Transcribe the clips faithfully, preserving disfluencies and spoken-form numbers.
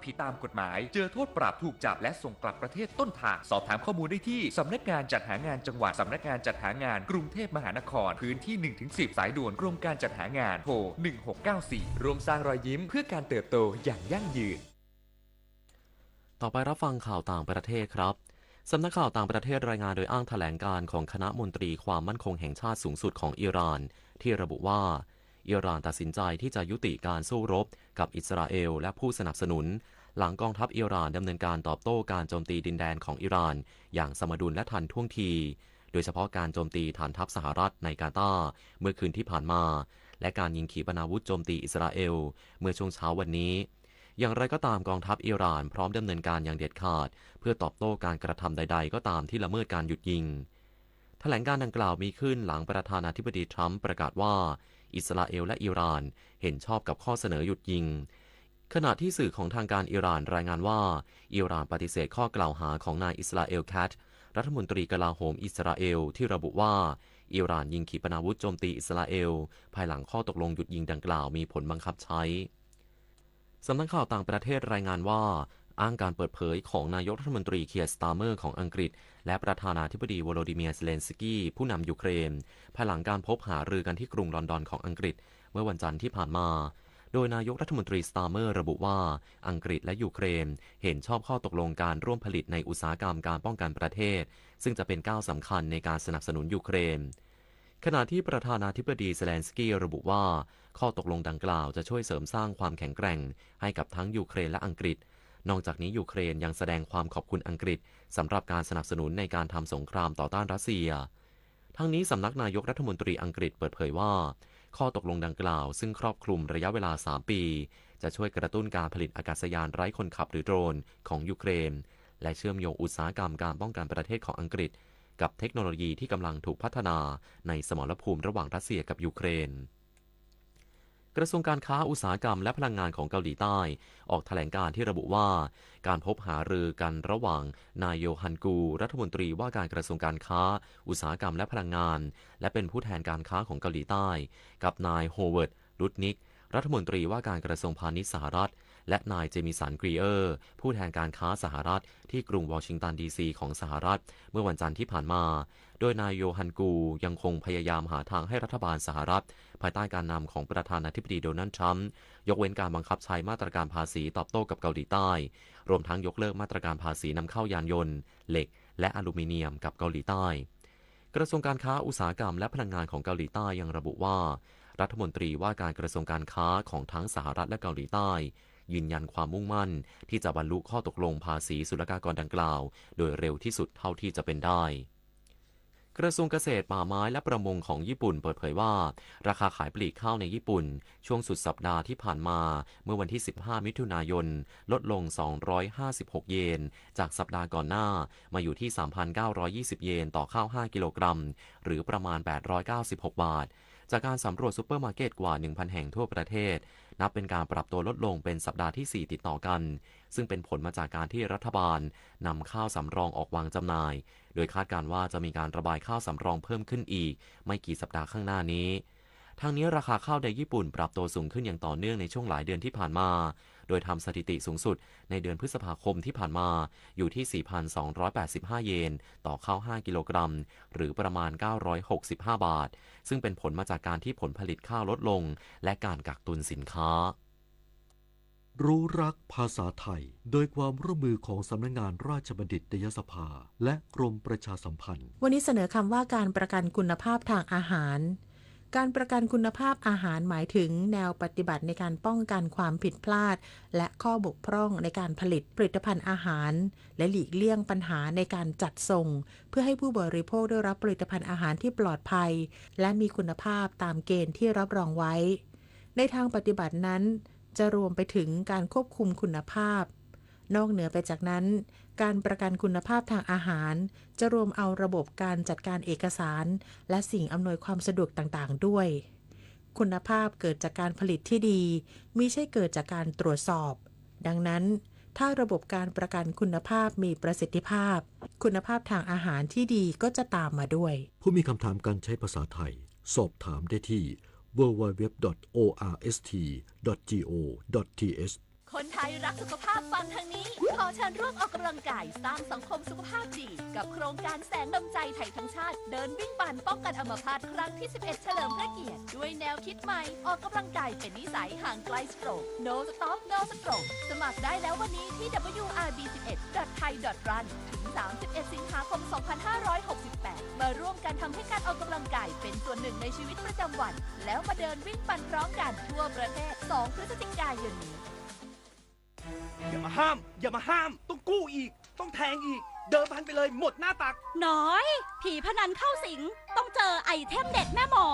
ผิดตามกฎหมาย เจอโทษปรับ ถูกจับและส่งกลับประเทศต้นทาง สอบถามข้อมูลได้ที่สำนักงานจัดหางานจังหวัด สำนักงานจัดหางานกรุงเทพมหานคร พื้นที่หนึ่งถึงสิบ สายด่วนกรมการจัดหางาน โทร หนึ่งหกเก้าสี่ ร่วมสร้างรอยยิ้มเพื่อการเติบโตอย่างยั่งยืน ต่อไปรับฟังข่าวต่างประเทศครับ สำนักข่าวต่างประเทศรายงานโดยอ้างแถลงการณ์ของคณะมนตรีความมั่นคงแห่งชาติสูงสุดของอิหร่าน ที่ระบุว่า อิหร่านตัดสินใจที่จะยุติการสู้รบกับอิสราเอลและผู้สนับสนุน หลังกองทัพอิหร่านดำเนินการตอบโต้การโจมตีดินแดนของอิหร่านอย่างสมดุลและทันท่วงที โดยเฉพาะการโจมตีฐานทัพสหรัฐในกาตาร์เมื่อคืนที่ผ่านมา และการยิงขีปนาวุธโจมตีอิสราเอลเมื่อช่วงเช้าวันนี้ อย่างไรก็ตาม กองทัพอิหร่านพร้อมดำเนินการอย่างเด็ดขาด เพื่อตอบโต้การกระทำใดๆ ก็ตามที่ละเมิดการหยุดยิง แถลงการณ์ดังกล่าวมีขึ้นหลังประธานาธิบดีทรัมป์ประกาศว่า อิสราเอลและอิหร่านเห็นชอบกับข้อเสนอหยุดยิง ขณะที่สื่อของทางการอิหร่านรายงานว่า อิหร่านปฏิเสธข้อกล่าวหาของนายอิสราเอล คาตซ รัฐมนตรีกลาโหมอิสราเอล ที่ระบุว่า อิหร่านยิงขีปนาวุธโจมตีอิสราเอล ภายหลังข้อตกลงหยุดยิงดังกล่าวมีผลบังคับใช้ สำนักข่าวต่างประเทศรายงานว่า อ้างการเปิดเผยของนายกรัฐมนตรีเคียร์ สตาร์เมอร์ของอังกฤษ และประธานาธิบดีโวโลดิเมียร์ เซเลนสกี้ ผู้นำยูเครน ภายหลังการพบหารือกันที่กรุงลอนดอนของอังกฤษ เมื่อวันจันทร์ที่ผ่านมา โดยนายกรัฐมนตรี สตาร์เมอร์ ระบุว่า อังกฤษและยูเครนเห็นชอบข้อตกลงการร่วมผลิตในอุตสาหกรรมการป้องกันประเทศ ซึ่งจะเป็นก้าวสำคัญในการสนับสนุนยูเครน ขณะที่ประธานาธิบดี เซเลนสกี้ ระบุว่า ข้อตกลงดังกล่าวจะช่วยเสริมสร้างความแข็งแกร่งให้กับทั้งยูเครนและอังกฤษ นอกจากนี้ยูเครนยังแสดงความขอบคุณอังกฤษสำหรับการสนับสนุนในการทำสงครามต่อต้านรัสเซีย ทั้งนี้สำนักนายกรัฐมนตรีอังกฤษเปิดเผยว่า ข้อตกลงดังกล่าวซึ่งครอบคลุมระยะเวลาสามปี จะช่วยกระตุ้นการผลิตอากาศยานไร้คนขับหรือโดรนของยูเครน และเชื่อมโยงอุตสาหกรรมการป้องกันประเทศของอังกฤษ กับเทคโนโลยีที่กำลังถูกพัฒนาในสมรภูมิระหว่างรัสเซียกับยูเครน กระทรวงการค้า อุตสาหกรรมและพลังงานของเกาหลีใต้ ออกแถลงการณ์ที่ระบุว่า การพบหารือกันระหว่างนายโยฮัน กู รัฐมนตรีว่าการกระทรวงการค้า อุตสาหกรรมและพลังงาน และเป็นผู้แทนการค้าของเกาหลีใต้ กับนาย โฮเวิร์ด ลุดนิก รัฐมนตรีว่าการกระทรวงพาณิชย์สหรัฐ และนาย เจมิสัน กรีเออร์ ผู้แทนการค้าสหรัฐ ที่กรุงวอชิงตัน ดีซี ของสหรัฐ เมื่อวันจันทร์ที่ผ่านมา โดยนายโยฮัน กู ยังคงพยายามหาทางให้รัฐบาลสหรัฐ ภายใต้การนำของประธานาธิบดีโดนัลด์ทรัมป์ ยกเว้นการบังคับใช้มาตรการภาษีตอบโต้กับเกาหลีใต้ รวมทั้งยกเลิกมาตรการภาษีนำเข้ายานยนต์ เหล็ก และอลูมิเนียมกับเกาหลีใต้ กระทรวงการค้า อุตสาหกรรมและพลังงานของเกาหลีใต้ยังระบุว่า รัฐมนตรีว่าการกระทรวงการค้าของทั้งสหรัฐและเกาหลีใต้ ยืนยันความมุ่งมั่นที่จะบรรลุข้อตกลงภาษีศุลกากรดังกล่าว โดยเร็วที่สุดเท่าที่จะเป็นได้ กระทรวงเกษตร ป่าไม้และประมงของญี่ปุ่นเปิดเผยว่า ราคาขายปลีกข้าวในญี่ปุ่น ช่วงสุดสัปดาห์ที่ผ่านมา เมื่อวันที่ สิบห้า มิถุนายน ลดลง สองร้อยห้าสิบหก เยน จากสัปดาห์ก่อนหน้า มาอยู่ที่ สามพันเก้าร้อยยี่สิบ เยน ต่อข้าว ห้า กิโลกรัม หรือประมาณ แปดร้อยเก้าสิบหก บาท จากการสำรวจซูเปอร์มาร์เก็ตกว่า หนึ่งพัน แห่งทั่วประเทศ นับเป็นการปรับตัวลดลงเป็นสัปดาห์ที่ สี่ ติดต่อกัน ซึ่งเป็นผลมาจากการที่รัฐบาลนำข้าวสำรองออกวางจำหน่าย โดยคาดการณ์ว่าจะมีการระบายข้าวสำรองเพิ่มขึ้นอีกไม่กี่สัปดาห์ข้างหน้านี้ ทั้งนี้ราคาข้าวในญี่ปุ่นปรับตัวสูงขึ้นอย่างต่อเนื่องในช่วงหลายเดือนที่ผ่านมา โดยทำสถิติสูงสุดในเดือนพฤษภาคมที่ผ่านมา อยู่ที่ สี่พันสองร้อยแปดสิบห้า เยน ต่อข้าว ห้า กิโลกรัม หรือประมาณ เก้าร้อยหกสิบห้า บาท ซึ่งเป็นผลมาจากการที่ผลผลิตข้าวลดลง และการกักตุนสินค้า รู้รักภาษาไทย โดยความร่วมมือของสำนักงานราชบัณฑิตยสภา และกรมประชาสัมพันธ์ วันนี้เสนอคำว่าการประกันคุณภาพทางอาหาร การประกันคุณภาพอาหารหมายถึงแนวปฏิบัติในการป้องกันความผิดพลาด และข้อบกพร่องในการผลิตผลิตภัณฑ์อาหาร และหลีกเลี่ยงปัญหาในการจัดส่ง เพื่อให้ผู้บริโภคได้รับผลิตภัณฑ์อาหารที่ปลอดภัย และมีคุณภาพตามเกณฑ์ที่รับรองไว้ ในทางปฏิบัตินั้น จะรวมไปถึงการควบคุมคุณภาพ นอกเหนือไปจากนั้น การประกันคุณภาพทางอาหาร จะรวมเอาระบบการจัดการเอกสาร และสิ่งอำนวยความสะดวกต่างๆ ด้วย คุณภาพเกิดจากการผลิตที่ดี มิใช่เกิดจากการตรวจสอบ ดังนั้น ถ้าระบบการประกันคุณภาพมีประสิทธิภาพ คุณภาพทางอาหารที่ดีก็จะตามมาด้วย ผู้มีคำถามการใช้ภาษาไทย สอบถามได้ที่ ดับเบิลยู ดับเบิลยู ดับเบิลยู ดอท โอ อาร์ เอส ที ดอท จี โอ ดอท ที เอช คนไทยรักสุขภาพฟังทางนี้ ขอเชิญร่วมออกกำลังกายสร้างสังคมสุขภาพดี กับโครงการแสงนำใจไทยทั้งชาติ เดินวิ่งปั่นป้องกันอัมพาตครั้งที่สิบเอ็ด เฉลิมพระเกียรติ ด้วยแนวคิดใหม่ ออกกำลังกายเป็นนิสัย ห่างไกลสโตรก No Stop No Stroke สมัครได้แล้ววันนี้ที่ ดับเบิลยู อาร์ บี สิบเอ็ด ดอท ไทย ดอท รัน ถึง สามสิบเอ็ด สิงหาคม สองพันห้าร้อยหกสิบแปด มาร่วมกันทำให้การออกกำลังกายเป็นส่วนหนึ่งในชีวิตประจำวัน แล้วมาเดินวิ่งปั่นพร้อมกันทั่วประเทศ สอง พฤศจิกายนนี้ อย่ามาห้าม อย่ามาห้าม ต้องกู้อีก ต้องแทงอีก เดิมพันไปเลย หมดหน้าตัก หนอย ผีพนันเข้าสิง ต้องเจอไอเทมเด็ดแม่หมอ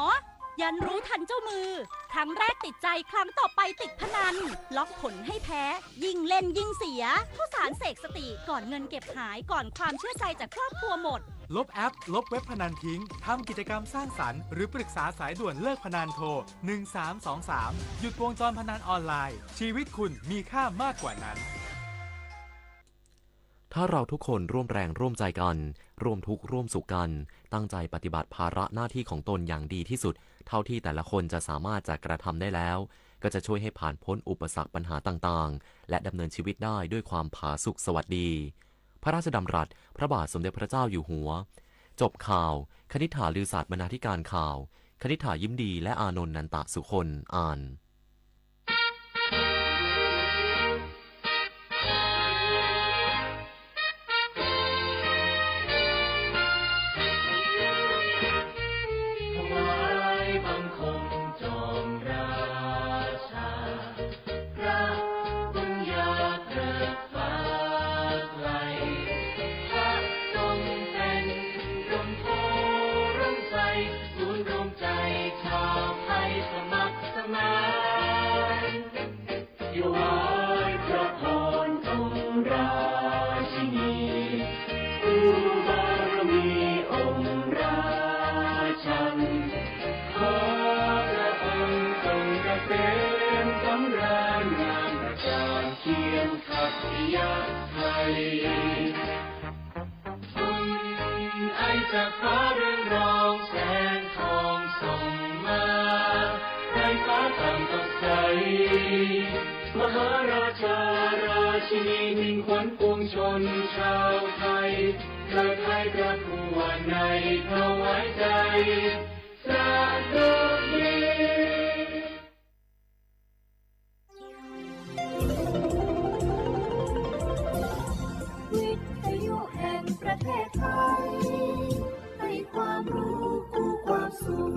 ยันรู้ทันเจ้ามือ ครั้งแรกติดใจ ครั้งต่อไปติดพนัน ล็อกผลให้แพ้ ยิ่งเล่นยิ่งเสีย ข้าวสารเสกสติ ก่อนเงินเก็บหาย ก่อนความเชื่อใจจากครอบครัวหมด ลบแอป ลบเว็บพนันทิ้ง ทำกิจกรรมสร้างสรรค์ หรือปรึกษาสายด่วนเลิกพนัน โทร หนึ่งสามสองสาม หยุดวงจรพนันออนไลน์ ชีวิตคุณมีค่ามากกว่านั้น ถ้าเราทุกคนร่วมแรงร่วมใจกัน ร่วมทุกข์ร่วมสุขกัน ตั้งใจปฏิบัติภาระหน้าที่ของตนอย่างดีที่สุด เท่าที่แต่ละคนจะสามารถจะกระทำได้แล้ว ก็จะช่วยให้ผ่านพ้นอุปสรรคปัญหาต่างๆ และดำเนินชีวิตได้ด้วยความผาสุกสวัสดี พระราชดำรัส พระบาทสมเด็จพระเจ้าอยู่หัว จบข่าว คณิษฐา ลือศาสตร์บรรณาธิการข่าว คณิษฐา ยิ้มดี และอานนท์ นันตะสุคน อ่าน ถวายบังคมจอมราชา พระบุญญาเกริกฟ้าไกล พระทรงเป็นร่มโพธิ์ร่มไทร ศูนย์รวมใจชาวไทยสมัครสมาน ถวายพระพรองค์ราชินี คู่บารมีองค์ราชัน ขอพระองค์ทรงเกษมสำราญ งามประจานเคียงขัตติยะไทย บุญไอจากฟ้าเรืองรองแสงทองส่องมา ไพรฟ้าต่างสดใส มหาราชาราชินีมิ่งขวัญปวงชนชาวไทย เกิดไทยประทั่วในถวายใจ สดุดี วิทยุแห่งประเทศไทย ให้ความรู้คู่ความสุข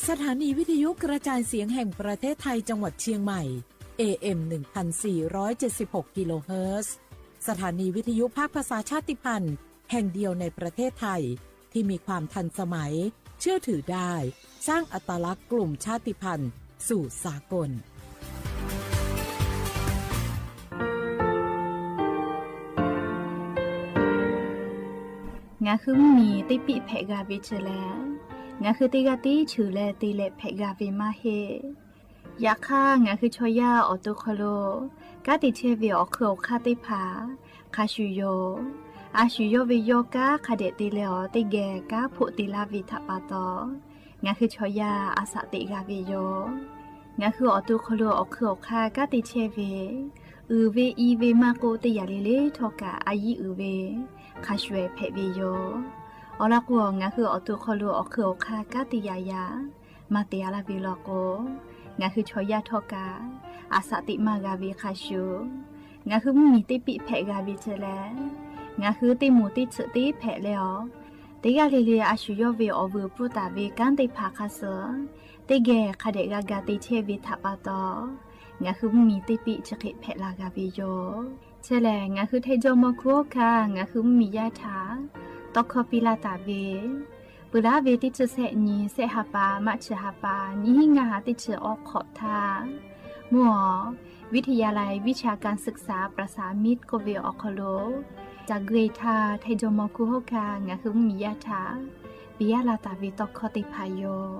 สถานีวิทยุกระจายเสียงแห่งประเทศไทยจังหวัดเชียงใหม่ เอ เอ็ม หนึ่งพันสี่ร้อยเจ็ดสิบหก กิโลเฮิรตซ์ สถานีวิทยุภาคภาษาชาติพันธุ์แห่งเดียวในประเทศไทย ที่มีความทันสมัย เชื่อถือได้ สร้างอัตลักษณ์กลุ่มชาติพันธุ์สู่สากล ငါခုမီးတပ့ၢ်ဖဲးဂၤဝ့ၤဆၢလဲၣ်, ငါခုတဂၤတဆၢလဲၣ်တလဲၣ်ဖဲးဂၤဝ့ၤ မ့ၢ်ဟဲ ယခါ ငါခုဆီယၢ်အီၣ်တိၢ်ခီၣ်လိာ် ကါတံာ်ဆဲးဝ့ၤအီၣ်ခုၣ်အီၣ်ခါသ့ၣ်တဖၣ် ခါဆူၣ်ယိာ်, အါဆူၣ်ယိာ်ဝ့ၤယီၢ် ကါခါဒဲးတ့လၢအီၤ တ့ၢ်ဂဲၤကါဖိးတ့လၢဝ့ၤထးပာ်တီၤ, ငါခုဆီယၢ်အသးသ့ၣ်ဂၤဝ့ၤယိာ်, ငါခုအီၣ်တိၢ်ခီၣ်လိာ်အီၣ်ခုၣ်အီၣ်ခါ ကါတံာ်ဆဲးဝ့ၤ, အုၣ်ဝ့ၤအံၤဝ့ၤမၤကိးတ့ၢ်ယၤလံလ့ထီၣ်ကး အယံၤအုၣ်ဝ့ၤ ခါဆူၣ်ဝဲဖဲးဝ့ၤယိာ်, အီၤလၢကိးအီၤ ငါခုအီၣ်တိၢ်ခီၣ်လိာ်အီၣ်ခုၣ်အီၣ်ခါ ကါတ့ၢ်ယၤယၤ မၤတ့ၢ်အါလၢဝ့ၤလီၤကိး, ငါခုဆီယၢ်ထီၣ်ကး အသးသ့ၣ်မၤဂၤဝ့ၤခါဆူၣ်, ငါခုမီးတပ့ၢ်ဖဲးဂၤဝ့ၤဆၢလဲၣ်, ငါခုတ့ၢ်မိၢ်တ့ၢ်ဆၢၣ်တ့ၢ်ဖဲးလၢအီၤ, တ့ၢ်ဂၤလံလံအါဆူၣ်ယိာ်ဝ့ၤအီၣ်ဝုၢ်ပူၤတၢ်ဝ့ၤကါသ့ၣ်တဖၣ်ခါဆၢ, တ့ၢ်ဂဲၤခါဒဲးဂၤဂၤတ့ၢ်ဆဲးဝ့ၤထးပာ်တီၤ, ငါခုမီးတပ့ၢ်ဆၢဃဲးဖဲးလၢဂၤဝ့ၤယိာ် ဆၢလဲၣ် ငါခုထဲယီမီၤခူဟီၣ်ခါ ငါခုမီးယၢ်ထး, တီခီပံလၢတၢ်ဝ့ၤ, ပှၤလၢဝ့ၤတဆၢစဲးနံၤ စဲးဟးပာ် မးဆၢဟးပာ် နံၤဟံးငါဟးတဆၢအိၣ်ခိးထါ, မုၢ်အီၤ, วิทยาลัยวิชาการศึกษาประสานมิตร ကိးဝ့ၤအီၣ်ခီၣ်လိာ်, တၢ်ဂ့ၤထါ ထဲယီမီၤခူဟီၣ်ခါ ငါခုမီးယၢ်ထး, ပယၢ်လၢတၢ်ဝ့ၤတီခီသ့ၣ်တဖၣ်ယိာ်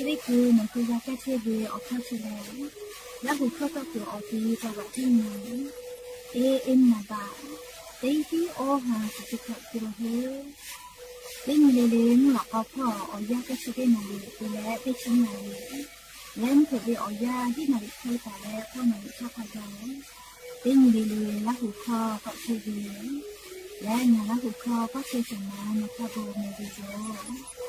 ชีวิต คือหนังสือ ยาแก้เส้นเลือด ออกเข้าเส้นเลือด และหัวข้อก็คือออกทีวีจังหวัดที่หนึ่ง เอเอ็ม นาบา เต็งตี้อ้อหา สิบเจ็ด กิโลเฮิรตซ์ เต้นมีเลเลงหลักเอาพ่อออกยาแก้เส้นเลือด นาเรศ และเต้นชิ้นนาเรศ และเถิดไปออกยาที่นาเรศ ไทยตา และพ่อนาเรศ ท่าพระยา เต้นมีเลเลงละหัวข้อก็คือเดียว และงานละหัวข้อก็คือสำนักนครบาลในวิดีโอ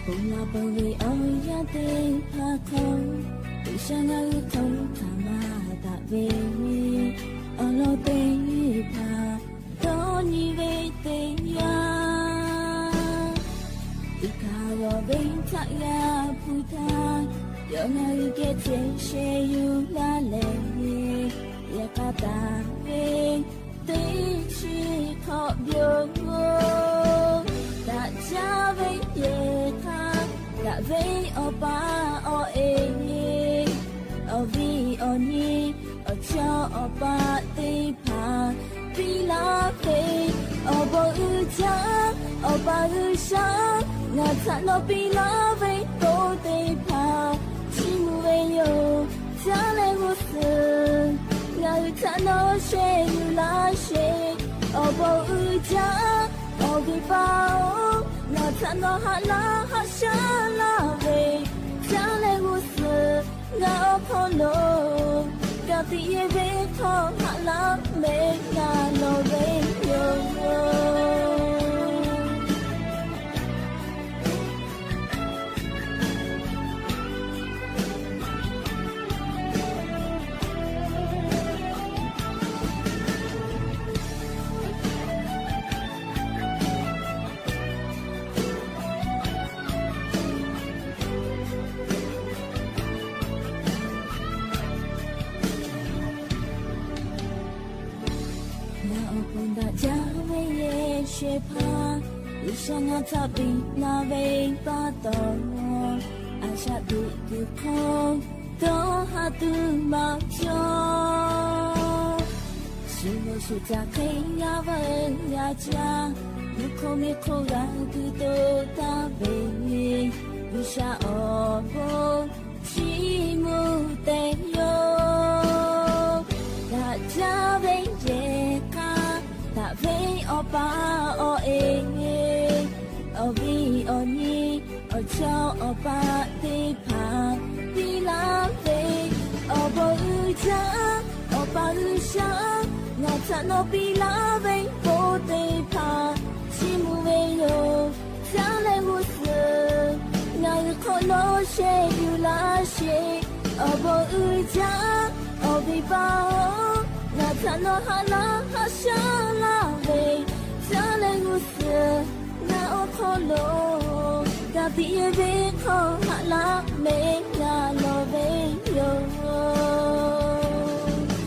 ပုံရပုံရိပ် အီယႃးသ့ၣ်တဖၣ်ခီ ပၢဆှၢငါအုၣ်ခီၣ်ထၢမၤတၢ်ဝဲ အီလီၤသ့ၣ်တဖၣ် ဒီနံၤဝဲသ့ၣ်ယၤ အုၣ်ခီၣ်ဝဲထၢယၤဖုထၢ ယီၤငါအုၣ်ကဲထဲးဆဲးယူၤလၢလဲၣ် ယကတၢၢ်ဝဲ သ့ဆံခီၣ်ဘျိ တၢ်ကၢ်ဝဲယဲၢ်ခါ တၢ်ဝဲအီၣ်ပၢ်အီၣ်အဲၣ် အီၣ်ဝံၣ်အီၣ်နံၤ အီၣ်ဆီအီၣ်ပၢ်သ့ၣ်တဖၣ် ပျံၤလၢ်ဝဲ အီၣ်ဘီအုၣ်ကၢ အီၣ်ပၢ်အုၣ်ဆၢ ငါထၢနၤပျံၤလၢ်ဝဲ ဖိသ့ၣ်တဖၣ် ထံမူဝဲယိာ် တၢ်လဲၤဂီၤစၢၤ ငါအုၣ်ထၢနၤဆဲးယူၤလၢ်ဆဲး အီၣ်ဘီအုၣ်ကၢ အီၣ်ဝံၣ်ပၢ်အီၣ် ငါထၢနၤဟးလၢ်ဟးဆှၢလၢ်ဝဲ တၢ်လဲၤဂီၤစၢၤ ငါအီၣ်ခီၣ်လီၤ ကသံၣ်ယဲၢ်ဝဲခီၣ်ဟးလၢ်မဲာ် ငါလီၤဝဲယိာ် နအိၣ်ပိၢ်ဒၣ်ကၢ်ဝဲယဲၢ်ဆဲးဖး ယဆၢငါထၢပျံၤလၢ်ဝဲပၢ်တီၢ် အစၢ်ဒုးဒုးခီ ဒီးဟးသုးမၤကၠီ ဆူမဲာ်ဆူတၢ်ခဲယၤဝဲယၤကၢ် မူခိၣ်မ့ၢ်ခိၣ်ဂၤဒုးသိးတၢ်ဝဲ ဘုၣ်စၢ်အီၣ်ဘီ ထံမူသဲယိာ် တၢ်ကၢ်ဝဲယဲၢ်ခါ တၢ်ဝဲအီၣ်ပၢ်အီၣ်အဲၣ် အီၣ်ဝံၣ်အီၣ်နံၤ အီၣ်ဆီအီၣ်ပၢ်သ့ၣ်တဖၣ် ပျံၤလၢ်ဝဲ အီၣ်ဘီအုၣ်ကၢ အီၣ်ပၢ်အုၣ်ဆၢ ငါထၢနၤပျံၤလၢ်ဝဲ ဖိသ့ၣ်တဖၣ် ထံမူဝဲယိာ် တၢ်လဲၤဂီၤစၢၤ ငါအုၣ်ခီၣ်လီၤဆဲးယူၤလၢ်ဆဲး အီၣ်ဘီအုၣ်ကၢ အီၣ်ဝံၣ်ပၢ်အီၣ် ငါထၢနၤဟးလၢ်ဟးဆှၢလၢ်ဝဲ တၢ်လဲၤဂီၤစၢၤ နအိၣ်ခီၣ်လီၤ ကသံၣ်ယဲၢ်ဝဲခီၣ်ဟးလၢ်မဲာ် ငါလီၤဝဲယိာ်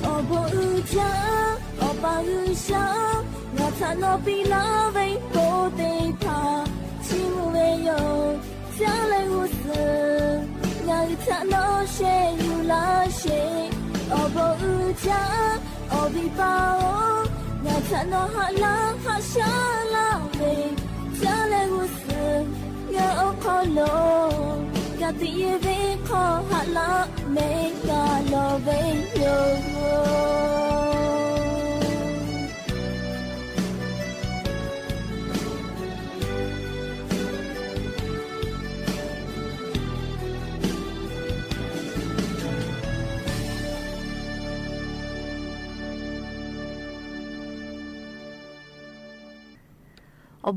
အီၣ်ဘီအုၣ်ကၢ အီၣ်ပၢ်အုၣ်ဆၢ ငါထၢနၤပျံၤလၢ်ဝဲ ဖိသ့ၣ်တဖၣ် ထံမူဝဲယိာ် တၢ်လဲၤဂီၤစၢၤ ငါအုၣ်ထၢနၤဆဲးယူၤလၢ်ဆဲး အီၣ်ဘီအုၣ်ကၢ အီၣ်ဝံၣ်ပၢ်အီၣ် ငါထၢနၤဟးလၢ်ဟးဆှၢလၢ်ဝဲ တၢ်လဲၤဂီၤစၢၤ နအိၣ်ခီၣ်လီၤ ကသံၣ်ယဲၢ်ဝဲခီၣ်ဟးလၢ်မဲာ် ငါလီၤဝဲယိာ် အ အိၣ်ဘူးဒၣ်ယဝ်ႉဝေဢေႃႈ ယႃႇပိုၼ်ႁႃး တႄႉပေႃး ထွဲၵႃႈ ဒၣ်ယဝ်ႉဝေဢေႃႈ ယႃႇၸႂ်ႉဢေႃႈၶႃႈလူး ငၢႆးႁိုဝ်တႄႉပေႃး ၵေႃႈၵႃႈမီးလႃးလႄႈ သူပႃး ဢုပႃႇလူႇ ထႅင်ႈတႃႇဝေႇ ငၢႆးႁိုဝ်ဢေႃႈ ဝေဢေႃႈၼႆႉ ရႃႇႁု ယႃႇတိၽႃႇထႃႇ တႄႉၵႄႈ ဢေႃႈ ၶေႃႈၵႃႈၵေႃႈ ၵႃႈတႃႇၵႆႉထႅင်ႈဝေႇ ထႃႈပႃႈတေႃႇ ဢေႃႈ လွင်ႈပိူဝ်ႈတႄႉၵႃႈလႄႈလႄႈ ထႃႈတႃႇဢိုဝ်ႈ ယေႃႈယႃႇဝေႇဢေႃႈၶႃႈလူး လႃႇသေႇၸႃႇလႄႈ တေႃႈယေႃႈလႃႇဝေႇယဝ်ႉမႄႈ ႁႃႉ ဝေဢေႃႈ ဝေဢေႃႈၼႆႉ ရႃႇႁု ယႃႇၶႃႈ ပေႃးၸႂ်ႉပေႃးလူႇ ထႅင်ႈတႃႇဝေႇ ၶႃႈၶႂ်ႈၽႄႈထႅင်ႈလႄႈၼႃႇ တႄႉၵႃႈလႄႈလႄႈ ထွဲၵႃႈ ၸႃႇမႄႈ တေႃႇမႄႈ ၸိုဝ်ႈမႄႈ ၵႃႈမႄႈ ႁႃႉလႄႈ တေႃႇသႃႇထႅဝ်လႃႇ ၸႂ်ႈတႄႉ ၸႂ်ႉဝေႇဢေႃႈ ယႃႇၵႃႈၼႆႉ ၶိုဝ်းထႆးမီးၵေႃႈ ဢေႃႈၶႃႈလူးလႄႈ မူႇယီႇၶိုဝ်း ဢေႃႈ ယႃႇၽႄႈဝေႇ ထႃႈပႃႈတေႃႇ ငၢႆးႁိုဝ်တႄႉၵႃႈလႄႈလႄႈ ၵႃႈဢေႃႈ ၸႂ်ႉဢေႃႈ ယႃႇၶႃႈ သိုပ်ႇၽႄႈတေႃႇလႃႇ ထႅင်ႈဝေႇ ဢႃႇၼႃႇဢႃႇၵေႃႇ တႄႉၽႃႇထႃႇၼႆႉ ၶိုဝ်းတေႃႇတႃႇလႄႈ ပူႇဝႃႇၵႃႈၵႆႉတူႇ ၸႃႇဝေႇတေႃႇဝေႇ ထႅင်ႈဝေႇ ၸေႃႇဝေႇ တႄႉ ၸိုဝ်ႈလီလီ ပေႃးၵႃႈ ဢသူႇယေႃႇတူဝ်ယေႃႇယႃႇၵႃႈထႃႇၶႃႈတႄႉ ၺီႇႁႃႇသႃႇ တႃႇၵႆႉသေႇမႄႈ လႄႈ ယႃႇၺီႇဝေႇဢေႃႈ ယႃႇလႄႈ ၸႂ်ႉတႄႉ သႃႇဢေႃႈၶႃႈလူး ၵႃႈသိုပ်ႇပိုတ်ႇၺီႇၺီႇ ယႃႇၺီႇလႄႈ ၶေႃႈႁႃႈပႃႈ ၸူႇႁႃႈပႃႈ ဢေႃႈၶႃႈလူး ယႃႇၺီႇၺီႇ ၸူႇဢေႃႈၺီႇ ၽၢၼ်ႇၽႄႈဝေႇယဝ်ႉ လႄႈ ၸဝ်ႈၶေႃႈၺီႇႁီႇ ၺီႇၸူႇငႃႇၶေႃႈ သိုဝ်ႇၶေႃႈ ႁႃႉ ဝေဢေႃႈ ဝေဢေႃႈၼႆႉ ရႃႇႁု ယႃႇတိၽႃႇဢေႃႈ တႄႉႁႃႉလႄႈလႄႈ ဝေဢေႃႈ ယႃႇ ႁိုင်ၼႃႇရီႇ ၶႂႃႇတႃႇလႄႈ ၵေႃႉၼႃႇရီႇ ထႃႈၶႃႈၵႆႉ တႄႉႁႃႉလႄႈလႄႈ ငၢႆးႁိုဝ် ရႃႇႁုၶေႃႈ ဝီႇတီႇယူႇ ရေႇတီႇဢူဝ်ႇ ဢေႇဢႅမ်ႇ တႄႉႁိုဝ် ဢေႃႈ ႁႃႈသိပ်းၸဵတ်းၶေႃႈ ၵီႇလူဝ်ႇႁိူတ်ႉ တႄႉလႆႈၽေႃႇ ငၢႆးႁိုဝ် ရႃႇႁုၶေႃႈ တေႃႇၵႆႉထႅင်ႈဝေႇယဝ်ႉ ပိူဝ်ႈလႄႈ ၺီႇၽေႃႇတႄႉၽေႃႇ လႄႈၵေႃႈ ၾဵတ်ႉသ်ပုၵ်ႉ ၾႅၼ်ႉၽဵတ်ႉ သဝထ ၶျဵင်းမႆႇ ဢေႇဢႅမ်ႇ ၼိုင်ႈသီႇၸဵတ်းႁူၵ်း ပေႃးၵႃႈ လၢႆႉသူတ်ႉ တႄႉတေႃႇၵႆႉထႅင်ႈ ဢေႃႈ ဝေဢေႃႈၼႆႉ ရႃႇႁု ယႃႇတိၽႃႇ တႄႉၵႄႈ ရႃႇႁုၶေႃႈ ၽေႃႇၼႃႇလႄႈ ၼႆႉႁိုဝ် ရႃႇႁု ၸဝ်ႈၸိုဝ်ႈထႃႇ ဢေႃႈ ၵႃႈပီႈ တႃႇၵႆႉၽႄႈဝေႇယဝ်ႉ လႄႈ ယႃႇပိုၼ်ႁႃး ဝေဢေႃႈ ယႃႇဢေႃႈၶႃႈလူး ထွဲၵႃႈ ယူႇဝေႇလႃႇ တႃႇဝေႇ မူႇယီႇၽေႃႇဝေႇ သႃႇတႃႇ ဢေႃႈ လွင်ႈတႄႉၽႃႇ လႆႈလေႃး ယူႇဝေႇလႃႇ တႃႇဝေႇယဝ်ႉ ၸႂ်ႉတႄႉၶိုဝ်း ဢေႃႈ လွင်ႈပိူဝ်ႈတႄႉလေႃး ငၢႆးႁိုဝ်တႄႉၵႄႈ ယူႇဝေႇလႃႇလႄႈ ၵႃႈတႃႇၸႄႈတႃႇၵႆႉတူႇဝေႇလႄႈ ၸေႇၸေႃႇပႃႇ ၵရူမ်းဢုတုၼိယေႃးဝိတ်ႉထယႃႇၽေႃႇ ယွၵ်ႉႁိုဝ် ၸၢၼ်ႇယႃႇတႄႉၼႆႉ လႄႈ လႄႈ ဢေႃႈ ၸဝ်ႈယႃႇၽႄႈၵႆႉထႅင်ႈဝေႇ မူႇၸႃႇ မူႇယီႇၽေႃႇဝေႇ သႃႇတႃႇ တႄႉၽႃႇ ပီႇလႃႇ တႃႇဝေႇလႄႈ ငၢႆးႁိုဝ် ထႆးမီႇၵေႃႈ ဢေႃႈၶႃႈလူး ၵႃႈလႃႇတူႇဝေႇ ဝုၼ်းသိုပ်ႇၽေႃႇ ၺီႇၸေႃႇဢေႃႈ ၼႃႇရီႇဝေႇ ဢေႃႈ ယႃႇ ဢေႃႈၶႃႈလူး ထႆးမီႇၵေႃႈ ဢေႃႈၶႃႈလူး ၶႃႈၽေႃႇၸႂ်ႉၽေႃႇလူၵႃႈ တႄႉပေႃး မူႇယီႇၵေႃႈ လူလႃႇလႄႈ တႄႉၵႃႈတီႈတီႈ မူႇယီႇလႃႇမႃးၸႃႉ ၵႆႉတူႇယေႃးၸေႇ မူႇယီႇလႃႇမႃးၸႃႉ လႃႇဝေႇတယႃႇထႃႇ သတိတႃႇလႄႈ ၵႃႈၽႃႇတႃႇၸေႃႇဝေႇ လႃႇၸိူဝ်ႉလႃႇႁႃႉ ၽႄႈတေႃႇလႃႇဝေႇ ႁႄႉပိုၵ်ႉၶေႃႇဝေႇ ဢိၵ်ႇၵႃႈလူလူလႃႇ ဢိၵ်ႇၵႃႈထူဝ်ႇဝေႇ မီႇပႃႉဝေႇ မီႇၵိုဝ်ႇယေႃးၸေႇ လႃႇဝေႇ ၸႂ်ႉတႄႉၽႃႇထႃႇ ၵူႈႁႄႉလႄႈ ၽႃႇတႃႇၸေႇမႄႈ လႄႈ လႄႈ ၸႂ်ႉတႄႉၶိုဝ်း ဝေဢေႃႈ ယႃႇ ငၢႆးႁိုဝ် ထႆးမီႇၵေႃႈ လႃႇၸိူဝ်ႉၵႃႈ ဢႃႇတႃႇမႃႇလႄႈ ဢဝ်ထႆးၽေႃႇၵႃႈ ဢႃႇ မူႇႁေႃႇ ဢိၵ်ႇၵႃႈႁိုဝ်ပႃႉ ၽေႃႇမိုဝ်းလူလႃႇဝေႇ လႄႈ ဢေႃႈ ၵႃႈလႄႈ တႄႉၶႄႈ ဢေႃႈၶႃႈလူး ၸႃႉဝေႇၸေႇ လႄႈ ၶႄႈၵေႃႈ လႃႇၸိူဝ်ႉၵႃႈ ဢိၵ်ႇၵႃႈႁိုဝ်ပႃႉၵႃႈ ဢႃႇလႃႇၶိၼ်ႇမႄႈၶႄႈ ႁႄႉတႃႇလႃႇဝေႇၸေႇ ၸႃႉထႃႇပႃႉတေႃႇ ႁေႃႇလူၵူဝ်ႇဢႄႇ မႃးၵေႃႈ ႁိုဝ်သႃႇၽေႃႇတႄႉၽႃႇ လႃႇၸိူဝ်ႉၵႃႈ ဢႃႇတႃႇမႃႇလႄႈ ဢဝ်ထႆးၽေႃႇ တေႃႇဢေႇဝေႇလေႃးၵူဝ်ႇ လႄႈ ဢႃႇ သတိတႃႇ တႄႉၵေႃႈလႄႈ ဢေႃႈ လွင်ႈသႃႇတႃႇတႄႉၽႃႇ ပီႇလႃႇ တႃႇဝေႇယဝ်ႉမႄႈ လႄႈ လႄႈ ယႃႇၺီႇ ငၢႆးႁိုဝ် ထႆးမူႇယီႇ ဢေႃႈ ၼႃႇ တႄႉတေႃႇၽေႃႇလူၵႃႈ ယႃႇသၼႃႇ ၶႆႈၵႆႉလႄႈ လၢႆးၽေႃႇ မူႇယီႇလႃႇဝေႇၸေႇ ယႃႇၶႃႈ လၢႆးၽေႃႇ မူႇယီႇမႃႇလႃႇ လႄႈ လၢႆးၽေႃႇ မူႇၸႃႇလႄႈဝေႇ ယႃႇၶႃႈ လၢႆးၽေႃႇလူၵူဝ်ႇ မူႇၼႃႇဝေႇၸေႇမႄႈ ယႃႇၺီႇ ၸေႃႇပႃႉ ဢုပႃႇလူ ၽႄႈၸေႇဝေႇ ဢေႃႈ လွင်ႈသႃႇတႃႇၵႃႈ ယူႇဝေႇလႃႇလႄႈ ဢေႃႈ လႄႈ ငၢႆးႁိုဝ် တႄႉၵႄႈ ၵႃႈတႃႇၸႄႈတႃႇၵႆႉၽႄႈဝေႇယဝ်ႉမႄႈ ယႃႇၵေႃႈ ငၢႆးႁိုဝ် ထႆးမူႇယီႇ ဢေႃႈ ၼႃႇ တႄႉတေႃႇၽေႃႇၵႃႈ ယႃႇၺီႇလႄႈ မူႇယီႇၶႃႈ ၸွႆႈၸွမ်းမႃးလူးမႄႈ တႄႉႁႃႉဝေႇ ဢေႃႈၶႃႈလူး သိုဝ်ႇသိုဝ်ႇပိူဝ်ႇသႄႇ ၶႄႈၸေႃႇတႃႇဝေႇလူး ငၢႆးႁိုဝ် ထႆးမူႇယီႇ ဢေႃႈ ၼႃႇ တႄႉတေႃႇၽေႃႇလူ တႄႉၵႃႈတီႈတီႈ မူႇယီႇလႃႇ မႃးၸႃႉ ၵႆႉတူႇယေႃးၸေႇ ဢႃႇ ၸင်ႇဝတ်ႇမႄႈႁွင်ႈသေႃး လႄႈ ၸဵင်းမႆႇ ၸဵင်းႁၢႆး ၽယဝ်း ၸင်ႇဝတ်ႇလမ်းၽူႈ လမ်းပၢင် ၸင်ႇဝတ်ႇတၢၵ်ႇ ၸႃႉတႄႉၽႃႇ ဢေႃႈၶႃႈလူး လႄႈ ယႃႇၺီႇ မူႇယီႇ ဢႃႇ ပႄႇႁူႉတႃႇဝေႇ တႄႉႁႃႉဝေႇ ဢႃႇ သိုဝ်ႇသိုဝ်ႇပိူဝ်ႇသႄႇ ပႄႇႁူႉတႃႇလေႃးၸေႇ တႄႉၵႃႈတီႈတီႈ လႄႈ လႄႈ မူႇယီႇလႃႇ မႃးၸႃႉ ၵႆႉတူႇယေႃးၸေႇမႄႈ ပိူဝ်ႈလႄႈ ၽႃႇဢီႇသၢၼ်ႇ ၽေႃႇၵႃႈလႄႈ ယႃႇၺီႇ တႄႉႁႃႉဝေႇ ဢႃႇ ၶေႃႈသိုဝ်ႇပိူဝ်ႇသႄႇ မူႇယီႇ ပႄႇႁူႉတႃႇလေႃးၸေႇ တႄႉၵႃႈတီႈတီႈ မူႇယီႇလႃႇ မႃးၸႃႉ ၵႆႉတူႇယေႃးၸေႇမႄႈ လႄႈ ထႆးမီႇၵေႃႈ ၵေႃႈၸႂ်ႉတႄႉတေႃႇလႄႈ တႄႉႁႃႉဝေႇ ဢႃႇ ဢေႃႈ သိုဝ်ႇပိူဝ်ႇသႄႇၸေႇ မူႇယီႇတေႃႇၽေႃႇ ၶေႃႈသိုဝ်ႇပိူဝ်ႇသႄႇ ဢႃႇ ထႆးမီႇၵေႃႈ ႁေႃႈတႄႉတေႃႇၽေႃႇ ၶေႃႈသိုဝ်ႇပိူဝ်ႇသႄႇ တႃႇလႄႈ သိုဝ်ႇသိုဝ်ႇပိူဝ်ႇသႄႇ တႄႉလႄႈ ယႃႇၺီႇၵႃႈ ၵူႈတီႈၽေႃႇၵႃႈ ၶေႃႈသိုဝ်ႇပိူဝ်ႇသႄႇၶႄႈ မူႇယီႇပႄႇႁူႉတႃႇဝေႇၸေႇ ယႃႇၺီႇ ငၢႆးႁိုဝ် ရႃႇႁု ယႃႇတႄႉၽႃႇ ၵေႃႈလႃႇဝေႇ ၶေႃႈၶူဝ်းဢေႃႈ မူႇယီႇလႃႇၸေႇဢေႃႈ ၸေႇမႄႈလႄႈ ၶႃႈၽေႃႇ ၶႃႈၽေႃႇ မူႇယီႇလႃႇၸေႇဢေႃႈဝေႇၵႃႈ ဢေႃႈ လွင်ႈသႃႇတႃႇလႄႈ ဢေႃႈ ၸိူဝ်းၸႂ်ႉဝေႇ ဢေႃႈ လွင်ႈသႃႇတႃႇ ၽိူဝ်ႇတႃႇလႃႇၽႄႈဝေႇမႄႈလႄႈ ၸေႃႇပႃႉ ဢုပႃႇလူၵႃႈ ဢႃႇ ၸိူဝ်းတႄႉၶိုဝ်း ၾဵတ်ႉသ်ပုၵ်ႉ ၽေႃႇလူၵေႃႈၵႃႈ လၢႆႉသူတ်ႉ တႄႉတေႃႇၸေႇဝေႇ ထႃႈပႃႈတေႃႇ ငၢႆးလၢႆႉသူတ်ႉ တႄႉတေႃႇတႃႇ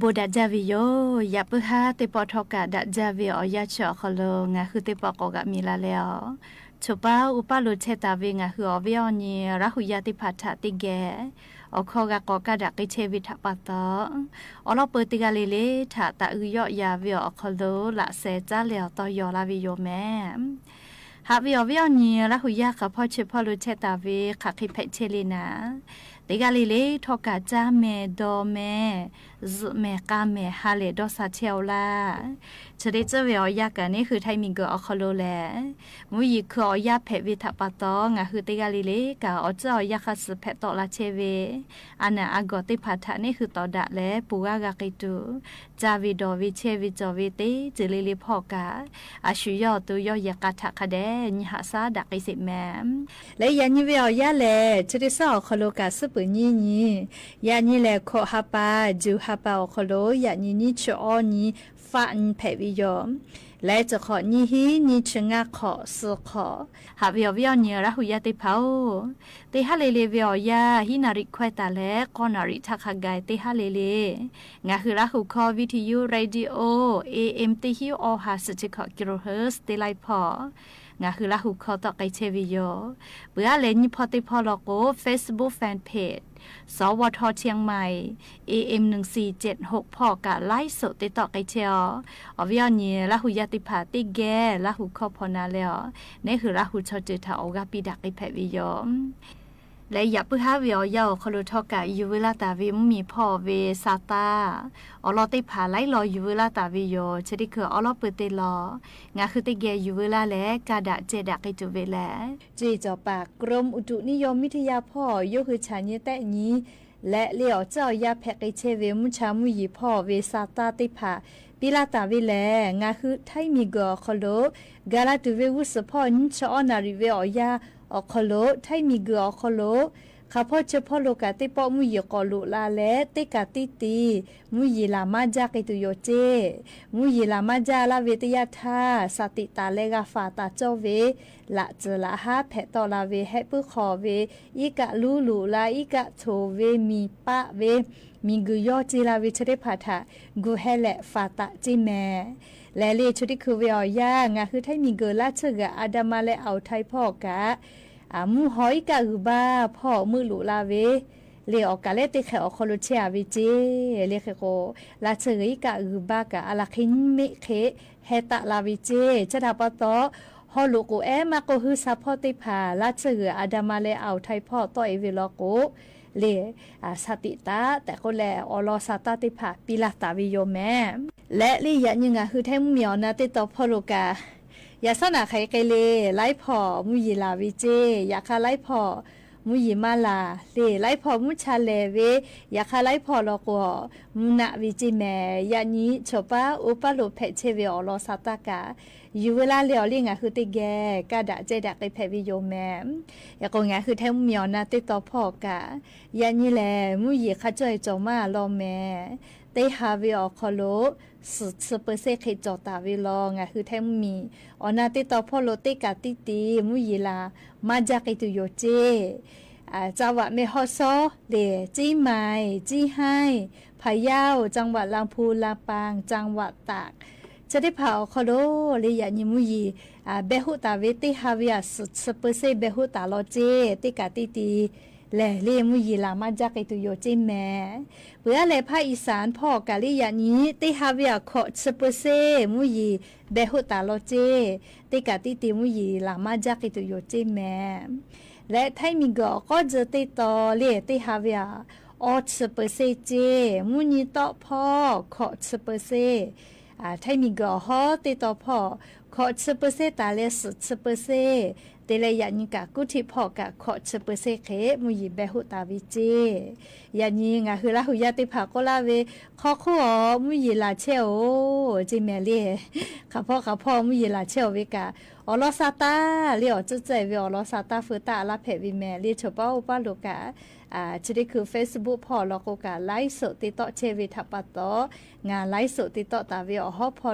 ဝေႇ ဢေႃႈ ႁေႃႈ ၽေႃႇ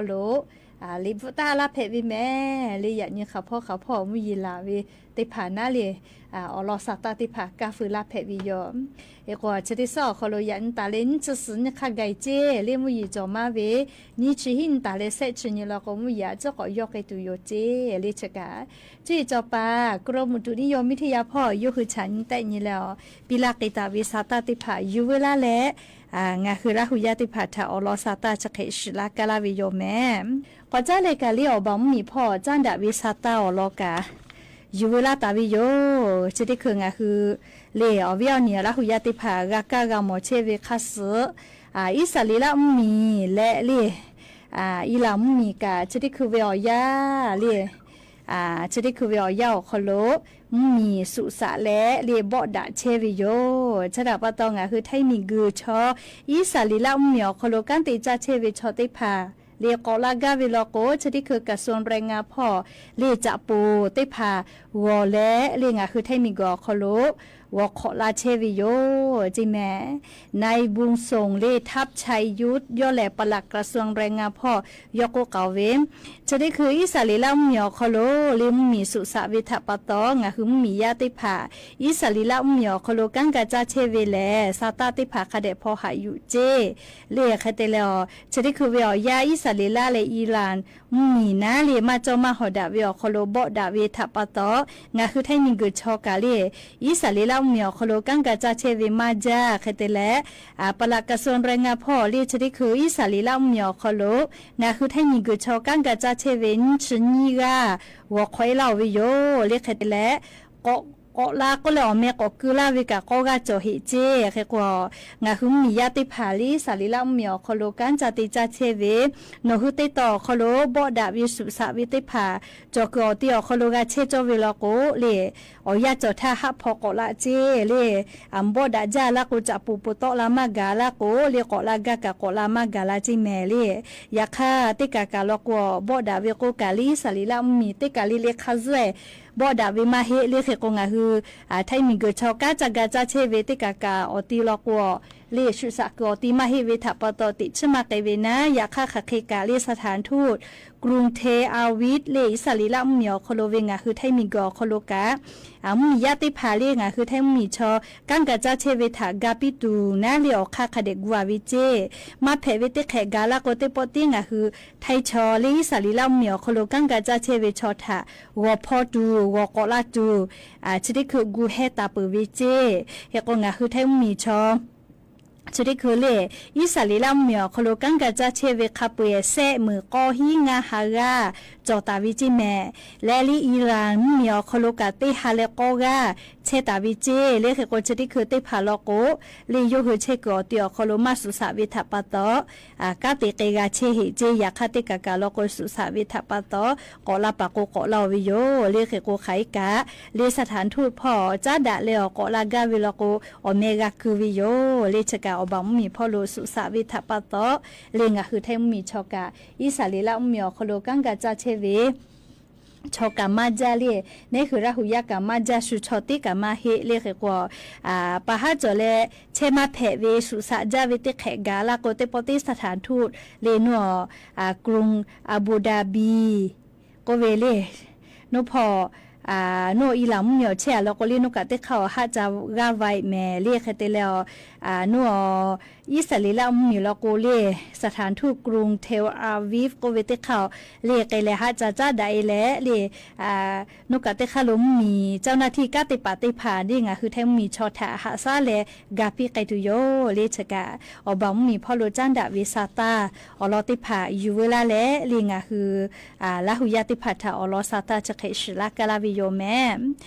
လူ လ့ ဘူးတၢ်လၢ်ဖဲးဝဲမ့ၢ် လ့ ယၤနံၤဃာ်ဖီၣ်ဃာ်ဖီၣ် မူယံၤလၢ်ဝဲသ့ၣ်တဖၣ်နၤလ့ အီၣ်လီၤစၢ်တၢ်သ့ၣ်တဖၣ် ကၢ်ဖုလၢ်ဖဲးဝဲယိာ် အဃိ ဆၢဒ်သိးအဃိလီၤ ယၤနံၤတၢ်လ့ နံၣ်တဆံနံၣ်ခါဂၤက့ လ့ မူယံၤကၠီၤမါဝဲ နံၣ်ဆံဟံၣ်နံၣ်တၢ်လ့ ဆဲးဆံနံၣ်လီၤဃိ မူယံၤအကၠီၣ်ကိးယီၢ်က့ၤတုၤယိာ်က့ လ့ ဆကး ကၠိအံၤကၠီၤပၤ ကရူၢ်မုၢ်တုနံၣ်ယိၤမံထယါဖီၣ် ယိၤဟုၣ်ဆၣ်နံၣ်တၢ်နံၤလၢ ပံလၢ်က့ၤတၢ်ဝဲစၢ်တၢ်သ့ၣ်တဖၣ် ယူၤဝဲလၢ်လၢ ငါဟုရၢ်ဟူယါသ့ၣ်တဖၣ်ထၢၣ်အီၣ်လီၤစၢ်တၢ် ဆဲးဆံလၢ်ကလၢ်ဝဲယိာ်မ့ၢ် ကွၢ်စၢ်လၢ်ကးလ့ အီၣ်ဘၣ်မူမံၤဖီၣ် ကၠၢ်ဒၣ်ဝဲစၢ်တၢ်အီၣ်လီၤကး ယူၤဝဲလၢ်တၢ်ဝဲယိာ် ဆၢဒ်သိး ငါဟု လ့ အီၣ်ဝဲအီၣ်နံၤအီၣ်ရၢ်ဟူယါသ့ၣ်တဖၣ် ဂၤကၢ်ဂၤမီၤဆဲးဝဲခါစု အံၣ်စရ့လးမူမံၤလၢလ့ အံလၣ်မူမံၤကး ဆၢဒ်သိးဝဲအီၣ်ယါလ့ ဆၢဒ်သိးဝဲအီၣ်ယါအီၤခီလီၤ မူမံၤသူၣ်စၢ်လၢလ့ ဘီၣ်ဒၣ်ဆဲးဝဲယိာ် ဆၢဒၣ်ပာ်တီၢ် ငါဟုထၢမံၤဂုၤဆီ အံၣ်စရ့လးမူမံၤအီၤခီလီၤ ကၢ်တ့ကၢ်ဆဲးဝဲဆီသ့ၣ်တဖၣ် လ့ကိးလၢ်ဂၤဝဲလီၤကိး ဆၢဒ်သိး ကရူၢ်ရဲၣ်ငါဖီၣ် လ့ ကၠၣ်ပူၤသ့ၣ်တဖၣ် ဂီၤလၢလ့ ငါဟုထၢမံၤဂုၤအီၤခီလီၤ ဂီၤခိးလၢ်ဆဲးဝဲယိာ် ကၠိမ့ၢ် နၢႆးဘူၣ်စိၣ်လ့ ထပ်ၡဲးယူး ယီၢ်လဲၣ် ပလၢ်ကရူၢ်ရဲၣ်ငါဖီၣ် ယီၢ်ကိးကဝ်ဝဲ ဆၢဒ်သိး အံၣ်စရ့လးမူမံၤအီၤခီလီၤ လ့ မူမံၤသူၣ်စၢ်ဝဲထၢၣ်ပာ်တီၢ် ငါဟုမူမံၤယါသ့ၣ်တဖၣ် အံၣ်စရ့လးမူမံၤအီၤခီလီၤ ကၢ်ဂၤကၢ်ဆဲးဝဲလၢ စၢ်တၢ်သ့ၣ်တဖၣ်ခါဒဲးဖီဟးယူၤကၠိ လ့ ဆၢဒ်သိးဝဲအီၤ ဆၢဒ်သိးဝဲအီၣ်ယါ အံၣ်စရ့လးလၢ အံလၣ် မူမံၤနၤလ့ မၤကၠီမၤဟီၣ်ဒၣ်ဝဲအီၤခီလီၤ ဘီၣ်ဒၣ်ဝဲထၢၣ်ပာ်တီၢ် ငါဟုထၢမံၤဂုၤဆီကးလ့ အံၣ်စရ့လးမူမံၤအီၤခီလီၤ ကၢ်ဂၤကၢ်ဆဲးဝဲမၤဒၣ် ဆၢဒ်သိးလၢ ပလၢ်ကရူၢ်ရဲၣ်ငါဖီၣ် လ့ ဆၢဒ်သိး အံၣ်စရ့လးမူမံၤအီၤခီလီၤ ငါဟုထၢမံၤဂုၤဆီ ကၢ်ဂၤကၢ်ဆဲးဝဲ နံၣ်ဆံနံၣ်ဂၤ ဂီၤခိးလၢ်ဝဲယိာ် လ့ ဆၢဒ်သိးလၢ ကိးလၢ်ကိးလၢ်အီၤမ့ၢ် ကိးကုလၢ်ဝဲကး ကိးဂၤကၠီၣ်ဟ့ၣ်ကၠိ အဃိ ငါဟုမူမံၤယါသ့ၣ်တဖၣ်လ့ အံၣ်စရ့လးမူမံၤအီၤခီလီၤ ကၢ်ဂၤကၢ်ဆဲးဝဲ နီၢ်ဟုသ့ၣ်တီအီၤခီလီၤ ဘီၣ်ဒၣ်ဝဲသူၣ်စၢ်ဝဲသ့ၣ်တဖၣ် ကၠီၣ်ကုၢ်အီၤတံၢ်အီၤခီလီၤ ဂၤဆဲးကၠီဝဲလီၤကိး လ့ အီၣ်ယါကၠီၣ်ထၢၣ်ဟးဖီၣ်ကိးလၢ်ကၠိ လ့ အဘီၣ်ဒၣ်ဒ်လၢကိး ကၠၣ်ပူၤပတီၢ်လၢ်မၤဂၤလၢ်ကိး လ့ ကိးလၢ်ဂၤကးကိးလၢ်မၤဂၤလၢ်ကၠိမ့ၢ်လ့ ယခါသ့ၣ်ကးကးလီၤကိး ဘီၣ်ဒၣ်ဝဲကိးကးလံ အံၣ်စရ့လးမူမံၤသ့ၣ်ကးလံ လ့ ခါစွဲ ဘီၣ်ဒၣ်ဝဲမၤဟ့ၣ် လ့ အဃိ ငါဟု ထၢမံၤဂုၤဆီ ကၢ်ဂၤကၢ်ဆဲးဝဲသ့ၣ်ကးကးအီၤတံၢ်လီၤကိး လ့ သူၣ်စၢ်ကုၢ်အီၤတံၢ်မၤဟ့ၣ်ဝဲထၢၣ်ပာ်တီၢ် တံၣ်ဆူၣ်မၤကဲဝဲနၤ ယခါဃၣ်ဃ့ကးလ့ စထၢၣ်ထူၣ် ကရူၢ်ထ့လ်အဝံး လ့ အံၣ်စရ့လးမူမံၤအီၤခီလီၤဝဲ ငါဟုထၢမံၤဂုၤအီၤခီလီၤကး အမူမံၤယါသ့ၣ်တဖၣ်လ့ ငါဟုထၢမံၤဆီ ကၢ်ဂၤကၢ်ဆဲးဝဲထၢၣ် ဂၤပံတူၢ်နၤ လ့ အီၣ်ခါခါဒဲးကွၢ်ဝဲကၠိ မၤဖဲးဝဲသ့ၣ်တဖၣ်ဂၤလၢ်ကိး သ့ၣ်ပီၣ်တံၣ် ငါဟုထၢဆီ လ့ အံၣ်စရ့လးမူမံၤအီၤခီလီၤ ကၢ်ဂၤကၢ်ဆဲးဝဲဆီထၢၣ် ဂီၤဖီတူၢ် ဂီၤကိးလၢ်တူၢ် ဆၢဒ်သိး ကူဟဲတၢ်ပၢၢ်ဝဲကၠိ အဃိ ငါဟုထၢမံၤဆီ ဆၢဒ်သိးလ့ အံၣ်စရ့လးမူမံၤအီၤခီလီၤ ကၢ်ဂၤကၢ်ဆဲးဝဲ ခါပှဲၤစဲး မုၢ်ကီၢ်ဟံး ငါးဟးဂၤ ကၠီၣ်တၢ်ဝဲကၠိမ့ၢ် လၢလံ အံလၣ်မူမံၤအီၤခီလီၤကး သ့ဟးလၢကိးဂၤ ဆဲးတၢ်ဝဲကၠိ လ့ အဃိ ဆၢဒ်သိးသ့ၣ်တဖၣ်လီၤကိး လ့ယိၤဟုၣ်ဆဲးကုၢ်အီၤတံၢ်အီၤခီလီၤ မၤသူၣ်စၢ်ဝဲထၢၣ်ပာ်တီၢ် ကၢ်သ့ၣ်က့ၤဂၤဆဲးဟ့ၣ်ကၠိ ယခါသ့ၣ်ကးကးလီၤကိး သူၣ်စၢ်ဝဲထၢၣ်ပာ်တီၢ် ကိးလၢ်ပာ်ကိးကိးလၢ်ဝဲယိာ် လ့ အဃိ ဃၣ်ဃ့ကး လ့ စထၢၣ်ထူၣ်ဖီၣ် ကၠၢ်ဒၣ်လၢအီၤ ကိးလၢ်ဂၤဝဲလီၤကိး အီၣ်မ့ၢ်ဂၤကုၢ်ဝဲယိာ် လ့ ဆကး အီၣ်ဘၣ်မူမံၤဖီၣ်လိာ် သူၣ်စၢ်ဝဲထၢၣ်ပာ်တီၢ် လ့ ငါဟုထၢမူမံၤဆီကး အံၣ်စရ့လးမူမံၤအီၤခီလီၤ ကၢ်ဂၤကၢ်ဆဲးဝဲ ဆီကးမၤဒၣ်လ့ နဲဟုၣ်ရၢ်ဟူၣ်ယါကးမၤဒၣ် ဆူၣ်ဆီသ့ၣ်ကးမၤဟ့ၣ် လ့ အဃိ ပဟးကၠီၣ်လၢ ဆဲးမၤဖဲးဝဲ သူၣ်စၢ်ဒၣ်ဝဲသ့ၣ်တဖၣ်ဂၤလၢ်ကိး သ့ၣ်ပီၣ်တံၣ် စထၢၣ်ထူၣ် လ့ နီၢ် ကရူၢ်အဘူဒၤဘံၤ ကိးဝဲလ့ နီၢ်ဖီၣ် နီၢ်အံလၣ် မူမံၤအီၤဆဲးအလီၤကိးလ့ နီၢ်ကးသ့ၣ်တဖၣ်အီၤ ဟးကၠၢ်ဂၤဝဲမ့ၢ်လ့ အဃိ သ့ၣ်လၢအီၤ နီၢ်အံၣ်စရ့လးမူမံၤလီၤကိးလ့ စထၢၣ်ထူၣ် ကရူၢ်ထ့လ်အဝံး ကိးဝဲသ့ၣ်တဖၣ်အီၤ လ့ ကဲလဲၤဟးကၠၢ်ကၠၢ်ဒၣ်အံၤလဲၣ် လ့ နီၢ်ကးသ့ၣ်တဖၣ်လၢမူမံၤ เจ้าหน้าที่ ကၢ်သ့ၣ်ပာ်သ့ၣ်တဖၣ် လ့ ငါဟုထၢမူမံၤဆီထၢၣ် ဟးစၢ်လဲၤ ဂၤပံကဲတုၤယိာ် လ့ ဆကး အီၣ်ဘၣ်မူမံၤဖီၣ်လိာ် ကၠၢ်ဒၣ်ဝဲစၢ်တၢ် အီၣ်လီၤသ့ၣ်တဖၣ် ယူၤဝဲလၢ်လၢ် လ့ ငါဟု ရၢ်ဟူၣ်ယါသ့ၣ်တဖၣ်ထၢၣ် အီၣ်လီၤစၢ်တၢ် ဆဲးဆံလၢ်ကလၢ်ဝဲယိာ်မ့ၢ်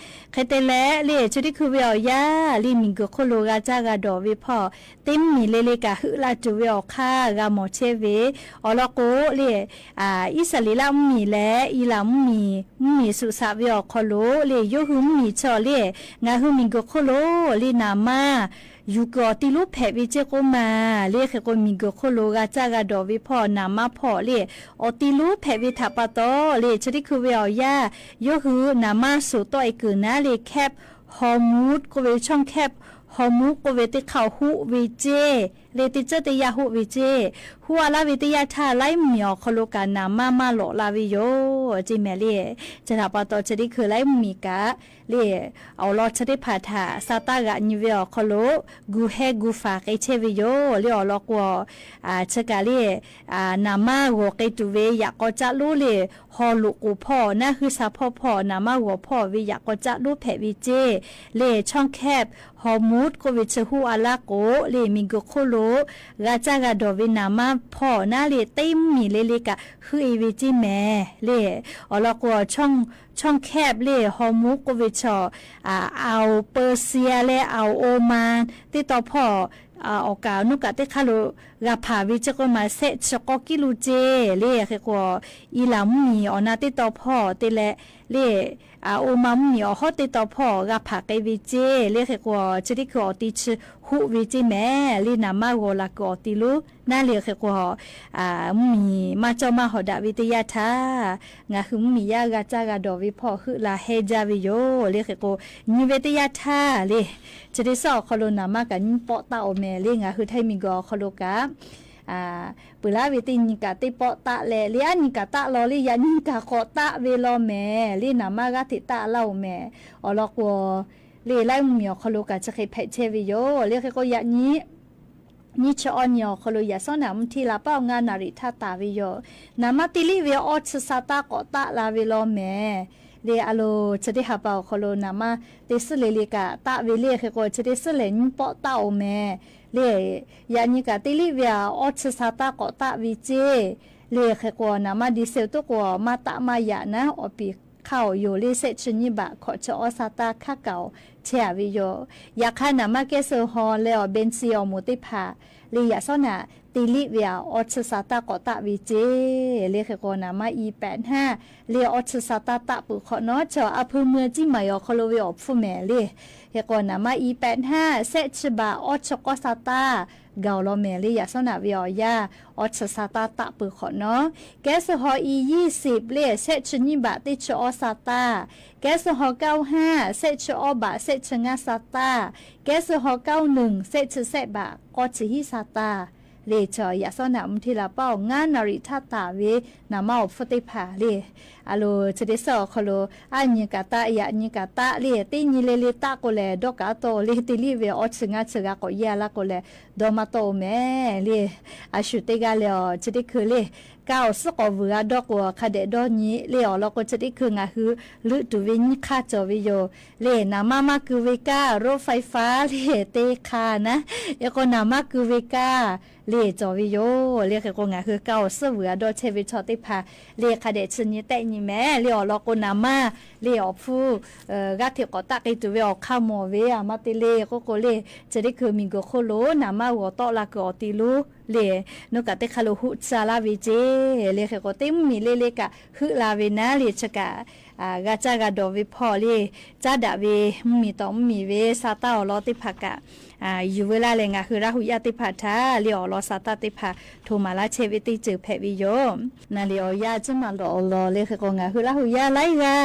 အဃိသ့ၣ်လဲၣ် လ့ ဆၢဒ်သိးဝဲအီၣ်ယါ လ့ မံၤဂုၤခီလီၤ ဂၤကၢ်ဂၤဒီးဝဲဖီၣ် သ့မုၢ်နံၤလ့လ့ကး ဟုးလၢ်တုၤဝဲအီၤခါ ဂၤမီၤဆဲးဝဲ အီၤလီၤကိးလ့ အံၣ်စရ့လးမူမံၤလၢ အံလၣ်မူမံၤ မူမံၤသူၣ်စၢ်ဝဲအီၤခီလီၤ လ့ ယိၤဟုၣ်မူမံၤဆီလ့ ငါဟုၣ်မံၤဂုၤခီလီၤ လ့ နးမါ ယူၤကုၢ်အီၤတံၢ်လီၤဖဲးဝဲကၠ့ကိးမး လ့ အဃိ မံၤဂုၤခီလီၤ ဂၤကၢ်ဂၤဒီးဝဲဖီၣ် နးမါဖီၣ်လ့ အီၤတံၢ်လီၤဖဲးဝဲထၢၣ်ပာ်တီၢ်လ့ ဆၢဒ်သိးဝဲအီၣ်ယါ ယိၤဟုၣ် နးမါ ဆိၣ်တီအီၤကုၢ်နၤလ့ แคบฮอร์มุซ ကိးဝဲ ช่องแคบฮอร์มุซ ကိးဝဲသ့ၣ်တဖၣ်အီၤ ဟူးဝဲကၠ့ လ့ တၢ်တြၢတၢ်ယၢ်ဟူးဝဲကၠ့ ဟူးအလါဝဲတၢ်ယၢ်ထၢ် လၢမီးအီၤခီလိာ်ကၣ် နးမၢ်မၢ်လီၤလၢဝဲယိၤ ကၠ့မဲာ်လ့ ကၠ့ထီၣ်ပာ်တီၣ် ကၠ့ဒ့ခုလၢမီးကၣ် လ့ အီၤလီၤကၠ့သ့ၣ်တဖၣ်ထၣ် စၢ်တၢ်ဂၤနံၤဝဲအီၤခီလိာ် ဂူာ်ဟဲဂူာ်ဖးက့ၤဆဲးဝဲယိၤ လ့အီၤလီၤကွီၢ် အဆၢကၣ်လ့ အနးမၢ်ဂီၤက့ၤတုၤဝဲ ယၤကီၢ်ကၠၢ်လိလ့ ဟီလိာ်ကိၣ်ဖီၣ် နၢ်ဟုဆါဖီၣ်ဖီၣ် နးမၢ်ဂီၤဖီၣ်ဝဲ ယၤကီၢ်ကၠၢ်လိဖဲးဝဲကၠ့ လ့ ช่องแคบฮอร์มุซကိးဝဲ ဆၢဟူးအလါကိး လ့ မ့ၢ်ဂ့ၤခီလိာ် ဂၤကၢ်ဂၤဒီးဝဲ နးမၢ်ဖီၣ်နၢ်လ့ တၢ်မံၤလ့လ့ကၣ် ဟုးအ့ဝဲကၠ့မဲာ် လ့ အီၤလီၤကွီၢ် ช่องแคบလ့ ฮอร์มุซကိးဝဲ ဆၢ အ อ่าวเปอร์เซียလၢ อ่าวโอมาน တၢ်တီၢ်ဖီၣ် အ အီၣ်ကၣ် နီၣ်ကၣ်တၢ်ခါလိာ် ဂၤဖးဝဲကၠ့ကိးမး ဆဲးဆၢကီၢ်ကံၢ်လူကၠ့ လ့ ဃဲၤကွီၢ် အီရၣ်မုၢ်နံၤ အီၣ်နၢ်တၢ်တီၢ်ဖီၣ် တၢ်လဲၣ် လ့ အ โอมานမုၢ်နံၤ အီၣ်ဟီၣ်တၢ်တီၢ်ဖီၣ် ဂၤဖးက့ၤဝဲကၠ့ လ့ ဃဲၤကွီၢ် ကၠ့ဒ့ခုအီၤတံၢ်ဆၢဟူးဝဲကၠ့မဲာ် လ့ နးမၢ်ဂီၤလၢ်ကၢအီၤတံၢ်လိ နၢ်လ့ ဃဲၤကွီၢ် အ မုၢ်နံၤ မၢ်ကၠီၣ်မၢ်ဟီၣ်ဒၣ်ဝဲတၢ်ယၢ်ထၢ် ငါဟုမုၢ်နံၤယါ ဂၤကၢ်ဂၤဒီးဝဲဖီၣ် ဟုးလၢ်ဟဲကၠ့ဝဲယိၤ လ့ ဃဲၤကွီၢ် နံၤဝဲတၢ်ယၢ်ထၢ် လ့ ကၠ့ဒ့ဆၢအီၤခီလိာ် နးမၢ်ကၣ်နံၤပီးတၢ်အီၤမဲာ် လ့ ငါဟုထၢမံၤကီၢ်အီၤခီလိာ်ကၣ် အ ပှၤလၢဝဲတၢ်နံၤကၣ်တၢ်ပီးတၢ်လဲၣ် လ့ အနံၤကၣ်တၢ်လီၤ လ့ ယၤနံၤကၣ်ဃီးတၢ်ဝဲလီၤမဲာ် လ့ နးမၢ်ဂၤထဲးတၢ်အလၢ်အီၤမဲာ် အီၤလီၤကွီၢ် လ့ လၢမုၢ်နံၤအီၤခီလိာ်ကၣ် ဆၢဃဲးဖဲးဆဲးဝဲယိၤ လ့ ဃဲၤကွီၢ် ယၤနံၤ နံၤဆၢအီနံၤအီၤခီလိာ် ယၤစီၣ်နၤမုၢ်ထံလၢ်ပၢ်အီၤ ငါးနာရီ ထၢတၢ်ဝဲယိၤ နးမၢ်တ့လံဝဲအီၣ်ဆၢစၢ်တၢ်ကိးတၢ်လၢ်ဝဲလီၤမဲာ် လ့ အလိၤ ကၠ့ဒ့ဟးပၢ်အီၤခီလိာ် နးမၢ်တ့ဆှၢလ့လ့ကၣ်တၢ်ဝဲ လ့ ဃဲၤကွီၢ် ကၠ့ဒ့ဆှၢလဲၣ်နံၤပီးတၢ်အီၤမဲာ် လ့ ယၤနံၤကၣ်တ့လံဝဲအီၣ်ဆၢစၢ်တၢ်ကိးတၢ်ဝဲကၠ့ လ့ ဃဲၤကွီၢ် နးမၢ်ဒံၣ်စဲးတအိၣ်ကွီၢ် မၢ်တၢ်မၢ်ယၤနၢ် အီၣ်ပံာ်ခါအီၤယိၤ လ့ ဆဲးဆၢနံၤဘၣ် ခိးဆၢအီၣ်စၢ်တၢ်ခါကၣ်အီၤထဲအီၤဝဲယိၤ ယၤခါနးမၢ်ကဲစိဟီလၢအီၤ ဘဲၣ်စံၣ်အီၤ မိၢ်သ့ၣ်တဖၣ် လ့ ယၤစီၣ်နၤ တ့လံဝဲအီၣ်ဆၢစၢ်တၢ်ကိးတၢ်ဝဲကၠ့ လ့ ဃဲၤကွီၢ် နးမၢ် အီးပၢၣ်နၢ် လ့ အီၣ်ဆၢစၢ်တၢ်တၢ်ပၢၢ်ခိးနီၤ ဆၢအဖၢမၢကၠံၣ်မၤအီၤခီလိာ် ဝဲအီၤဖုမဲာ် လ့ ဃဲၤကွီၢ် နးမၢ် အီးပၢၣ်နၢ် ဆဲးဆၢဘၣ် အီၣ်ဆၢကီၢ်စၢ်တၢ် ကၣ်အီၤလီၤမဲာ် လ့ ယၤစီၣ်နၤဝဲအီၤယါ အီၣ်ဆၢစၢ်တၢ်တၢ်ပၢၢ်ခိးနီၤ ကဲစိဟီ အီးယံၣ်စံး လ့ ဆဲးဆၢနံၤဘၣ် တ့ဆၢအီၣ်စၢ်တၢ် ကဲစိဟီ ကၢဝ်းဟၢၣ် ဆဲးဆၢအီၣ်ဘၣ် ဆဲးဆၢငါစၢ်တၢ် ကဲစိဟီ ကၢဝ်းနုၣ် ဆဲးဆၢဆဲးဘၣ် ကီၢ်ဆၢဟံၣ်စၢ်တၢ် လ့ ဆၢ ယၤစီၣ်နၤမုၢ်ထံလၢ်ပၢ်အီၤ ငါးနာရီ ထၢတၢ်ဝဲ နးမၢ်အီၤဖုသ့ၣ်တဖၣ် လ့ အလိၤ ကၠ့ဒ့ဆၢအီၤခီလိာ် အနံၤကၣ်တၢ် ယၤနံၤကၣ်တၢ် လ့ တ့နံၤလ့လ့တၢ်ကိးလဲၣ် ဒီးကၣ်တီၢ် လ့ တ့လံဝဲအီၣ်ဆၢငါဆၢဂၤကိးယဲၢ်အလါကိးလဲၣ် ဒီးမၤတီၢ်အီၤမဲာ် လ့ အဆူၣ်တ့ၢ်ဂၤလဲၣ်အီၤ ကၠ့ဒ့ခု လ့ ကၢအီၤစ့ၢ်ကီးဝုၤဂၤဒီးကွီၢ် ခါဒဲးဒီနံၤ လ့ အီၤလီၤကိး ကၠ့ဒ့ခု ငါဟု လုးတုၤဝဲနံၣ်ခါကၠီၤဝဲယိၤ လ့ နးမၢ်မၤကုၤဝဲကၢ် ရိဖၢၣ်ဖၢၣ် လ့ တ့ခါနၢ် အဃိ နးမၢ်ကုၤဝဲကၢ် လ့ ကၠီၤဝဲယိၤ လ့ ဃဲၤကိး ငါဟု ကၢအီၤစ့ၢ်ဝုၤဂၤဒီး ဆဲးဝဲဆီၣ်သ့ၣ်တဖၣ် လ့ ခါဒဲးဆူညါတနံၤမဲာ် လ့ အီၤလီၤကိး နးမၢ် လ့ အီၤဖု ဂၤထံးကိးတၢ်က့ၤတုၤဝဲ အီၤခါမီၤဝဲ အမၤတ့လ့ ဃိဃိလ့ ကၠ့ဒ့ခု မံၤကိၤခိၣ်လိၤ နးမၢ်ဂီၤတီၢ်လၢကုၢ်အီၤတံၢ်လိၤ လ့ နီၢ်ကးတခါလိၤ ဟူးဆါလၢဝဲကၠ့ လ့ ဃဲၤကိး တ့မံၤလ့လ့ကး ဟုးလၢဝဲနၤ လ့ ဆၢကး ဂၤစၢ်ဂၤဒီးဝဲဖီၣ်လ့ စၢ်ဒၣ်ဝဲ မံၤတီၢ်မံၤဝဲ စၢ်တၢ်အီၣ်လီသ့ၣ်တဖၣ်ကး ယူၤဝဲလၢ်လၢ ငါဟုရၣ်ဟူးယၢ်သ့ၣ်တဖၣ်ထါ လ့ အီၤလီၤစၢ်တၢ်သ့ၣ်တဖၣ် ထိးမၤလၢ်ဆဲးဝဲတ့ၢ်စၢၤဖဲးဝဲယိၤ နၤလ့ အီၤယၢ်ကၠ့မၤလီၤအီၤလီၤ လ့ ဃဲၤကိး ငါဟုရၣ်ဟူးယၢ်လၢ်ဂၤ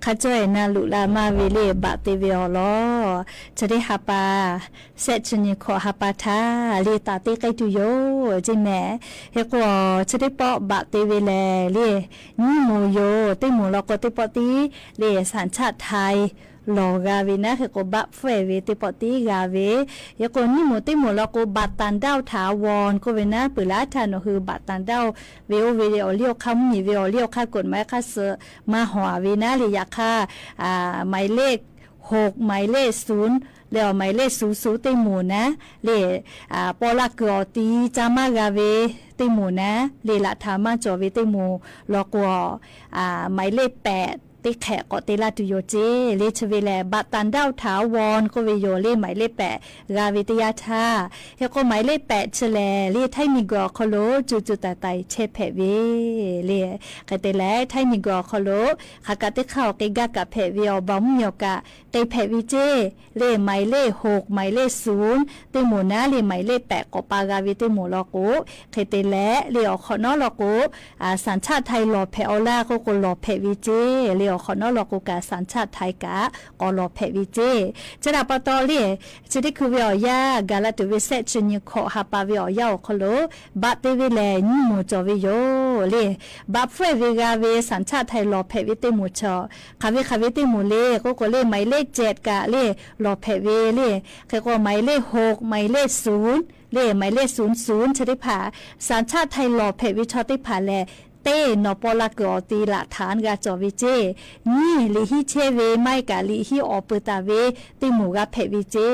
ခါကၠီၣ်အဲၣ်နၤလူၤလၢ်မၢ်ဝဲလ့ ဘၣ်တ့ဝဲအီၤလီၤ ဆၢဒ့ဟးပၢ် စဲးဆူညါခိးဟးပၢ်ထါ လ့ တၢ်တ့ကဲတုၤယိၤ ကၠ့မဲာ် ဟဲကွီၢ် ဆၢဒ့ပီၣ်ဘၣ်တ့ဝဲလဲၣ် လ့ နံၣ်မိၤယိၤ တ့ၢ်မိၤလီၤကိးတ့ၢ်ပီၣ်တံၢ် လ့ สัญชาติไทย လီၤဂာ်ဝဲနၤ ဃဲၤကိး ဘၣ်ဖှဲးဝဲတ့ၢ်ပီၣ်တံၢ်ဂာ်ဝဲ ဟဲကိး နံၣ်မိၤတ့ၢ်မိၤလီၤကိး บัตรต่างด้าวถาวร ကိးဝဲနၤ ပၢၢ်လၢထးနီၣ်ဟု บัตรต่างด้าว ဝဲအိၣ်ဝဲအီၤလံအီၤခါမုၢ်နံၤ ဝဲအီၤလံအီၤခါ กฎหมาย ခါစၢၤ မၤဟီၣ်ဝဲနၤ လ့ ယၤခါ หมายเลขหก หมายเลขศูนย์ လၢအီၤ หมายเลขศูนย์ศูนย์ တ့ၢ်မိၤနၤ လ့ ပီၣ်လၢကုၢ်အီၤတံၢ် စၢ်မၤဂာ်ဝဲတ့ၢ်မိၤနၤ လ့ လၢထးမၤကၠီၤဝဲတ့ၢ်မိၤ လီၤကွီၢ် หมายเลขแปด တ့ၢ်ခဲးကိးတ့ၢ်လၢ်တုၤယိၤကၠ့ လ့ ဆၢဝဲလဲၣ် บัตรต่างด้าวถาวร ကိးဝဲယိၤ လ့ หมายเลขแปด ဂာ်ဝဲတ့ၢ်ယါထါ ဟဲကိး หมายเลขแปด ဆၢလဲၣ် လ့ ထၢၣ်မံၤကွီၢ်ခီလိၤ ကၠူကၠူတၢ်တၢ်ဆဲးဖဲးဝဲ လ့ ဃဲၤတဲလဲၣ် ထၢၣ်မံၤကွီၢ်ခီလိၤ ဃးကးတ့ၢ်ခါအီၤက့ၤ ဂာ်ကးဖဲးဝဲအီၤ ဘၣ်မုၢ်ယီၤကး က့ၤဖဲးဝဲကၠ့ လ့ หมายเลขหก หมายเลขศูนย์ တ့ၢ်မိၤနၤ လ့ หมายเลขแปด ကိးပာ်ဂာ်ဝဲတ့ၢ်မိၤလီၤကိး ဃဲၤတဲလဲၣ် လ့ အီၤခီနီလီၤကိး สัญชาติไทย လီၤဖဲးအီၤလၢ် ဃိဃိလီၤဖဲးဝဲကၠ့ လ့ အိၣ်ခိးနီၣ်လီၤကိးကး สัญชาติไทย ကး ကိးလီၤဖဲးဝဲကၠ့ ကၠၢ်ဒၣ်ပီတီၢ်လံ ဆၢထၢၣ်ခုဝဲအီၣ်ယၢ် ကၤလးတုၤဝဲ ဆဲးဆံနွံ ခိးဟးပာ်ဝဲအီၣ်ယၢ်အိၣ်ခိးလီၤ ဘၣ်တ့ဝဲလဲၣ် ညိမူၣ်ကၠီၣ်ဝဲယိာ်လံ ဘၣ်ဖှဲးဝဲဂၤဝဲ สัญชาติไทย လီၤဖဲးဝဲတ့ၢ်မူၣ်ဆီၣ် ခးဝဲခးဝဲတ့ၢ်မူၣ်လံ ကိးကိးလံ หมายเลขเจ็ด ကးလံ လီၤဖဲးဝဲလံ ခဲကိး หมายเลขหก หมายเลขศูนย์ လံ หมายเลขศูนย์ศูนย์ ဆၢသ့ၣ်တဖၣ် สัญชาติไทย လီၤဖဲးဝဲဆီၣ်သ့ၣ်တဖၣ်လဲၣ် တ့ၢ်နီၢ်ပီးလၢ်ကွံာ်အီၤတံ หลักฐาน ဂၤကၠီၣ်ဝဲကၠ့ နံၣ် လံာ်ဟံးဆဲးဝဲ မ့ၢ်ကးလံာ်ဟံးအီၣ်ပၢၤတၢ်ဝဲ တ့ၢ်မူၣ်ဂၤဖဲးဝဲကၠ့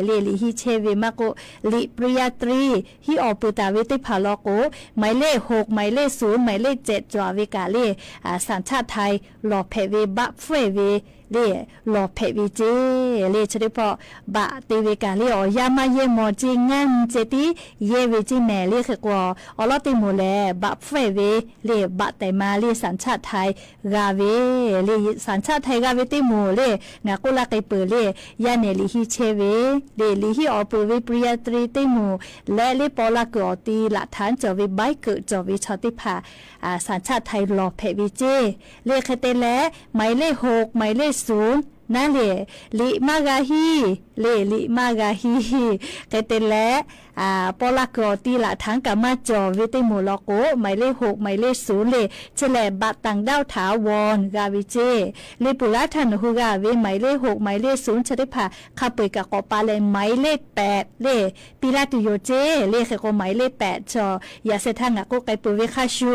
လံာ် လံာ်ဟံးဆဲးဝဲ မ့ၢ်ကိး လံာ်ပရိယါတြံ ဟံးအီၣ်ပၢၤတၢ်ဝဲသ့ၣ်တဖၣ်လီၤကိး หมายเลขหก หมายเลขศูนย์ หมายเลขเจ็ด ကၠီၣ်ဝဲကးလံ สัญชาติไทย လီၤဖဲးဝဲ ဘၣ်ဖှဲးဝဲ လံ လီၤဖဲးဝဲကၠ့ လံ ဆၢသ့ၣ်တဖၣ် ဘၣ်တ့ဝဲကးလံ အီၣ်ယၢ်မးယဲၢ်မီၤကၠ့ ငါးဆံကၠ့ ယဲၢ်ဝဲကၠ့ နဲၣ်လံ ခဲကိး အီၣ်လီၤတ့ၢ်မူၣ်လဲၣ် ဘၣ်ဖှဲးဝဲလံ ဘၣ်တဲာ်မၤလံ สัญชาติไทย ဂၤဝဲလံ สัญชาติไทย ဂၤဝဲတ့ၢ်မူၣ်လံ ငၤကိးလၢက့ၤပၢၢ်လံ ယဲၢ်နဲၣ် လံာ်ဟံးဆဲးဝဲ လံာ် လံာ်ဟံးအီၣ်ပၢၤဝဲ ပရိယါတြံ တ့ၢ်မူၣ် လဲၣ် လံာ်ပီးလၢ်ကွံာ်အီၤတံ หลักฐาน ကၠီၣ်ဝဲ ใบเกิด ကၠီၣ်ဝဲဆီၣ်သ့ၣ်တဖၣ် สัญชาติไทย လီၤဖဲးဝဲကၠ့ လံ ခဲတဲလဲၣ် หมายเลขหก หมายเลขศูนย์ နၤလံ လံာ်မးဂၤဟံး လံာ် လံာ်မးဂၤဟံး ခဲတဲလဲၣ် ပီးလၢ်ကွံာ်အီၤတံ หลักฐาน ကးမၤကၠီၣ်ဝဲတ့ၢ်မူၣ်လီၤကိး หมายเลขหก หมายเลขศูนย์ လံာ် ဆဲးလဲၣ် บัตรต่างด้าวถาวร ဂၤဝဲကၠ့ လံာ် ပုၢ်လၢ်ထၢၣ်နၢ်ဟူဂၤဝဲ หมายเลขหก หมายเลขศูนย์ ဆၢသ့ၣ်တဖၣ် ခးပှဲၤကးကိးပာ်လဲၣ် หมายเลขแปด လံာ် ပံလၢတုၤယိာ်ကၠ့ လံာ် ခဲကိး หมายเลขแปด ဆီၣ်ယၤစဲးထါ ငၤကိးက့ၤပၢၢ်ဝဲခါဆူ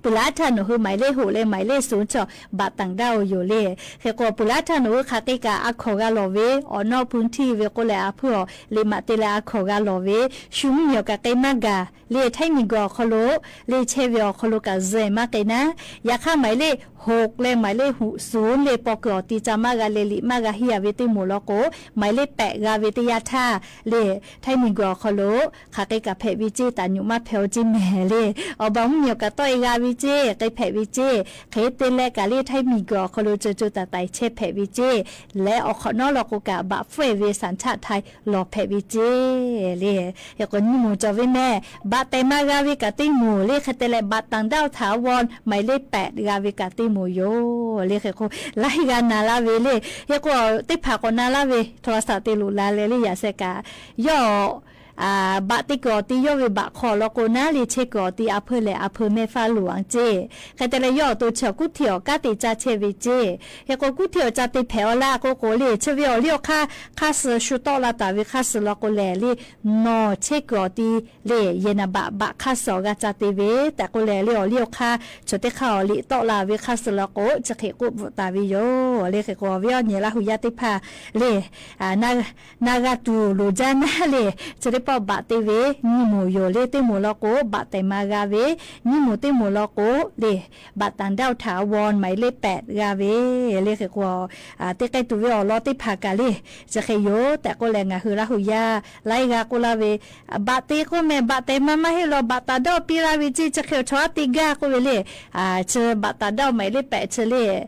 ပုၢ်လၢ်ထၢၣ်နၢ်ဟူ หมายเลขหก လံာ် หมายเลขศูนย์ ဆီၣ် บัตรต่างด้าว ယိာ်လံ ခဲကိး ပုၢ်လၢ်ထၢၣ်နၢ်ဟူ ခးက့ၤကးအခီၣ်ဂၤလီၤဝဲ အီၣ်နီၣ်ပိုၢ်ထံၣ်ဝဲကိးလဲၣ်အဖုၣ်အီၤ လံာ်မးတ့လဲၣ်အခီၣ်ဂၤလီၤဝဲ ဆူမုၢ်ညီၣ်ကးက့ၤမၤဂၤ လံာ် ไทยมีเงิน အီၤခိၣ်လိၤ လံာ် ဆဲးဝဲအီၤခိၣ်လိၤကးစဲးမၤက့ၤနၤ ယၤခါ หมายเลขหก လံာ် หมายเลขศูนย์ လံာ် ပီးကွံာ်အီၤတံ ကးမၤဂၤလံာ် လံာ်မးဂၤဟံးယၤဝဲတ့ၢ်မူၣ်လီၤကိး หมายเลขแปด ဂၤဝဲတ့ၢ်ယၤထၣ် လံာ် ไทยมีเงิน အီၤခိၣ်လိၤ ခးက့ၤကးဖဲးဝဲကၠ့ တၢ်ညိၣ်မးဖဲးအီၤကၠ့ နဲၣ်လံ အီၣ်ဘၣ်မုၢ်ညီၣ်ကးတီၢ်အံၤဂၤဝဲကၠ့ က့ၤဖဲးဝဲကၠ့ ခဲတဲလဲၣ်ကးလံာ် ไทยมีเงิน အီၤခိၣ်လိၤ ကၠိကၠိတၢ်တၢ်ဆဲးဖဲးဝဲကၠ့ လဲၣ် အိၣ်ခိးနီၣ်လီၤကိးကး ဘၣ်ဖှဲးဝဲ สัญชาติไทย လီၤဖဲးဝဲကၠ့ လံာ် ယကိးညိမူၣ်ကၠီၣ်ဝဲမဲာ် ဘၣ်တဲာ်မၤဂၤဝဲကးတ့ၢ်မူၣ်လံ ခဲတဲလဲၣ် บัตรต่างด้าวถาวร หมายเลขแปด ဂၤဝဲကးတ့ၢ်မူၣ်ယိာ်လံ ခဲကိး လၢဟံၣ်ဂၤနၤလၢဝဲလံ ယကိးသ့ၣ်တဖၣ်ကိးနၤလၢဝဲ โทรศัพท์ တ့လိာ်လၢလဲၣ်လံ ယၤစဲးကး ယီၣ် ဘၣ်တ့ၢ်ကွံာ်အီၤတံ ယီၣ်ဝဲဘၣ်ခီၣ်လီၤကိးနၤ လံာ်ဆဲးကွံာ်အီၤတံ အဖၢလၢအဖၢမဲာ်သၣ်လူၤအီၤကၠ့ ခဲတဲလဲၣ် ယီၣ်အသိးဆၢ ကူၣ်ထံၣ်အီၤကးတ့ၢ်ကၠါဆဲးဝဲကၠ့ ယကိးကူၣ်ထံၣ်အီၤကၠါတ့ၢ်ဖဲးအီၤလၢအကိးကိးလံာ် ဆၢဝဲအီၤလံအီၤခါ ခါစၢၤ ဆူတီၣ်လၢတၢ်ဝဲခါစၢၤလီၤကိးလဲၣ်လံ နီၢ်ဆဲးကွံာ်အီၤတံ လံာ် ယဲၢ်နဘၣ်ဘၣ်ခါစၢၤအီၤဂၤကၠါတ့ၢ်ဝဲ တၢ်ကိးလဲၣ်လံအီၤလံအီၤခါ ဆၢတဲခါအီၤလံာ်တီၣ်လၢအဝဲခါစၢၤလီၤကိး ဆၢဃ့ၢ်ကိးဘၣ်တၢ်ဝဲယိာ်လံ ခဲကိးဝဲအီၤ ညီလၢဟူယါသ့ၣ်တဖၣ်လံာ် နၤဂၤတူၢ်လိာ်ကၠါနၤလံာ် ဆၢသ့ၣ်တဖၣ်ဘၣ်တ့ၢ်ဝဲ ညိမူၣ်ယိာ်လံတ့ၢ်မူၣ်လီၤကိး ဘၣ်တဲာ်မၤဂၤဝဲ ညိမူၣ်တ့ၢ်မူၣ်လီၤကိးလံာ် บัตรต่างด้าวถาวร หมายเลขแปด ဂၤဝဲလံ ခဲကိး တ့ၢ်ကဲတူၢ်ဝဲအီၤလီၤသ့ၣ်တဖၣ်ကးလံာ် ဆၢဃ့ၢ်ယိာ် တၢ်ကိးလဲၣ် ငါဟုးလၢဟူးယါ လၢအဂၤကိးလၢဝဲ ဘၣ်တ့ၢ်ကိးမဲာ် ဘၣ်တဲာ်မၤမၤဟ့ၣ်လီၤ บัตรต่างด้าว ပံလၢဝဲကၠ့ ဆၢဃ့ၢ်ဆီတံၢ်ဂၤကိးဝဲလံာ် ဆၢ บัตรต่างด้าว หมายเลขแปดဆၢလံာ်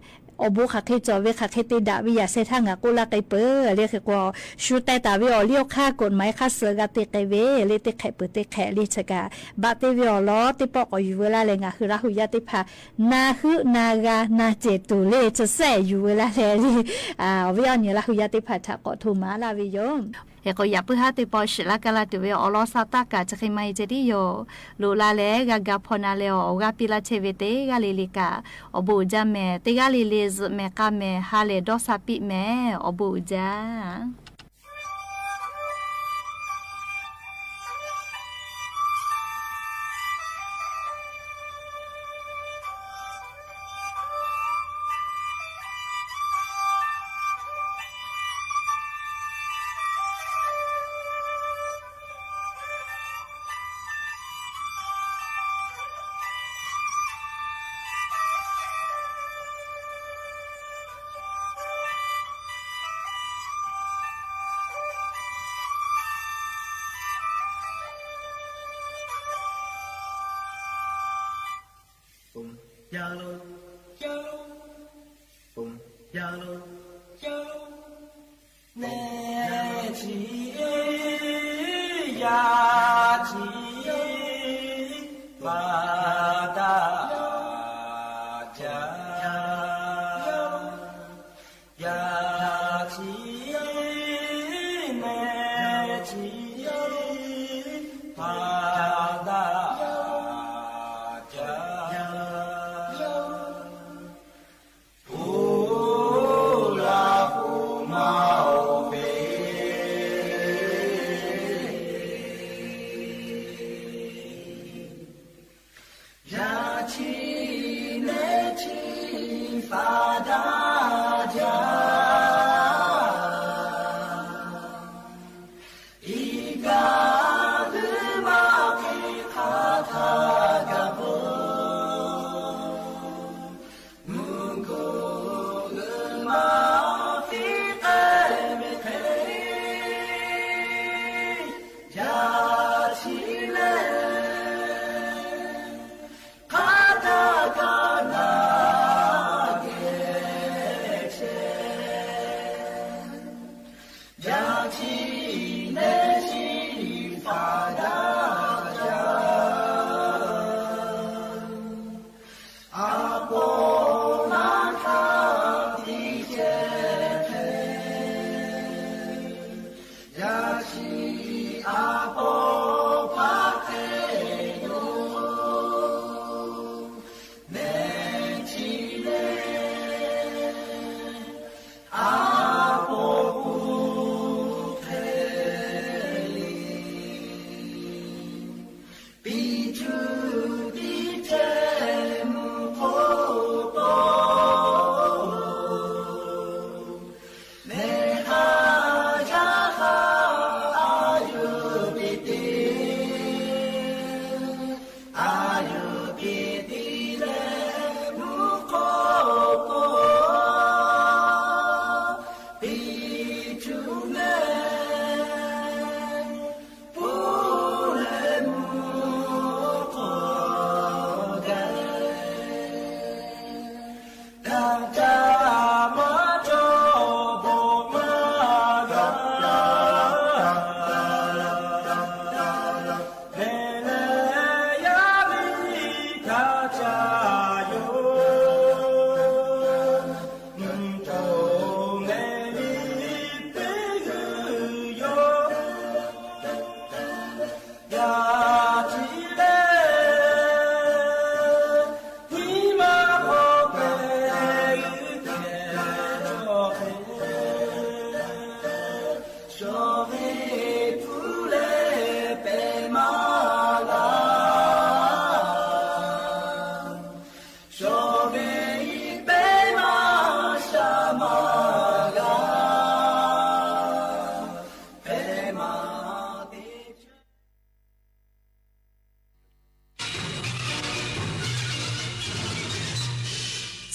အိၣ်ဘူးခးဃ့ကၠီၣ်ဝဲ ခးဃ့တ့ဒၣ်ဝဲ ယၤစဲးထါ ငါကိးလၢက့ၤပၢၢ်လံ ခဲကိး ဆူတဲတၢ်ဝဲအီၤလံအီၤခါ กฎหมายခါစၢၤဂၤတ့ၢ်ကဲဝဲလံ တ့ၢ်ခဲးပၢၢ်တ့ၢ်ခဲးလံာ်ဆၢကး ဘၣ်တ့ၢ်ဝဲအီၤလီၤ တ့ၢ်ပီၣ်ကိးယူၤဝဲလၢလဲၣ် ငါဟုးလၢဟူးယါသ့ၣ်တဖၣ် နၤဟုးနၤဂၤနၤစဲးတူၢ်လံာ် ဆၢဆဲးယူၤဝဲလၢလဲၣ်လံာ် အဝဲအီၤ ညီလၢဟူးယါသ့ၣ်တဖၣ် ထးကိးထိးမၤလၢဝဲယိာ် ယကိးယၤပုၢ်ဟါသ့ၣ်တဖၣ် စံးလၢကလးတူၢ်ဝဲအီၤလီၤ စးတၢ်ကး ဆၢဃ့ၢ်မၤအံၤကဲဒ်ယိာ် လိာ်လၢလဲၣ် ဂၤဂၤဖီနၤလဲၣ်အီၤ အီၣ်ဂၤပံလၢဆဲးဝဲတ့ၢ်ဂၤလံာ်လံာ်ကး အိၣ်ဘူးအုးဒၣ်မဲာ် တ့ၢ်ဂၤလံာ်လံာ် စံးမဲာ်ကါမဲာ် ဟါလဲၣ်ဒီးစးပံးမဲာ် အိၣ်ဘူးအုးဒၣ်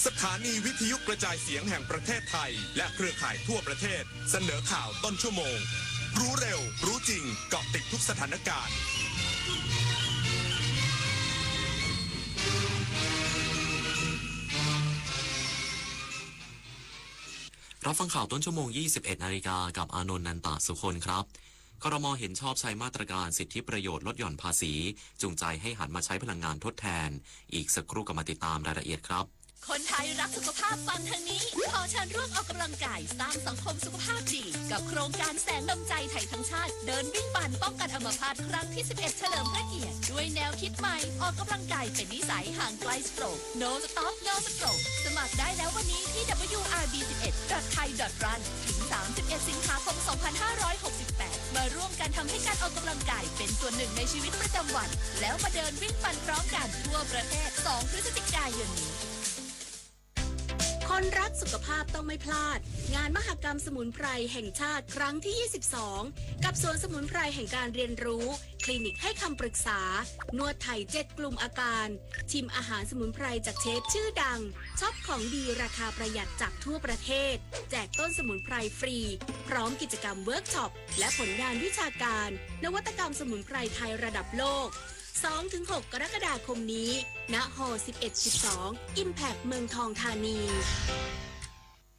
สถานีวิทยุกระจายเสียงแห่งประเทศไทย และเครือข่ายทั่วประเทศ เสนอข่าวต้นชั่วโมง รู้เร็ว รู้จริง เกาะติดทุกสถานการณ์ รับฟังข่าวต้นชั่วโมง ยี่สิบเอ็ดนาฬิกา กับอานนท์ นันตะสุคนครับ ครม.เห็นชอบใช้มาตรการสิทธิประโยชน์ลดหย่อนภาษี จูงใจให้หันมาใช้พลังงานทดแทน อีกสักครู่กลับมาติดตามรายละเอียดครับ คนไทยรักสุขภาพฟังทางนี้ ขอเชิญร่วมออกกำลังกายสร้างสังคมสุขภาพดี กับโครงการแสงนำใจไทยทั้งชาติ เดินวิ่งปั่นป้องกันอัมพาตครั้งที่สิบเอ็ด เฉลิมพระเกียรติ ด้วยแนวคิดใหม่ ออกกำลังกายเป็นนิสัย ห่างไกลสโตรก No Stop No Stroke สมัครได้แล้ววันนี้ที่ ดับเบิลยูอาร์บีสิบเอ็ด ดอท ไทย ดอท รัน ถึง สามสิบเอ็ด สิงหาคม สองพันห้าร้อยหกสิบแปด มาร่วมกันทำให้การออกกำลังกายเป็นส่วนหนึ่งในชีวิตประจำวัน แล้วมาเดินวิ่งปั่นพร้อมกันทั่วประเทศ สอง พฤศจิกายนนี้ คนรักสุขภาพต้องไม่พลาด งานมหกรรมสมุนไพรแห่งชาติครั้งที่ ยี่สิบสอง กับสวนสมุนไพรแห่งการเรียนรู้ คลินิกให้คำปรึกษา นวดไทย เจ็ด กลุ่มอาการ ชิมอาหารสมุนไพรจากเชฟชื่อดัง ช็อปของดีราคาประหยัดจากทั่วประเทศ แจกต้นสมุนไพรฟรี พร้อมกิจกรรมเวิร์กช็อป และผลงานวิชาการ นวัตกรรมสมุนไพรไทยระดับโลก สองถึงหก กรกฎาคมนี้ ณ ฮอลล์ สิบเอ็ด สิบสอง Impact เมืองทองธานี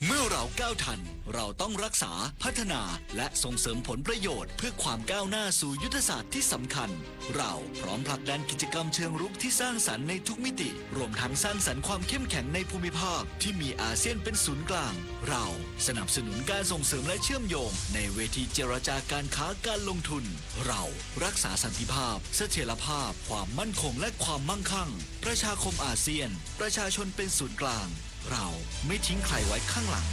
เมื่อเราก้าวทัน เราต้องรักษา พัฒนา และส่งเสริมผลประโยชน์เพื่อความก้าวหน้าสู่ยุทธศาสตร์ที่สำคัญ เราพร้อมผลักดันกิจกรรมเชิงรุกที่สร้างสรรค์ในทุกมิติ รวมทั้งสร้างสรรค์ความเข้มแข็งในภูมิภาคที่มีอาเซียนเป็นศูนย์กลาง เราสนับสนุนการส่งเสริมและเชื่อมโยงในเวทีเจรจาการค้าการลงทุน เรารักษาสันติภาพ เสถียรภาพ ความมั่นคง และความมั่งคั่ง ประชาคมอาเซียน ประชาชนเป็นศูนย์กลาง เราไม่ทิ้งใครไว้ข้างหลัง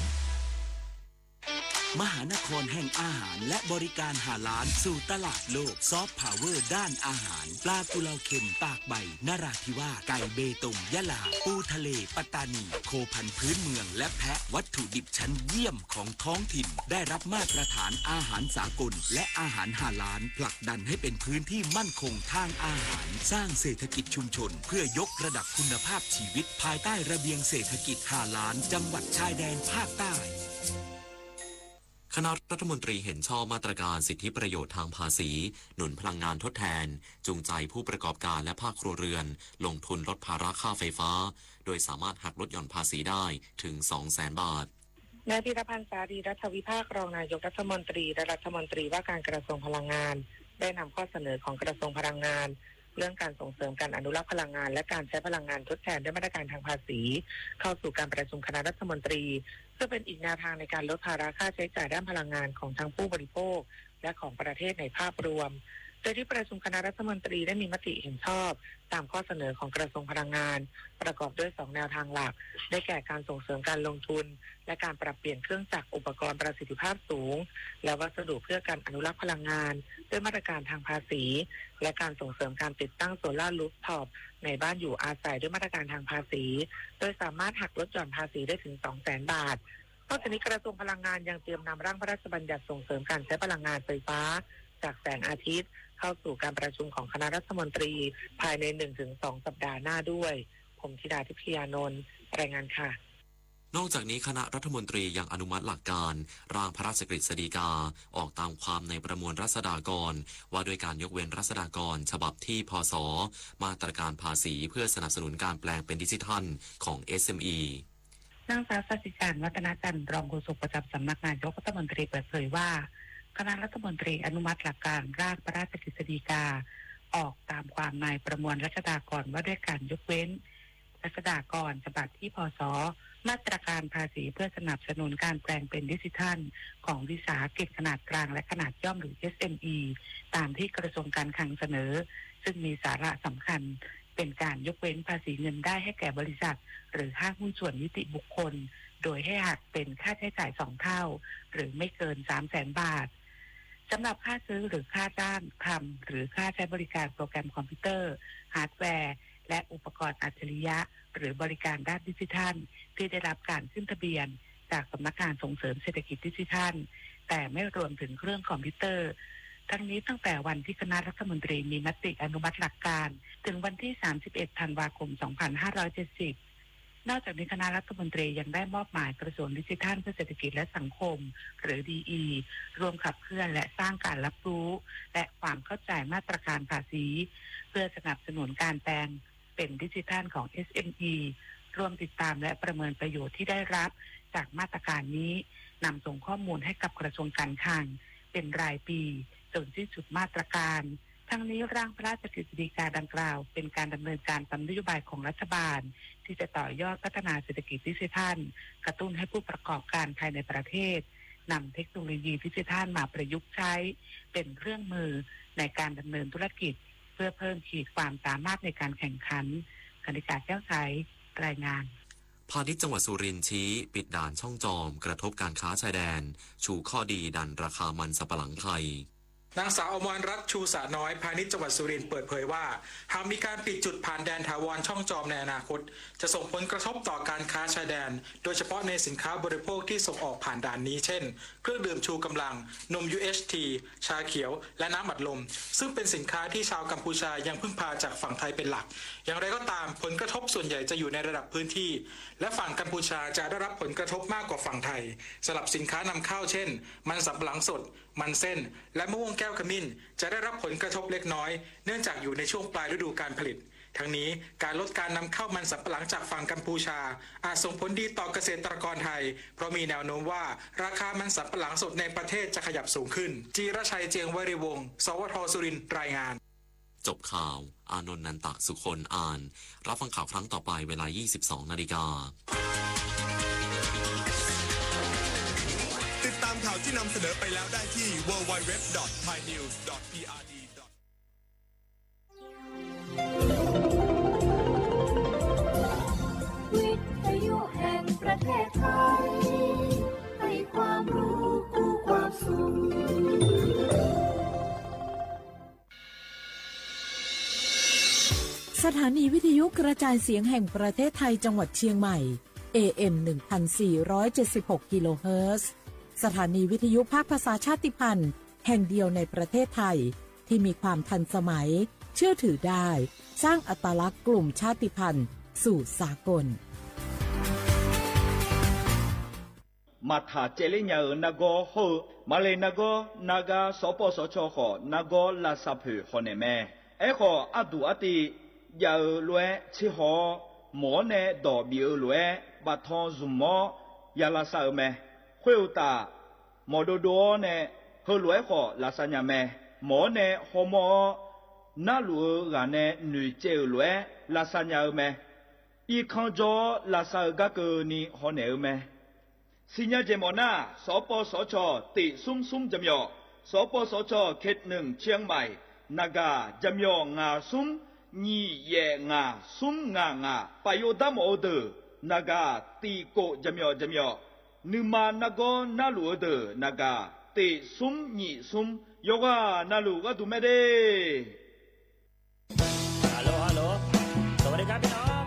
มหานครแห่งอาหารและบริการฮาลาลสู่ตลาดโลก ซอฟต์พาวเวอร์ด้านอาหาร ปลากุเลาเค็มตากใบนราธิวาส ไก่เบตงยะลา ปูทะเลปัตตานี โคพันธุ์พื้นเมืองและแพะ วัตถุดิบชั้นเยี่ยมของท้องถิ่น ได้รับมาตรฐานอาหารสากล และอาหารฮาลาล ผลักดันให้เป็นพื้นที่มั่นคงทางอาหาร สร้างเศรษฐกิจชุมชน เพื่อยกระดับคุณภาพชีวิต ภายใต้ระเบียงเศรษฐกิจฮาลาล จังหวัดชายแดนภาคใต้ คณะรัฐมนตรีเห็นชอบมาตรการสิทธิประโยชน์ทางภาษี หนุนพลังงานทดแทน จูงใจผู้ประกอบการและภาคครัวเรือน ลงทุนลดภาระค่าไฟฟ้า โดยสามารถหักลดหย่อนภาษีได้ถึง สองแสนบาท นายพีรพันธ์ สารีรัฐวิภาค รองนายกรัฐมนตรี และรัฐมนตรีว่าการกระทรวงพลังงาน ได้นำข้อเสนอของกระทรวงพลังงาน เรื่องการส่งเสริมการอนุรักษ์พลังงาน และการใช้พลังงานทดแทนด้วยมาตรการทางภาษี เข้าสู่การประชุมคณะรัฐมนตรี เพื่อเป็นอีกแนวทางในการลดภาระค่าใช้จ่ายด้านพลังงานของทั้งผู้บริโภค และของประเทศในภาพรวม โดยที่ประชุมคณะรัฐมนตรีได้มีมติเห็นชอบตามข้อเสนอของกระทรวงพลังงาน ประกอบด้วยสองแนวทางหลัก ได้แก่การส่งเสริมการลงทุน และการปรับเปลี่ยนเครื่องจักรอุปกรณ์ประสิทธิภาพสูง และวัสดุเพื่อการอนุรักษ์พลังงาน ด้วยมาตรการทางภาษี และการส่งเสริมการติดตั้งโซลาร์รูฟท็อปในบ้านอยู่อาศัยด้วยมาตรการทางภาษี โดยสามารถหักลดหย่อนภาษีได้ถึง สองแสนบาท นอกจากนี้กระทรวงพลังงานยังเตรียมนำร่างพระราชบัญญัติส่งเสริมการใช้พลังงานไฟฟ้าจากแสงอาทิตย์ เข้าสู่การประชุมของคณะรัฐมนตรีภายในหนึ่งถึงสองสัปดาห์หน้าด้วย ผมธิดา ทิพยานนท์ รายงานค่ะ นอกจากนี้คณะรัฐมนตรียังอนุมัติหลักการร่างพระราชกฤษฎีกา ออกตามความในประมวลรัษฎากร ว่าด้วยการยกเว้นรัษฎากรฉบับที่ พศ มาตรการภาษีเพื่อสนับสนุนการแปลงเป็นดิจิทัลของ เอสเอ็มอี นางสาว สัจจิการ วัฒนจันทร์ รองโฆษกประจำสำนักนายกรัฐมนตรีเปิดเผยว่า คณะรัฐมนตรีอนุมัติหลักการร่างพระราชกฤษฎีกา ออกตามความในประมวลรัษฎากรว่าด้วยการยกเว้น รัษฎากรฉบับที่ พศ มาตรการภาษีเพื่อสนับสนุนการแปลงเป็นดิจิทัลของวิสาหกิจขนาดกลางและขนาดย่อมหรือ เอสเอ็มอี ตามที่กระทรวงการคลังเสนอ ซึ่งมีสาระสำคัญ เป็นการยกเว้นภาษีเงินได้ให้แก่บริษัท หรือห้างหุ้นส่วนนิติบุคคล โดยให้หักเป็นค่าใช้จ่ายสองเท่า หรือไม่เกิน สามแสนบาท สำหรับค่าซื้อหรือค่าจ้างทำหรือค่าใช้บริการโปรแกรมคอมพิวเตอร์ ฮาร์ดแวร์ และอุปกรณ์อัจฉริยะ หรือบริการด้านดิจิทัล ที่ได้รับการขึ้นทะเบียนจากสำนักงานส่งเสริมเศรษฐกิจดิจิทัล แต่ไม่รวมถึงเครื่องคอมพิวเตอร์ ทั้งนี้ตั้งแต่วันที่คณะรัฐมนตรีมีมติอนุมัติหลักการ ถึงวันที่ สามสิบเอ็ด ธันวาคม สองพันห้าร้อยเจ็ดสิบ นอกจากนี้คณะรัฐมนตรียังได้มอบหมายกระทรวงดิจิทัลเพื่อเศรษฐกิจและสังคม หรือ ดีอี ร่วมขับเคลื่อนและสร้างการรับรู้ และความเข้าใจมาตรการภาษี เพื่อสนับสนุนการแปลงเป็นดิจิทัลของ เอสเอ็มอี ร่วมติดตามและประเมินประโยชน์ที่ได้รับจากมาตรการนี้ นำส่งข้อมูลให้กับกระทรวงการคลังเป็นรายปี จนสิ้นสุดมาตรการ ทั้งนี้ร่างพระราชกฤษฎีกาดังกล่าว เป็นการดำเนินการตามนโยบายของรัฐบาล ที่จะต่อยอดพัฒนาเศรษฐกิจดิจิทัล กระตุ้นให้ผู้ประกอบการภายในประเทศ นำเทคโนโลยีดิจิทัลมาประยุกต์ใช้เป็นเครื่องมือในการดำเนินธุรกิจ เพื่อเพิ่มขีดความสามารถในการแข่งขัน กนิกา แก้วใส รายงาน พาณิชย์จังหวัดสุรินทร์ชี้ปิดด่านช่องจอมกระทบการค้าชายแดน ชูข้อดีดันราคามันสำปะหลังไทย นางสาวอมรรัตน์ ชูสะน้อย พาณิชย์จังหวัดสุรินทร์เปิดเผยว่า หากมีการปิดจุดผ่านแดนถาวรช่องจอมในอนาคต จะส่งผลกระทบต่อการค้าชายแดน โดยเฉพาะในสินค้าบริโภคที่ส่งออกผ่านด่านนี้ เช่น เครื่องดื่มชูกำลัง นม ยูเอชที ชาเขียว และน้ำอัดลม ซึ่งเป็นสินค้าที่ชาวกัมพูชายังพึ่งพาจากฝั่งไทยเป็นหลัก อย่างไรก็ตาม ผลกระทบส่วนใหญ่จะอยู่ในระดับพื้นที่ และฝั่งกัมพูชาจะได้รับผลกระทบมากกว่าฝั่งไทย สำหรับสินค้านำเข้า เช่น มันสำปะหลังสด มันเส้น และมะม่วงแก้วขมิ้น จะได้รับผลกระทบเล็กน้อย เนื่องจากอยู่ในช่วงปลายฤดูการผลิต ทั้งนี้ การลดการนำเข้ามันสำปะหลังจากฝั่งกัมพูชา อาจส่งผลดีต่อเกษตรกรไทย เพราะมีแนวโน้มว่าราคามันสำปะหลังสดในประเทศจะขยับสูงขึ้น จีรชัย เจียงวรีวงศ์ สวท สุรินทร์ รายงาน จบข่าว อานนท์ นันตะสุคน อ่าน รับฟังข่าวครั้งต่อไปเวลา ยี่สิบสองนาฬิกา ติดตามข่าวที่นำเสนอไปแล้วได้ที่ ดับเบิลยู ดับเบิลยู ดับเบิลยู ดอท ไทยนิวส์ ดอท พีอาร์ดี ดอท วิทยุแห่งประเทศไทย ให้ความรู้ สถานีวิทยุกระจายเสียงแห่งประเทศไทยจังหวัดเชียงใหม่ เอเอ็ม หนึ่งพันสี่ร้อยเจ็ดสิบหก กิโลเฮิรตซ์ สถานีวิทยุภาคภาษาชาติพันธุ์แห่งเดียวในประเทศไทย ที่มีความทันสมัย เชื่อถือได้ สร้างอัตลักษณ์กลุ่มชาติพันธุ์สู่สากล မၤထၢၣ်ကဲးလ့ညါဧၢ နါဂီၤဟီၣ်ဧၢ, မၤလ့ၣ်နါဂီၤ နဂၤ စီၤပီစီၤခၠီၣ်ဃိး နါဂီၤလၢ်သၣ်ဖၢၣ်ဟီၣ်နဲၣ်မဲ, အဲၣ်ဃိးအဒူၣ်အတံၢ် ယၢ်ဧၢလွဲဆ့ဟီၣ်, မီၣ်န့ၣ်ဒီးဘံၣ်ဧၢလွဲ ဘၣ်ထီၣ် Zoom မီၣ် ယၤလၢ်သၣ်ဧၢမဲ, ဃ့ၢ်ဧိၤတၢ် မီၣ်ဒိၣ်ဒိၣ်န့ၣ် ဟၢလွဲဃိးလၢ်သၣ်ညါမဲ, မီၣ်န့ၣ်ဟီၣ်မီၣ် နၢ်လူၢ်ဧၢဂၤန့ၣ် နွံကဲးဧၢလွဲ လၢ်သၣ်ညါဧၢမဲ အံၤခီကၠီ လၢ်သၣ်ဧၢဂၤကၢၢ်နံၤ ဟီၣ်နဲၣ်ဧၢမဲ, စံၣ်ညီၣ်ကဲးမီၣ်နၢ် စီၤပီစီၤခၠီၣ် တ့ၢ်သုမ်းသုမ်း ကၠၢမ်းယီၣ်, စီၤပီစီၤခၠီၣ် เขตหนึ่ง เชียงใหม่ နဂၤ ကၠၢမ်းယီၣ် ငါးသုမ်း ညံၣ်ယဲၢ်ငါး သုမ်းငါးငါး, ပၢ်ယိၣ်ဒါမီၣ်အိၣ်ဒၢး နဂၤ တံၢ်ကိၣ် ကၠၢမ်းယီၣ် ကၠၢမ်းယီၣ်, နုၢ်မၤနါဂီၤနၢ်လူၢ်အိၣ်ဒၢး နဂၤ တ့ၢ်သုမ်း ညံၣ်သုမ်း, ယိၤဂၤ နၢ်လူၢ်ဂီၢ်ဒူၣ်မဲဒၣ် ဟယ်လို ဟယ်လို สวัสดีครับพี่น้อง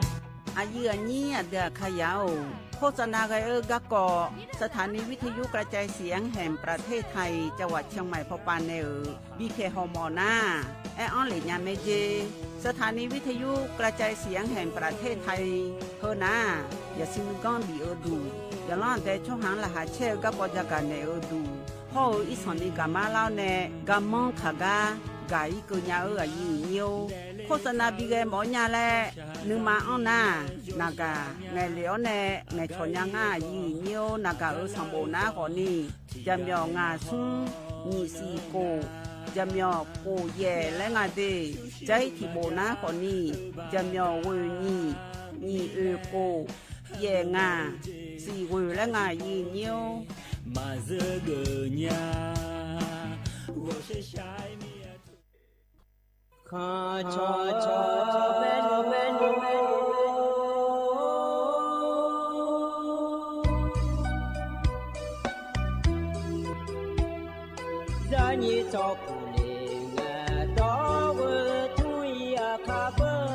အယုၢ်အညိ အဒုးအခါယၤအိၣ် โฆษณาဂဲၤအၢ ကၠၢမ်းယီၣ် สถานีวิทยุกระจายเสียงแห่งประเทศไทย จังหวัดเชียงใหม่ ဖီပာ်နဲၣ်ဧၢ ဘံၣ်ခဲၣ်ဟီၣ်မီၣ်နၢ် အဲၣ်အီၤလၢညါမဲကၠီ สถานีวิทยุกระจายเสียงแห่งประเทศไทย ဟၢနၢ် ယစံးမုၢ်ကီၢ်ဘံၣ်အၢဒူၣ် ယလီၤတဲာ်ဆီဟၣ်လၢဟးဆဲးအၢ ကၠၢမ်းယီၣ် ကၠၢမ်းဂၤနဲၣ်အၢဒူၣ် ဟီၣ်အၢ အံသီၣ်နံၤ ကမါလီၤန့ၣ် ကမီၤခါဂၤ ဂၤအံၤကၢၢ်ညါအၢ အယုၢ်အညိ โฆษณาဘံၣ်ဂဲၤမီၣ်ညါလဲၣ် နုၢ်မၤအီၤနၢ် နဂၤ ငဲၤလၢအီၤန့ၣ် ငဲၤဆီၣ်ညါငါ အယုၢ်အညိ နဂၤဧၢ ဆၣ်ဘိၣ်နၢ်ဃိးနံၣ် ကၠၢမ်းယီၣ် ငါးသုမ်း ညံၣ်သီၣ်ကိၣ် ကၠၢမ်းယီၣ် ကိၣ်ယဲၢ်လၢငါးဒ့ၣ် ကၠၢမ်းထံၣ်ဘိၣ်နၢ်ဃိးနံၣ် ကၠၢမ်းယီၣ် ဝ့ၢ်နံၣ် ညံၣ်အၢၣ်ကိၣ် ယဲၢ်ငါး သီၣ်ဝ့ၢ်လၢငါ ယုၢ်ညိ မၤစၢၤဂၢၢ်ညါ ခီၣ်ခီၣ်ခီၣ် ပဲနူ ပဲနူ ပဲနူ ဇာနံၣ်ထီၣ်ပူၤလ့ၣ် ငါဒီးဝဲထူၣ်အံၤအခါဘၣ်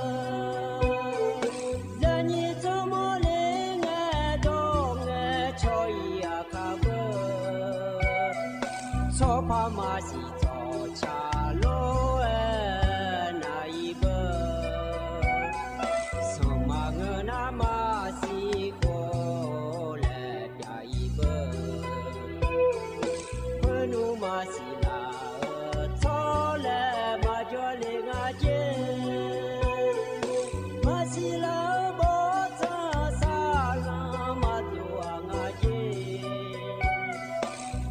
ဇာနံၣ်ထီၣ်မီၢ်လ့ၣ် ငါဒီးငါဆီၣ်အံၤအခါဘၣ် ဆီၣ်ဖးမၤစံၣ်ထီၣ်ဆၣ်လိၤဝဲနၤအံၤဘၣ် ဆီၣ်မၤဂၢၢ်နၤမၤစံၣ်ဃိ လဲၤပၠးအံၤဘၣ် ဖၢနူမၤစံၣ်လၢထီၣ်လဲၤမၤကၠီလ့ၣ်ငါကၠ့ မၤစံၣ်လၢဘီၣ်ထၢၣ်စၢ်လၢမၤတူၢ်အငါကၠ့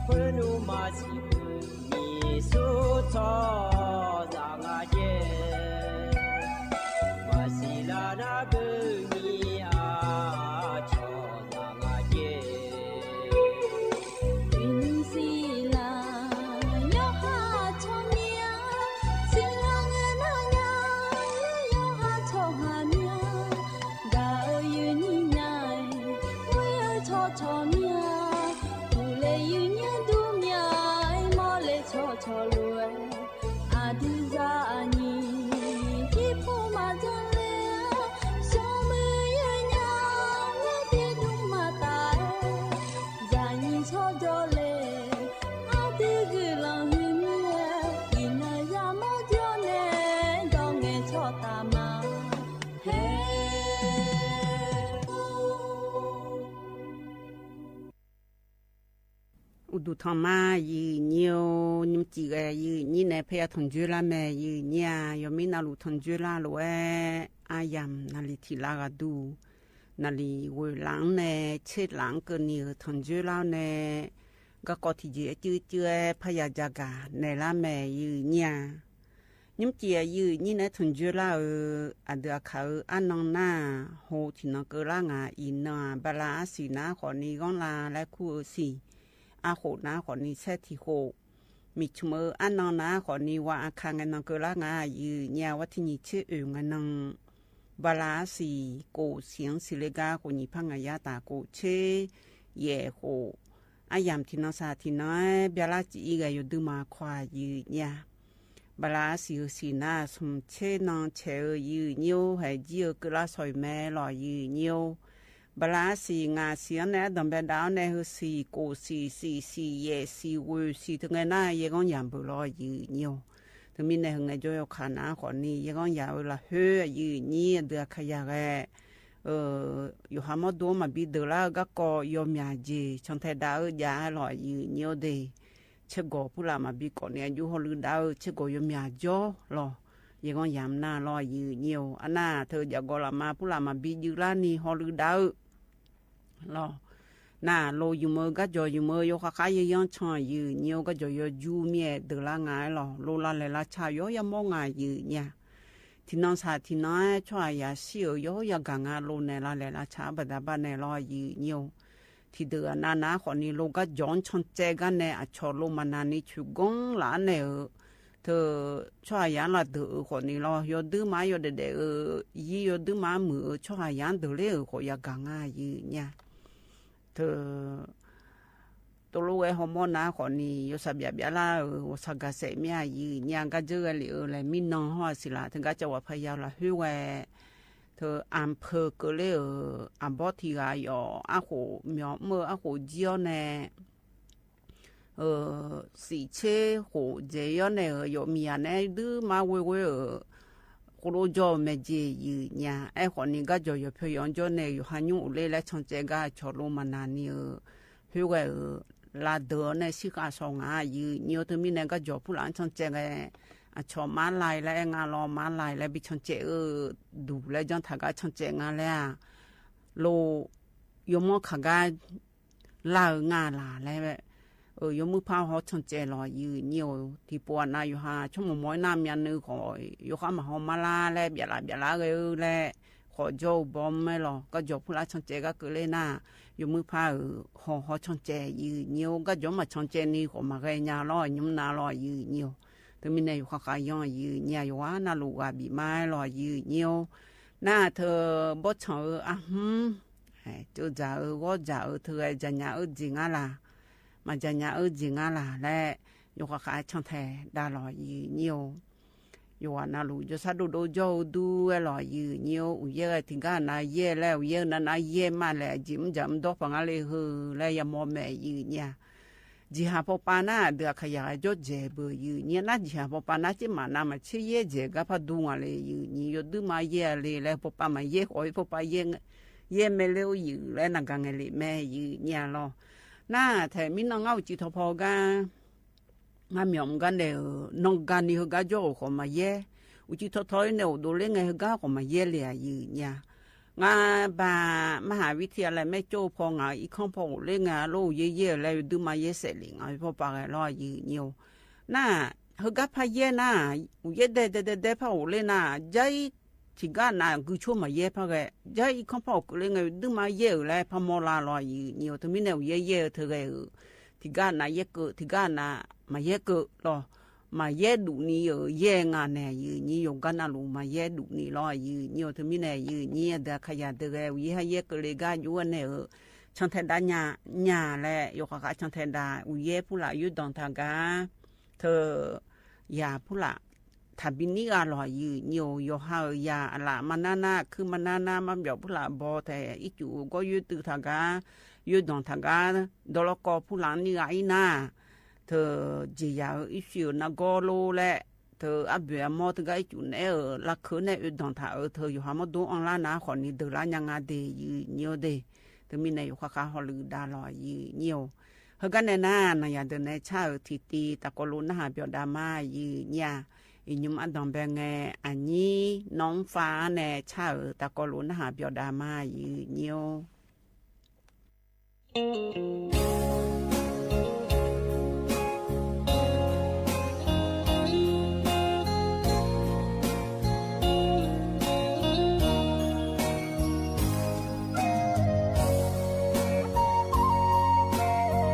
ဖၢနူမၤစံၣ် မံၤဆူထီၣ်စၢ်ငါကၠ့ မၤစံၣ်လၢနၢ်ဘုမံၤအါထီၣ်စၢ်ငါကၠ့ မံၤစံၣ်လၢ ယဟးထီၣ်မံၤ စံၣ်လၢငါနၢ်ညါ ယဟးထီၣ်ဟးမံၤ ဂၤဧၢယုၢ်နံၣ်ညါ ဝ့ၢ်ထီၣ်ထီၣ်မံၤ ပူၤလ့ၣ်ယုၢ်ညါဒူမံၤ မီၢ်လ့ၣ်ထီၣ်ထီၣ်လိၤဝဲ အဒုးစၢ်အနံၣ် ဟံၣ်ဖိမၤဒိးလဲၣ် စီၤမုၢ်ယုၢ်ညါ ဝဲဒ့ဒူမၤတၢ် ယၤနံၣ်ထီၣ်ဒီးလဲၣ် အဒုးဂုာ်လီၤဟုမံၤ အံၤနၤယၤမီၢ်ဒိးနဲၣ် ဒီးငဲၤထီၣ်တၢ်မၤ ဟဲ အိၣ်ဒူၣ်ထီၣ်မး ယုၢ်ညိ နမ့ၢ်စံးဂ့ၤ ယုၢ်ညိန့ၣ် ဖဲယထီၣ်ကၠိလၢမဲာ် ယုၢ်ညိဧါ ယမ့ၢ်နၢ်လူၢ်ထီၣ်ကၠိလၢလိၤဝဲ အါယၤ နလံထံၣ်လၢဂၤဒူၣ် နလံဝဲၤလီၤန့ၣ် ဆ့လီၤကၢၢ်နံၤဧၢ ထီၣ်ကၠိလၢန့ၣ် ကီၢ်ကီၢ်ထံၣ်ကၠံအစုစု ဖးယၤကၠၤကၤ နဲၣ်လၢမဲာ် ယုၢ်ညိဧါ နမ့ၢ်စံးဂ့ၤ ယုၢ်ညိန့ၣ် ထီၣ်ကၠိလၢဧၢ အဒုးအခါဧၢ အါနီၢ်နၢ် ဟိုထံၣ်နီၢ်ကၢလၢငါ အံၤနီၢ် ဘၣ်လၢအစံၣ်နၢ်ဃိးနံၤ ဂီၢ်လၢလဲၤခူၣ်အၢစံၣ် အဃိးနၢ်ဃိးနံၤ ဆဲးထံၣ်ဃိး မ့ၢ်ဆိမိၣ်အါနီၢ်နၢ်ဃိးနံၤ ဝဲအခါငဲၢ်နီၢ်ကၢလၢငါ ယုၢ်ညိဧါ ဝဲထံၣ်နံၤဆ့အၢၣ်ငဲၢ်နီၢ် ဘၣ်လၢအစံၣ် ကိၣ်ဆံးစံၣ်လ့ကါ ကိၣ်နံၤဖးငါယါတၢ် ကိၣ်ဆ့ ယဲၢ်ဃိး အါယၤ ထံၣ်နီၢ်စၢ်ထံၣ်နီၢ် ဘၣ်လၢစံၣ်အံၤဂ့ၤ ယိၤဒုးမၤခွါ ယုၢ်ညိဧါ ဘလးစံၣ် ဟႂ်ႈစံၣ်နၢ် သုမ်ၶျေး ၼင်ၶျေး ယိုဝ်းညိဝ်း ဟဲၣ်ယိုဝ်း ၵိူဝ်းလၢသွၢၼ်မဲ လီၤ ယိုဝ်းညိဝ်း ဘလးစံၣ် ငၢ်စံၣ် ဢၼ်ၼႆႉ အဒိၣ်ဘဲဒၣ် ဢၼ်ၼႆႉ ဟႂ်ႈစံၣ် ကိၢ်စံၣ် စံၣ် စံၣ်ယဲၢ် စံၣ်ဝိုဝ်ႇ စံၣ်တၢ်ငဲၢ် ၼႃႇ ယဲၢ်ကီယၢမ်ႇ ပႃးလီၤ ယိုဝ်းညိဝ်း တမံၤၼႆႉ ဟႁိုင်ယဝ်ႉ ယိုဝ်းၶႃႈၼႃႇ ၶေႃႈၼႆႉ ယဲၢ်ကီယၢမ်ႇ လႃႈ ႁိုဝ် ယိုဝ်းညိဝ်း ဒုးၶႃႈယႃႇဂ့ႉ ဢိူဝ်ႈ ယိူဝ်းႁႃမူတ်းတူဝ် မႃးဘိတ်ႈတႃႇလႃႈ ၵေႃႈ ၵေႃႈယွမ်းယႃႇၸေႇ ၶျၢမ်းထႅင်ႈတႃႇ ဢိူဝ်ႈ ယႃႇလီၤ ယိုဝ်းညိဝ်းတႄႉ ၶျေးၵေႃႈ ၽူႈလႃႈ မႃးဘိတ်ႈၵေႃႈၼႆႉ ဢႃႇယု ႁေႃႈလိုဝ်ႈတႃႇ ဢိူဝ်ႈ ၶျေးၵေႃႈ ယွမ်းယႃႇၸေႇ လီၤ ယဲၢ်ကီယၢမ်ႇ ၼႃႇ လီၤ ယိုဝ်းညိဝ်း ဢၼ်ၼႃႇ ထိူဝ်းယႃႇၵေႃႈ လႃႈမႃး ၽူႈလႃႈ မႃးဘိတ်ႈယိုဝ်းလႃႈၼႆႉ ႁေႃႈလိုဝ်ႈတႃႇ ဢိူဝ်ႈ လီၤ ၼႃႇ လူဝ်ႇယုမ်ႇ ဢိူဝ်ႈ ၵႃႈၸေႃႇယုမ်ႇ ဢိူဝ်ႈ ယွၼ်ႉၶႃႈၶႃႈ ယႃႇယွမ်းၶျၢမ်း ယိုဝ်းညိဝ်း ၵႃႈၸေႃႇယွမ်း ၸူးမႄႈ တိူဝ်ႉလႃႈငၢႆႈ လီၤ လူဝ်ႇလႃႈလႄႈ လႃႈၶျႃႉ ယွမ်းယႃႇမေႃငၢႆႈ ယိုဝ်းၼႆႉ ထီႇၼၢင်းသႃႇ ထီႇၼၢင်း ၶျေႃးဢႃႇယႃႇသီႇ ဢိူဝ်ႈ ယွမ်းယႃႇၵႃႇငၢႆႈ လူဝ်ႇၼႄလႃႈလႄႈ လႃႈၶျႃႉ ပႃႇတႃႇပႃႇၼႄ လီၤ ယိုဝ်းညိဝ်း ထီႇတိူဝ်ႉဢၼ်ၼၼ်ႉၼႃႇ ၶေႃႈၼႆႉ လူဝ်ႇၵႃႈၸွင်ႇ ၶျၢမ်းၸႅတ်ႈၵၼ်ၼႆႉ ဢၶျေႃးလူဝ်ႇမႃးၼႃႇၼႆႉ ၶျူဝ်းၵွင်လႃႈၼႆႉ ဢိူဝ်ႈ ထိူဝ်း ၶျေႃးဢႃႇယႃႇ လႃႈတိူဝ်ႉ ဢိူဝ်ႈ ၶေႃႈၼႆႉ လီၤ ယွမ်းတိုဝ်းမႃး ယွမ်းတႄႉတႄႉ ဢိူဝ်ႈ ယိုဝ်း ယွမ်းတိုဝ်းမႃး မိူဝ်ႈ ဢိူဝ်ႈ ၶျေႃးဢႃႇယႃႇ တိူဝ်ႉလႄႈ ဢိူဝ်ႈ ၶေႃႈယႃႇၵႃႇငၢႆႈ ယိုဝ်းၼႆႉ ထိူဝ်း တူဝ်လူဝ်ႇဝႆႉ ႁေႃႈမေႃၼႃႇ ၶေႃႈၼႆႉ ယွမ်းသႃႇပျႃႇပျႃႇလႃႈ ဢိူဝ်ႈ ဢေႃႈ သႃႇၵႃႇသႄႇမႃး ယိုဝ်းၼႆႉ ၵႃႈၸိူဝ်းၵႃႈလႄႈ ဢိူဝ်ႈ လႄႈ မီးၼင်ႇႁိုဝ်သေလႃႇ ထိုင်ၵႃႈၸဝ်ႈဝႃႈ ၽယႃးလႃႈ ႁိုဝ်ဝႆႉ ထိူဝ်း ဢမ်ႇၽိူဝ်ႇၵိူဝ်ႇလႄႈ ဢိူဝ်ႈ ဢမ်ႇပေႃးထီႇၵႃႈယဝ်ႉ ဢႃႇၶူဝ်ႇ မဵဝ်းမိူဝ်ႈ ဢႃႇၶူဝ်ႇၸီႇယွၼ်ႉၼႆႉ ဢိူဝ်ႈ သီႇၶျေးၶူဝ်ႇၸီႇယွၼ်ႉၼႆႉ ဢိူဝ်ႈ ယွမ်းမီးဢၼ်ၼႆႉ တိုဝ်းမႃးဝႆႉဝႆႉ ဢိူဝ်ႈ ၵူႈလူဝ်ႇၸွမ်းမႄးၸီႇ ယိုဝ်းၼႆႉ ဢၼ်ၶေႃႈၼႆႉ ၵႃႈၸေႃႇယွမ်းၽႅဝ်ယွမ်းၸွမ်းၼႆႉ ယွမ်းႁႃၼႆႉ ဢူဝ်ႈလႄႈ လႄႈ ၶျၢမ်းၸႅတ်ႈၵႃႈ ဢၶျေႃးလူဝ်ႇမႃးၼႃႇၼႆႉ ဢိူဝ်ႈ ႁိုဝ်ဝႆႉ ဢိူဝ်ႈ လႃႈတိူဝ်ႉၼႆႉ သီႇၵႃႈသွင်ဢႃႇ ယိုဝ်းၼႆႉ ထိူဝ်းမီးၼႆႉ ၵႃႈၸေႃႇၽူႈလႃႈ ၶျၢမ်းၸႅတ်ႈၵႃႈ ဢၶျေႃးမႃးလၢႆလႄႈ ငႃႈလေႃးမႃးလၢႆလႄႈ ပီႈၶျၢမ်းၸႅတ်ႈ ဢိူဝ်ႈ တူၺ်းလႄႈ ၸွင်ႇထၢင်ႇၵႃႈ ၶျၢမ်းၸႅတ်ႈငႃႈလႄႈ လူဝ်ႇ ယွမ်းမေႃၶႃႈၵႃႈ လႃႈငႃႈလႃႈလႄႈ ဢိူဝ်ႈ ယွမ်းမိုဝ်းၽႃႈႁေႃး ၶျၢမ်းၸႅတ်ႈလေႃး ယိုဝ်းၼႆႉ ဢိူဝ်ႈ ထီႇပေႃးၼႃႇ ယွမ်းႁႃ ၶျွင်ႈမွႆႈၼႃႇ မႅၼ်ႈၼိုင်ႈၶေႃႈ ယွမ်းၶႃႈမႃးႁေႃးမႃးလႃႈလႄႈ ပျႃႇလႃႈပျႃႇလႃႈၵႃႈ ဢိူဝ်ႈ လႄႈ ၶေႃႈၸူးပွမ်မႄးလေႃး ၵႃႈၸေႃႇၽူႈလႃႈ ၶျၢမ်းၸႅတ်ႈၵႃႈၵိူဝ်းလႄႈၼႃႇ ယွမ်းမိုဝ်းၽႃႈ ဢိူဝ်ႈ ႁေႃး ႁေႃး ၶျၢမ်းၸႅတ်ႈ ယိုဝ်းၼႆႉ ၵႃႈၸွမ်းမႃး ၶျၢမ်းၸႅတ်ႈၼႆႉ ၶေႃႈမႃးၵႃႈၼႆႉလေႃး ယွမ်းၼႃႇလေႃး ယိုဝ်းၼႆႉ ထိူဝ်းမီးၼႆႉ ယွမ်းၶႃႈၶႃႈ ယွမ်းယိုဝ်းၼႆႉ ယွမ်းဝႃႈၼႃႇ လူဝ်ႇဝႃႈ ပီႈမႃးလေႃး ယိုဝ်းၼႆႉ ၼႃႇ ထိူဝ်း ပေႃးၶျၢမ်း ဢိူဝ်ႈ ဢႃႇ ႁိုမ်း ဢိူဝ်ႈ ၸိူဝ်းၸႃႉ ဢိူဝ်ႈ ၵေႃႈၸႃႉ ဢိူဝ်ႈ ထိူဝ်း ဢၢႆႈၸၢၼ်ႇၺႃႇ ဢိူဝ်ႈ ၸိုင်ႈငႃးလႃႈ မႃးၸၢၼ်ႇၺႃႇ ဢိူဝ်ႈ ၸိုင်ႈငႃးလႃႈလႄႈ ယွမ်းၶႃႈၶႃႈ ၶျၢမ်းထႅင်ႈတႃႉလေႃး ယိုဝ်းၼႆႉ ယွမ်းဝႃႈၼႃႇ လူဝ်ႇၸႂ်ႉသႃႇတူဝ်တူဝ် ၸွႆႈတူဝ်တူဝ်ဝႆႉလေႃး ယိုဝ်းၼႆႉ ဢူႈယႄႈ ထီႇၵႃႈၼႃႇ ယႄႈလႄႈ ဢူႈယႄႈၼၼ်ႉၼႃႇ ယႄႈမႃးလႄႈ ၸိမ်ႇၸမ်ႇတေႃး ၽၢင်ႁႃလႄႈ ႁိုဝ်လႄႈ ယႃႇမေႃမႄး ယိုဝ်းၼႆႉ ၸီႇႁႃႇပေႃႈပႃႈၼႃႇ တေၶႂ်ႈယႃႇၸွတ်ႇၸႄႈပိူဝ်ႈ ယိုဝ်းၼႆႉၼႃႇ ၸီႇႁႃႇပေႃႈပႃႈၼႃႇ ၸဵမ်မႃႇၼႃႇ မႃးၸီႇယႄႈၸႄႈၵႃႈၽႃႈတုင်းဢႃႈလႄႈ ယိုဝ်းၼႆႉ ယွတ်ႈတိုဝ်းမႃးယႄႈလႄႈ ပေႃႈပႃႈမႃးယႄႈ ဢူၺ်း ပေႃႈပႃႈယႄႈ ယႄႈမႄးလဵဝ် ယိုဝ်းလႄႈ ၼင်ႇၵၼ်ငႄႈလႄႈ မႄးယိုဝ်းၼႆႉလေႃႈ ၼႃႇ ထႅင်ႈမီးၼွင်ႉငဝ်း ၸီႇထေႃႇၽေႃႇၵၼ် မႃးမဵဝ်းၵၼ်လႄႈ ဢိူဝ်ႈ ၼွင်ႉၵၼ်ၼႆႉ ႁိုဝ်ၵႃႈၸိူဝ်းၶဝ်မႃးယႄႈ ဢူႈၸီႇထေႃႇထေႃႇၼႆႉ ဢူႈတူဝ်လဵၵ်ႉငႄႈ ႁိုဝ်ၵႃႈၶဝ်မႃးယႄႈလႄႈ ယိုဝ်းၼႆႉ ငႃးပႃႈ မႁႃႇဝိတ်ႉထယႃႇလႆႇ မႄႈၸူဝ်ႈၽွင်ႈ ငႃးဢီႈၶွင်ၽွင်ႈ ဢူႈလဵၵ်ႉငႄႈ လူဝ်ႇယႄႈယႄႈလႄႈ တိုဝ်းမႃးယႄႈသႄႇလႄႈ ငႃးဢီႈၽွင်ႈပႃႈၵႃႈလေႃႈ ယိုဝ်းၼႆႉ ၼႃႇ ႁိုဝ်ၵႃႈၽႃႈယႄႈၼႃႇ ဢူႈယႄႈတႄႉတႄႉတႄႉတႄႉ ၽႃႈဢူဝ်ႈလႄႈၼႃႇ ၸႂ်ႈ ထီႇၵႃႈၼႃႇ ၵိုဝ်းၶျူဝ်းမႃးယႄႈၽႃႈၵႃႈ ၸႂ်ႈဢီႈၶွင်ၽၢဝ်ႇၵိူဝ်လႄႈ ငႃးတိုဝ်းမႃးယႄႈလႄႈ ၽႃႈမေႃလႃႈလေႃႈ ယိုဝ်းၼႆႉ ထိုင်မီးၼႆႉ ဢူႈယႄႈယႄႈ ထိုင်ၵႃႈ ဢိူဝ်ႈ ထီႇၵႃႈၼႃႇယႄႈၵိူဝ် ထီႇၵႃႈၼႃႇ မႃးယႄႈၵိူဝ်လေႃႈ မႃးယႄႈတူႇၼႆႉ ဢိူဝ်ႈ ယႄႈငႃးၼႄႇ ယိုဝ်းၼႆႉ ယူႇၵၼ်ၼႃႇလူး မႃးယႄႈတူႇၼႆႉလေႃႈ ယိုဝ်းၼႆႉ ထိုင်မီးၼႆႉ ယိုဝ်းၼႆႉ တေၶႂ်ႈယႃႇတေၵႄႈ ဢူႈယႄႈႁႃႉ ယႄႈၵိူဝ်လႄႈၵႃႈ ယူႇၼႆႉ ဢိူဝ်ႈ ၸၢင်ႈထႅင်ႈတႃႇၺႃး ၺႃးလႄႈ ယူႇၶႃႈၶႃႈ ၸၢင်ႈထႅင်ႈတႃႇ ဢူႈယႄႈၽူႈလႃႈ ယူႇတွင်ႈထႃႈၵႃႈ ထိုင် ယႃႇၽူႈလႃႈ ထႃႈပီႈၼႆႉၵေႃႈ လွႆးယိုဝ်းၼႆႉ ယူႇႁႃႉ ယႃႇဢလႃႇမၼႃးၼႃႇ ၶိုၼ်းမၼႃးၼႃႇ မႃးပျေႃႇၽူႈလႃႈ ပေႃးတႄႉ ဢီးၸူးၵေႃႈ ယူႇတိုဝ်းထႃႈၵႃႈ ယူႇတွင်ႈထႃႈၵႃႈ တေႃႇလႄႈၵေႃႈ ၽူႈလႃႈၼႆႉၵေႃႈ ဢီးၼႃႇ ထိုင် ၸီႇယႃႇ ဢီးသီႇၼႃႇ ၵေႃႈလူဝ်ႇလႄႈ ထိုင် ဢပျေႃႇမေႃး ထိုင်ၵႃႈ ဢီးၸူးၼႆႉ ဢိူဝ်ႈ လၢၵ်ႈၶိူဝ်းၼႆႉ ဢိူဝ်ႈ တွင်ႈထႃႈ ဢိူဝ်ႈ ထိုင် ယူႇႁႃႉ မႃးတူၺ်းဢွင်ႇလၢႆးၼႃႇ ၶေႃႈၼႆႉ တေလႃႈ ၺႃးငႃးတေ ယိုဝ်းၼႆႉ ထိုင်မီးၼႆႉ ယူႇၶႃႈၶႃႈ ႁေႃႈလိုဝ်ႈတႃႇလေႃႈ ယိုဝ်းၼႆႉ ႁိုဝ်ၵၼ်ၼႆႉၼႃႇ ၼႃႇယႃႇ တေၼႆႉ ၶျႃႉဢိူဝ်ႈ ထီႇတီႈ တႃႇၵေႃႈလူဝ်ႇၼႃႇ ႁႃႉ ပျေႃႇတႃႇမႃး ယိုဝ်းၼႆႉ ဢိင်ၼိုင်ႈ ဢၼ်တွင်းပႅင်ႇငႄႈ ဢၼ်ၼႆႉ ၼွင်ႉၾႃႉၼႆႉ ၶျႃႉဢိူဝ်ႈ တႃႇၵေႃႈလူဝ်ႇၼႃႇ ႁႃႉ ပျေႃႇတႃႇမႃး ယိုဝ်းၼႆႉ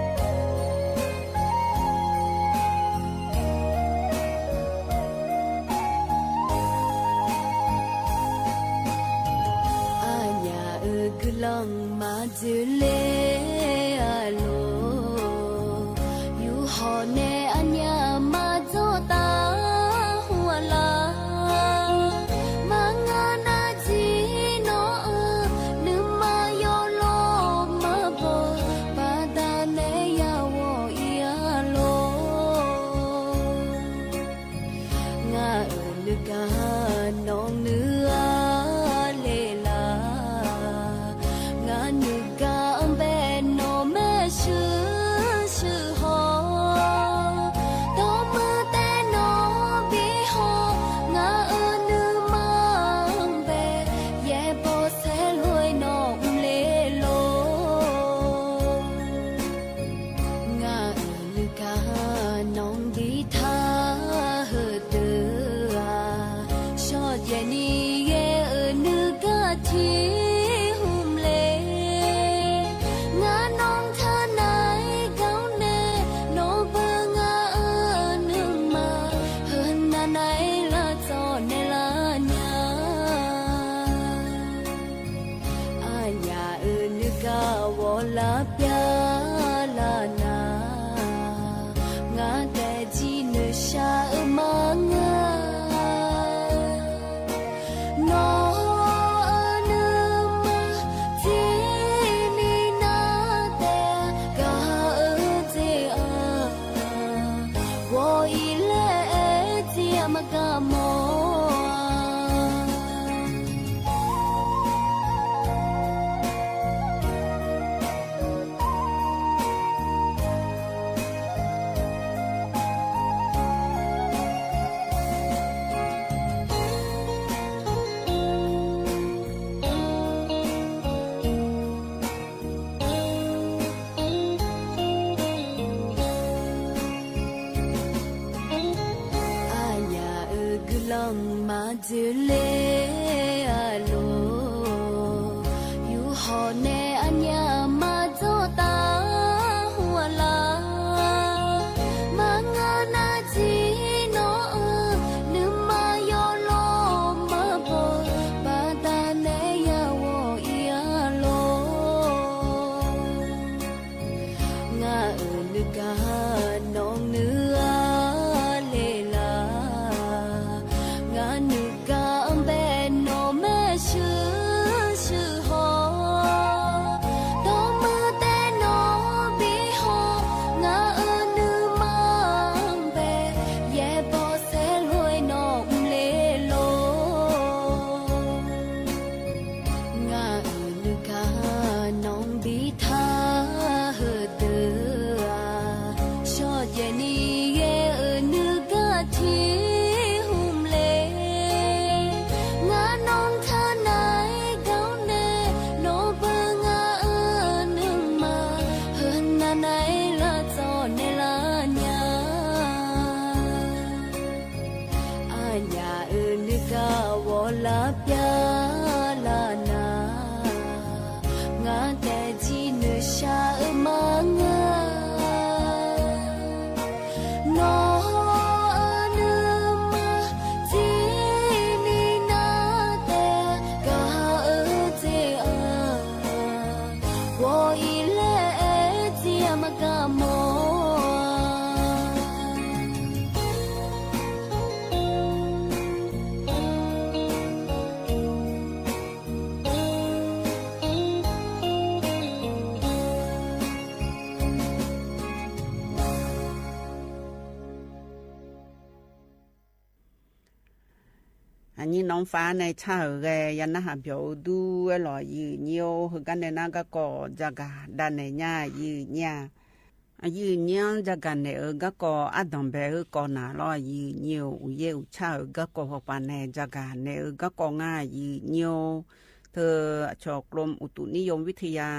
။ ဢၼ်ယႃႇဢိူဝ်ႈ ၵိုတ်းလွင်ႈမႃးၸိူဝ်းလႄႈ ဢလူဝ်း ယူႇႁေႃႈၼႄႈ ဢၼ်ယႃႇမႃးၸူဝ်ႈတႃႇ မၢင်ၢ နီၢ်ဧၢ နုမၢ တနံၤနၤ တဲ ကၢ်အၢတ့ၢ်အၢ ဝီၤအံၤလဲၣ် အဲၣ်တံၢ်အမၢကမီၤ အညၣ်အုၣ် ကလီၤမၤဒုးလဲၣ် အလိၤ ယူႇဟီၣ်နဲၣ် အညၣ်မၤဒိးတၢ်ဟူးလၢ် မၤငါနၤ တံၢ်နီၢ်ဧၢ နုမၢ ယီၤလီၤမၢ်ဘီၣ် ဘၣ်တၢ်နဲၣ်ယၤ ဝီၤအံၤအလိၤ ငါအၢၣ်နုၢ်ကၢ် နီၢ်နုၢ်အါလဲၣ်လၢ် ငါနုၢ်ကၢ်ဘဲၣ်နီၢ်မဲာ် ဆူၣ်ဆူၣ်ဟီၣ် ဒီးမုၢ်တဲနီၢ်ဘံဟီၣ် ငါအၢၣ်နုၢ်မၢ်ဘဲၣ် ယဲၢ်ဘီၣ်စဲလိာ်နီၢ် မူလ့လိၤ ငါအၢၣ်နုၢ်ကၢ် နီၢ်ဘံထါ ဟၢၣ်ဒၢးဧါ ဆှီယဲၢ်နံၤ ယဲၢ်အၢၣ်နုၢ်ကၢ် ထံဟူးမူလ့ ငါနီၢ်ထါနၤ ကီးနဲၣ် နီၢ်ပၢၢ် ငါအၢၣ်နုၢ်မၢ် ဟၢၣ်နၤနၤ လၢ်တီၢ်နဲၣ်လၢ်ညါ အညၣ်အၢၣ်နုၢ်ကၢ် ဝီၤလၢ်ပျၢ်လၢ်နၤ ငါတဲဒ်နုၢ်ဆၢအၢ မၢ်ငၢ နီၢ်ဧၢ နုၢ်မၢ တနံၤနၤ တဲ ကၢ်အၢတ့ၢ်အၢ ဝီၤအံၤလဲၣ် အဲၣ်တံၢ်အမၢကမီၤ အညိနီၢ်ဖါန့ၣ် ဆၢဂ့ၤ ယနၢ်ဟးပျီၤအူဒူဝဲလီၤ ယုၢ်ညိ ဟါဂၤနဲၣ် နၢ်ကီၢ်ကီၢ် ကၢ်ဂၤဒၣ်နဲၣ်ညါ ယုၢ်ညိ ယုၢ်ညိ ကၢ်ဂၤနဲၣ်ဧၢ ကၢ်ကီၢ် အဒိၣ်ဘဲဧၢကီၢ်နၤလီၤ ယုၢ်ညိ အိၣ်ယဲၢ်အိၣ်ဆၣ်ဧၢ ကၢ်ကီၢ်ပှၤပှၤန့ၣ် ကၢ်ဂၤနဲၣ်ဧၢ ကၢ်ကီၢ်ငါ ယုၢ်ညိ တၢ်အဆိ ကရူမ်ၢ်အူတူၣ်နံၣ်ယိၣ်ဝံထယါ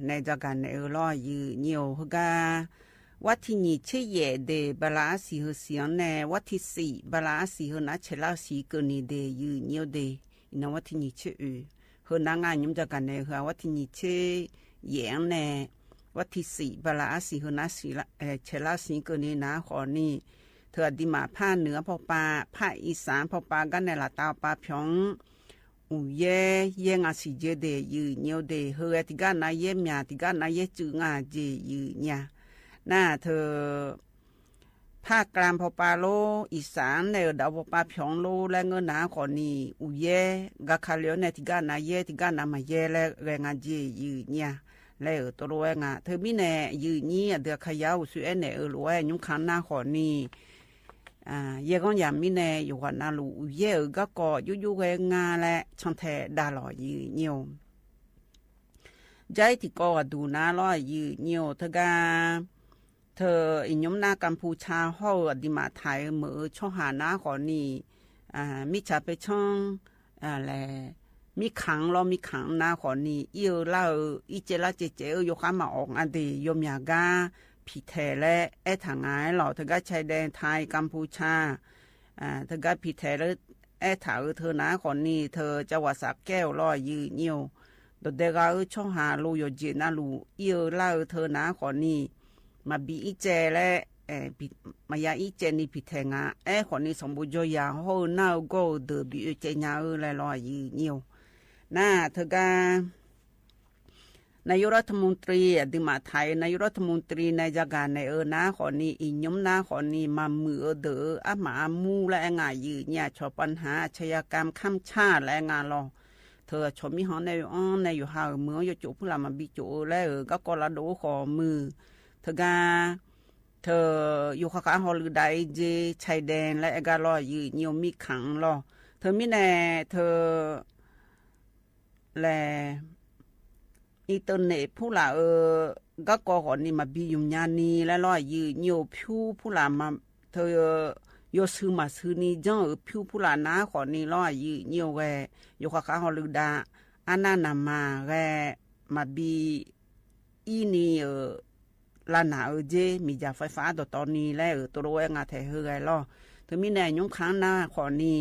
နဲၣ် ကၢ်ဂၤနဲၣ်ဧၢလီၤ ယုၢ်ညိ ဟါဂၤ ဝါထံးနံၣ်ဆံယဲၢ်ဒၣ် ဘၣ်လၢအစံးဟၢဆံးအီၤန့ၣ် ဝါထံးသံး ဘၣ်လၢအစံးဟၢနၤ ဆဲးလၢစံးကၢၢ်နံၤဒၣ် ယုၢ်ညိဒၣ် အံၤန့ၣ် ဝါထံးနံၣ်ဆံအုၣ် ဟါဂၤ နၢ်ကညီကၢ်ဂၤနဲၣ် ဟါဂၤ ဝါထံးနံၣ်ဆံယဲၢ်န့ၣ် ဝါထံးသံး ဘၣ်လၢအစံးဟၢနၤ ဆဲးလၢစံးကၢၢ်နံၤ နၢ်ဟီၣ်နံၣ် တၢ်အဒံးမး ဖးနုာ်အဖီပၤ ဖးအံသၣ်အဖီပၤ ကၢ်နဲၣ် လးတၢ်ပၤဖျိး အိၣ်ယဲၢ် ယဲၢ်ဂၤစံးကၢၢ်ဒၣ် ယုၢ်ညိဒၣ် ဟါဂၤ တံဂၤနၤယဲၢ်မျး တံဂၤနၤယဲၢ်စုးဂၤဒၣ် ယုၢ်ညိ နၢ်တၢ် ဖးကျါဖီပၤလိၤ အံသၣ်န့ၣ် ဒၣ်ဖီပၤဖျိးလိၤ လၢဂၤနၢ်ဟီၣ်နံၣ် အိၣ်ယဲၢ် ဂၤခါလၢာ်န့ၣ် တံဂၤနၤယဲၢ် တံဂၤနၤမၤယဲၢ်လၢဂၤ ဂၤဒၣ် ယုၢ်ညိ လၢအတလိၣ်ဝဲဂၤ တမံၤန့ၣ် ယုၢ်ညိ အဒုးခါယါအိၣ်ဆူအဲၣ်နဲၣ်အၢလိာ်ဝဲ ညိုခါနၢ်ဟီၣ်နံၣ် ယဲၢ်ဂီၢ်ယၤမံၤန့ၣ် ယဝၤနၤလူၤ အိၣ်ယဲၢ်ဧၢ ကၢ်ကီၢ် ယူၢ်ယူၢ်ဂဲၤငါလဲၣ် ဆီၣ်ထဲဒၣ်လီၤ ယုၢ်ညိ ကၢ်အံၤတံၤကီၢ်ဂၤဒူၣ်နၤလီၤ ယုၢ်ညိ တဂၤ တၢ်အံၤ ညိုနၢ်ကမ်ၣ်ဖူးဆၣ်ဟီၣ်ဧၢ အဒံးမး ထၢၣ်ဧၢ မုၢ်ဧၢ ဆီဟၣ်နၢ်ဟီၣ်နံၣ် မ့ၢ်ဆၣ်ပဲဆၣ် လဲၣ် မ့ၢ်ခၣ်လီၤ မ့ၢ်ခၣ်နၢ်ဟီၣ်နံၣ် အံၣ်ဧၢလၢ်ဧၢ အံၣ်ကဲလၢ်ကဲကဲဧၢ ယိၤဃါမၤအီၣ်အါဒၣ် ယိၤမၠးဂၤ ဖံးထဲးလၢ အဲၣ်ထၢၣ်ငါလီၤ တဂၤ ဆဲးဒဲးထၢၣ်ကမ်ၣ်ဖူးဆၣ် တဂၤဖံးထဲးလၢ အဲၣ်ထၢၣ်ဧၢ ထၢၣ်နၢ်ဟီၣ်နံၣ် ထၢၣ်ကဝးစးကဲအိၣ်လီၤ ယုၢ်ညိ ဒီးဒဲးဂၤဧၢ ဆီဟၣ်လိၤ ယိၤကဲနၢ်လူၤ အံၣ်ဧၢလၢ်ဧၢ ထၢၣ်နၢ်ဟီၣ်နံၣ် မၤဘံအံၣ်ကဲလၢ မၤယါအံၣ်ကဲနံၣ် ဖံးထဲးငါ အဲၣ်ဟီၣ်နံၣ် စီၤဘိယီယၤ ဟီၣ်ဧၢ နၢ်ဧၢ ဂီၢ်ဧၢ ဒၢးဘံအၢကဲညါဧၢ လဲၣ်လီၤ ယုၢ်ညိ နၢ်တဂၤ တၢ် นายกรัฐมนตรี อะ ဒုးမၤထၢၣ် นายกรัฐมนตรี ในจะก๋าแหนเออ นาขอนี้ อี่ยุ้มนาขอนี้ มาหมื่นเออเดอ อะหมาอะมู และแอ่งา ยื้อเยียะ เฉาะปัญหาอาชญากรรมข้ามชาติ และแอ่งาลอ เธอเฉาะมิหอแนวอ้อนแนวอยู่หาเออ เมืองยอจุผู้หลามาบีจุเออ และเออ ก็กอละโดขอหมื่น เธอกา เธออยู่ข้างๆ ฮอลือดาเอเจ ชายแดน และแอ่งาลอ ยื้อเยียะ มีขังลอ เธอมีแหน เธอ และ อินเทอร์เน็ตผู้หลาเออ ก็กอขอนี้มาบียุ้มยานี้ และลอ ยื้อเยียะ ผิวผู้หลามา เธอ ยอซื้อมาซื้อนี้ เจ้าเออ ผิวผู้หลานาขอนี้ลอ ยื้อเยียะแหวะ อยู่ข้างๆ ฮอลือดา อะนานามาแหวะ มาบี อี้นี้เออ ละหนาเออเจ มีจ่าไฟฟ้าต่อต๋อนนี้ และเออ ตกลงแอ่งาแถวเฮอไงลอ เธอมีแหนยุ้มขังนาขอนี้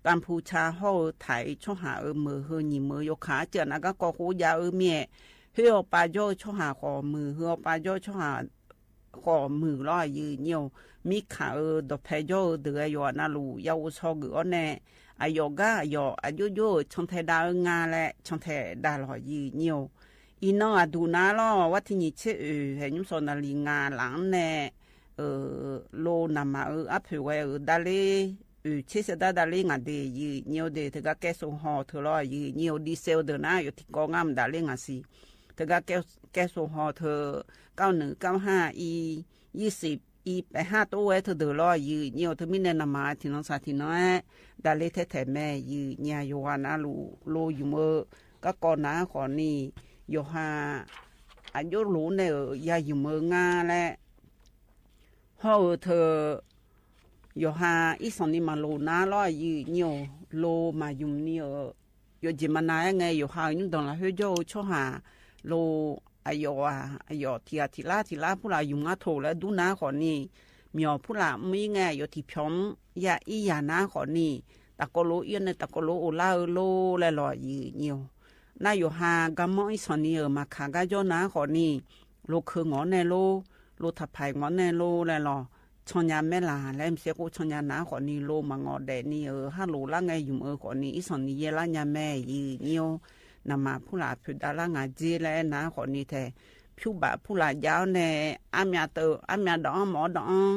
กัมพูชาฮอเออ ไถเชาะหาเออ เมือเฮอหญิงเมือโยคะ เจื้อนาก็กอโคยาเออ เมีย เฮอออกปาย่อเชาะหาขอหมื่น เฮอออกปาย่อเชาะหาขอหมื่นลอ ยื้อเยียะ มีข่าวเออ ดอกแพย่อเออ เดือหยอนาลู ยาโอชอกืออ้อแน่ อะหยอก้า อะหยอ อะโยโย่ ช่องแถวดาเอองา และช่องแถวดาลอ ยื้อเยียะ อีน้องอะดูนาลอ วันตี้ยี่สิบเอ็ด เออ แหยุ้มสองนาฬิกาหลังแน่ เออ โลนามาเออ อะเผยไว้เออ ดาเล่ เออ เชสดาดาเล่งาเด ยื้อเยียะเด เธอกาแก๊สโซฮอล์เธอลอ ยื้อเยียะ ดีเซลเดอนา อยู่ตี้กองามดาเล่งาสี เธอกาแก๊ส แก๊สโซฮอล์เธอ เก้าหนึ่งเก้าห้า อี ยี่สิบ อี แปดห้า โต๊ะไว้เธอเดอลอ ยื้อเยียะ เธอมีแหนนามา ตี้น้องสา ตี้น้องแอะ ดาเล่แท้ๆ แม่ ยื้อเยียะ โยฮานาลู โลอยู่เมือ ก็กอนาขอนี้ โยฮา อะโยโลแน่เออ ยาอยู่เมืองา และ ฮอเออ เธอ โยฮา อี้สองนี้มาโลนาลอ ยื้อเยียะ โลมายุ้มนี้เออ โยเจมนาแอ่งไง โยฮา ยุ้มดองละเฮอโยเชาะหา โล อะหยอ อะหยอ ตี้อะ ตี้ละ ตี้ละ ผู้หลายุ้มงาโถ และดูนาขอนี้ เมียวผู้หลามีไง โยตี้พยอง ยาอี้ยานาขอนี้ ตะโกโลอี้แน่ ตะโกโลโอลาเออ โล และลอ ยื้อเยียะ นาโยฮา กามองอี้สองนี้เออ มาขาก้าย่อนาขอนี้ โลเคิงงอแน่โล โลถะไผงอแน่โล และลอ ช่องยาแม่หลา และเสียกูช่องยานาขอนี้ โลมางอแดดนี้เออ ห้าโลละไงยุ้มเออ ขอนี้ อี้สองนี้เยละยาแม่ ยื้อเยียะ นามาผู้หลาเผยดาละงาเจ และนาขอนี้แท้ ผิวบาผู้หลายาวแน่ อะเมียเตอ อะเมียดอง หมอดอง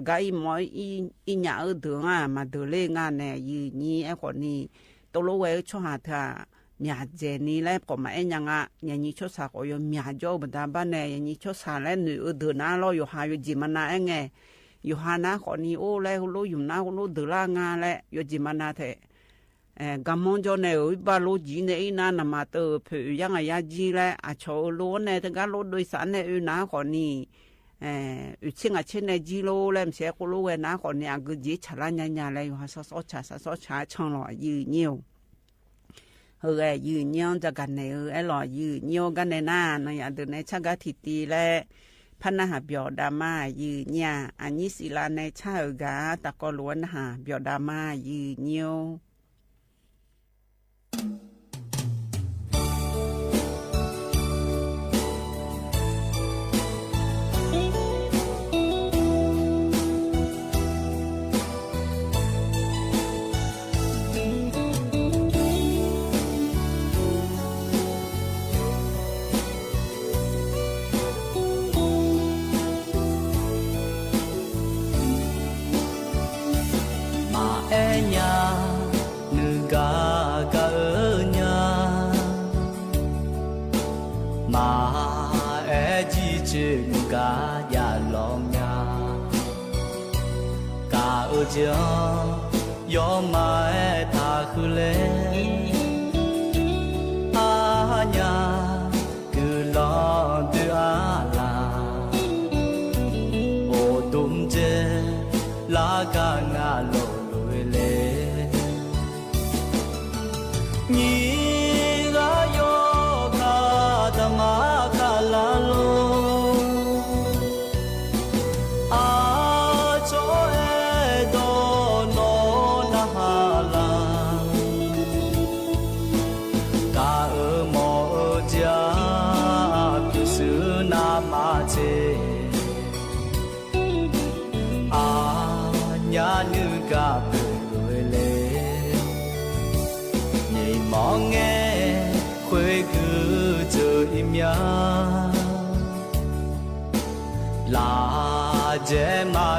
กาอี้หมออี้ อี้ยาเออ เดืองอะ มาเดอเล่งาแน่ ยื้อเยียะ แอะ ขอนี้ ตกลงไว้เชาะหาเธอ เมียเจนี่ และก็มาแอ่งยังอะ ยานี้เชาะสาก็โยเมียจ้อบันดาบ้านแน่ ยานี้เชาะสา และหนึ่งเออ เดอนาลอ โยฮา โยเจมนาแอ่งไง โยฮานาขอนี้ โอ และโลยุ้มนา โลเดอละงา และโยเจมนาแท้ เอ่อ กามองจ้อแน่เออ บาโลจีแน่อี้นา นามาเตอ เผยยังอะยาจี และ อะ เชาะโลแน่ เธอกาโลโดยสารแน่เออ นาขอนี้ เอ่อ เออ เชงอะเชงแน่จีโล และเสียกูโลแวนาขอนี้ อะ กึ๊ดเยฉะละยาๆ และโยฮา สะซ้อฉา สะซ้อฉา ช่องลอ ยื้อเยียะ เฮอ แอ่ ยื้อเยียะ จะกั๋นแหนเออ แอ่ ลอ ยื้อเยียะ กั๋นแหนนา นางยาเดินในชะกาตี้ตี้ และ พะนาหาเปียวดามา ยื้อเยียะ อันนี้ศิลาในชะเออกา ตะกอหลวงนาหาเปียวดามา ยื้อเยียะ မၤအဲၣ်ညါ နုၢ်ကါကၤအၢညါ မၤအဲၣ်ကံၣ်ကၢၢ် နုၢ်ကါယၤလီၤညါ ကၤအၢကၢၢ် ယီၤမၤအဲၣ်တၢ်ဃုလဲၣ် အါညါ ကုၢ်လီၤဒုးအါလၢ် အိၣ်ဒိၣ်မးစဲ လၢကငါလိၤလိၤဝဲလဲၣ် နံၤဂၤယီၤခါတမၤခါလၢ်လိၤ အါကၠီအဲၣ်ဒိးနီၢ်နဟါလၢ် ကၤအၢမီၢ်အၢကၢ် ပျူၤစုနါမၤဆဲး အါညါနုၢ်ကါပၢၢ်ဝဲလဲၣ် န့ၣ်မီၢ်ငဲ ခွဲကုၢ်စၢၤအံၤမၠါ လႃႈၸႄးမႃးမျၢတ်ႈ လႃႈယူႇမႃးၸႃႉၼႆႉ ဢႄႇၶေႃးၼႆႉ မႃးငႄႈလႄႈၺႃးၼေႃႈ ဢႃႇၺႃႇ ၶိူဝ်းၼႆႉၵႃႈဢိူဝ်ႈၶေႃ ၵႃႈဢိူဝ်ႈၸႃႉ ဢႃႇၺႃႇဝေႃးလႃႇမျႃႉ ငိၼ်းၵႃႈယေႃးၵႃႇ တမႃႇၵႃႇလႃႇလူင် ဢၸေႃးဢေႇတေႃး ၼေႃးၼႃႇႁႃႇလႃႇ ၵႃႈဢိူဝ်ႈမေႃဢိူဝ်ႈၸႃႉ ၵျူဝ်းသိုဝ်ႈၼႃႇမႃးၸေႈ ဢႃႇၺႃႇၼိုင်ႈၵႃႈ ပိူဝ်ႈလႄႈ မႃႇဢႄႇၺႃႇ ၼိုင်ႈၵႃႈၵႃႈဢိူဝ်ႈၺႃႇ မႃႇဢႄႇၸီႇၸိုဝ်ႈ ၼိုင်ႈၵႃႈယႃႇလွမ်ၺႃႇ ၵႃႈဢိူဝ်ႈၸႃႉ ယေႃးမႃႇဢႄႇထႃႇၶိုဝ်းလႄႈ ဢႃႇၺႃႇ တိုဝ်ႉလွင်ႈတိုဝ်ႉဢႃႇလႃႇ ဢူဝ်ႇတုမ်ႇၸေႇ လႃႇၵႃႇငႃႇလူဝ်ႇလူၺ်ႈလႄႈ ငိၼ်းၵႃႈယေႃးၵႃႇ တမႃႇၵႃႇလႃႇလူင် ဢၸေႃးဢေႇတေႃး ၼေႃးၼႃႇႁႃႇလႃႇ ၵႃႈဢိူဝ်ႈမေႃဢိူဝ်ႈၸႃႉ ၵျူဝ်းသိုဝ်ႈၼႃႇမႃးၸေႈ ဢႃႇၺႃႇၼိုင်ႈၵႃႈ ပိူဝ်ႈလႄႈ ၼႆႉမွင်ငႄႈ ၶူၺ်းၵိူဝ်ၸိူဝ်းဢိမ်ႇယႃႇ လႃႇၸႄးမႃးမျၢတ်ႈ လႃႈယူႇမႃးၸႃႉၼႆႉ ဢႄႇၶေႃးၼႆႉ မႃးငႄႈလႄႈၺႃးၼေႃႈ ဢႃႇၺႃႇ ၶိူဝ်းၼႆႉၵႃႈဢိူဝ်ႈၶေႃ ၵႃႈဢိူဝ်ႈၸႃႉ ဢႃႇၺႃႇဝေႃးလႃႇမျႃႉ ၵႃႈဢိူဝ်ႈၸႃႉ ဢႃႇၺႃႇဝေႃးလႃႇမျႃႉ ၼေႃႈ ယၢမ်းလဵဝ်ၼႆႉ ၸၢဝ်းဢိူဝ်ႈ ယၢမ်းၼႃႈႁႃႈပျေႃႇဢိူဝ်ႈ တူၺ်းဝႆႉလေႃႈ ယိုဝ်းညိူဝ်း ႁိုဝ်ၵႃႈၼႆႉၼႃႇ ၵေႃႈ ၵေႃႈ ၽၢၵ်ႇၵၼ်တႃႇၼႆႉၼႃႇ ယိုဝ်းၼႆႉ ႁိုဝ်ၵေႃႈ ဢႃႇ တူၺ်းလႄႈ လႄႈ ငိုၼ်းၼႃႇ ၶေႃႈၼႆႉလေႃႈ ယိုဝ်းညိူဝ်း တၵ်ႉၵႃႇ ၸေႃႇမူႇလၼိထိ သုၼ်ၼူမ်းမႄႈ ႁႅင်ႇပရထဵတ်ႈထႆး လႄႈၼႃႇ ဢႃႇ ၸေႃႇမႃႇမူႇပႃႈ မျေႃႈမိူဝ်ႈထိုင် ဢႃႇ မႃး ဢႃႇ ၸွႆႈယၢင်ႇပီႈၼွင်ႉ ပေႃးပႃးၵႂႃႇတူၺ်းလႄႈ ၸႂ်ႈတႃႉ ဢိူဝ်ႈ ပေႃးမိူဝ်ႈထိုင်လေႃႈ ယိုဝ်းညိူဝ်း ၼႂ်းၸႃႇၵၢၼ်ၼႆႉ ဢိူဝ်ႈ ၼႃႇ ၶေႃႈၼႆႉ ထိုင်ၵႃႈ လူင်ၽယႃးပၢၼ်ႇ ၼၶေႃႇၽိၼ်း လႄႈ ငႃးထႅင်ႈ ပၢင်ငႄႈ ဢိူဝ်ႈ ႁူဝ်ယႃႈထိုင်ႁိုင်လေႃႈ ၼၶေႃႇၽိၼ်း ဢိူဝ်ႈ ႁူဝ်ယႃႈထိုင်ႁိုင် ၼႃႇ ၶေႃႈၼႆႉ ထိုင် ဢႃႇ မႃးၼႆႉ ဢိူဝ်ႈ ယၢင်ႇ ဢႃႇ ၸွႆႈပီႈၼွင်ႉ ဢိူဝ်ႈ ထိုင် ၼႃႇ ၶေႃႈၼႆႉ ယွၼ်းတိုၼ်းမႃး မိူဝ်ႈငႃးလႄႈ တူၺ်းလူး ၸႃႇၵၢၼ်ၼႆႉ ငႃးထႅင်ႈ ထိုင်ၵႃႈ တူၺ်းလူး ယုမ်ႇ ဢိူဝ်ႈ လႄႈ ယွၼ်းၵႃႈ ယွၼ်းၽႄႈႁွၼ်ႈၼႆႉမႃး လႄႈလေႃႈ ယိုဝ်းညိူဝ်း ႁိုဝ်ၵႃႈ ၸႃႇၵၢၼ်ၼႆႉ ဢိူဝ်ႈ ႁိုဝ်ၵႃႈ ၼႃႇ ၶေႃႈၼႆႉ ၼၢႆးၽႅတ်ႈ ၽူၼ်းသၢၵ်ႈ သူဝ်းၽူၼ်း လႄႈ ၶူးငႃးထႅင်ႈ ၽူႈဢမ်းၼူၺ်းၵၢၼ် လူင်ၽယႃးပၢၼ်ႇ ၼၶေႃႇၽိၼ်း ၸင်ႇဝတ်ႉၵျဵင်းမႆႇလေႃႈ ႁူဝ်ယႃႈၼႆႉ ၼၶေႃႇၽိၼ်း ႁူဝ်ယႃႈ ယိုဝ်းၵေႃႈ ဢိူဝ်ႈ လႄႈ ဢိူဝ်ႈ ႁိုဝ်ၵႃႈ ၼႂ်းၸႃႇၵၢၼ်ၼႆႉ ဢိူဝ်ႈ ၼႃႇ ၶေႃႈၼႆႉ ဢႃႇ ယွၼ်းမႃး ထိုင်ပႃး မျေႃႈမိူဝ်ႈထိုင်လေႃႈ ထိုင် မူႇလၼိထိ သုၼ်ၼူမ်းမႄႈ ႁႅင်ႇပရထဵတ်ႈထႆး ထိုင်ပႃး ၸၢႆးမေႃ တီႈၵႃႈ ၽႄႈယိင်း သီႇရိၽွၼ်း ၵၢၼ်ႇၶျ ၵၢၼ်ႇၶျၼ လႄႈ ၶူး ႁိုဝ်ၵႃႈ ၼႃႇ ၶေႃႈၼႆႉ မူႇလၼိထိ ဢိူဝ်ႈ ပေႃးပႃး ဢႃႇ ယိုဝ်းၵေႃႈ ၼႄႉၸွင်ႇဢႃႇ ၼႃႇ ထိုင် ထိုင် ႁေႃႈယွပ်ႈၽႅဝ်ယွပ်ႈ မျေႃႈမိူဝ်ႈထိုင် ယွၼ်းၵႃႈ ၼႃႇ လူႇ ထိုင်ၵႃႈ ဢႃႇ လၢတ်ႈဢိုဝ်ႈ ဢေႃႈ ၼႂ်းၸႃႇၵၢၼ်ၼႆႉ ဢိူဝ်ႈ ထိုင် ၼႃႇ ၶေႃႈၼႆႉ လူင်ၽယႃးပၢၼ်ႇ ၼၶေႃႇၽိၼ်း ၼႃႇလေ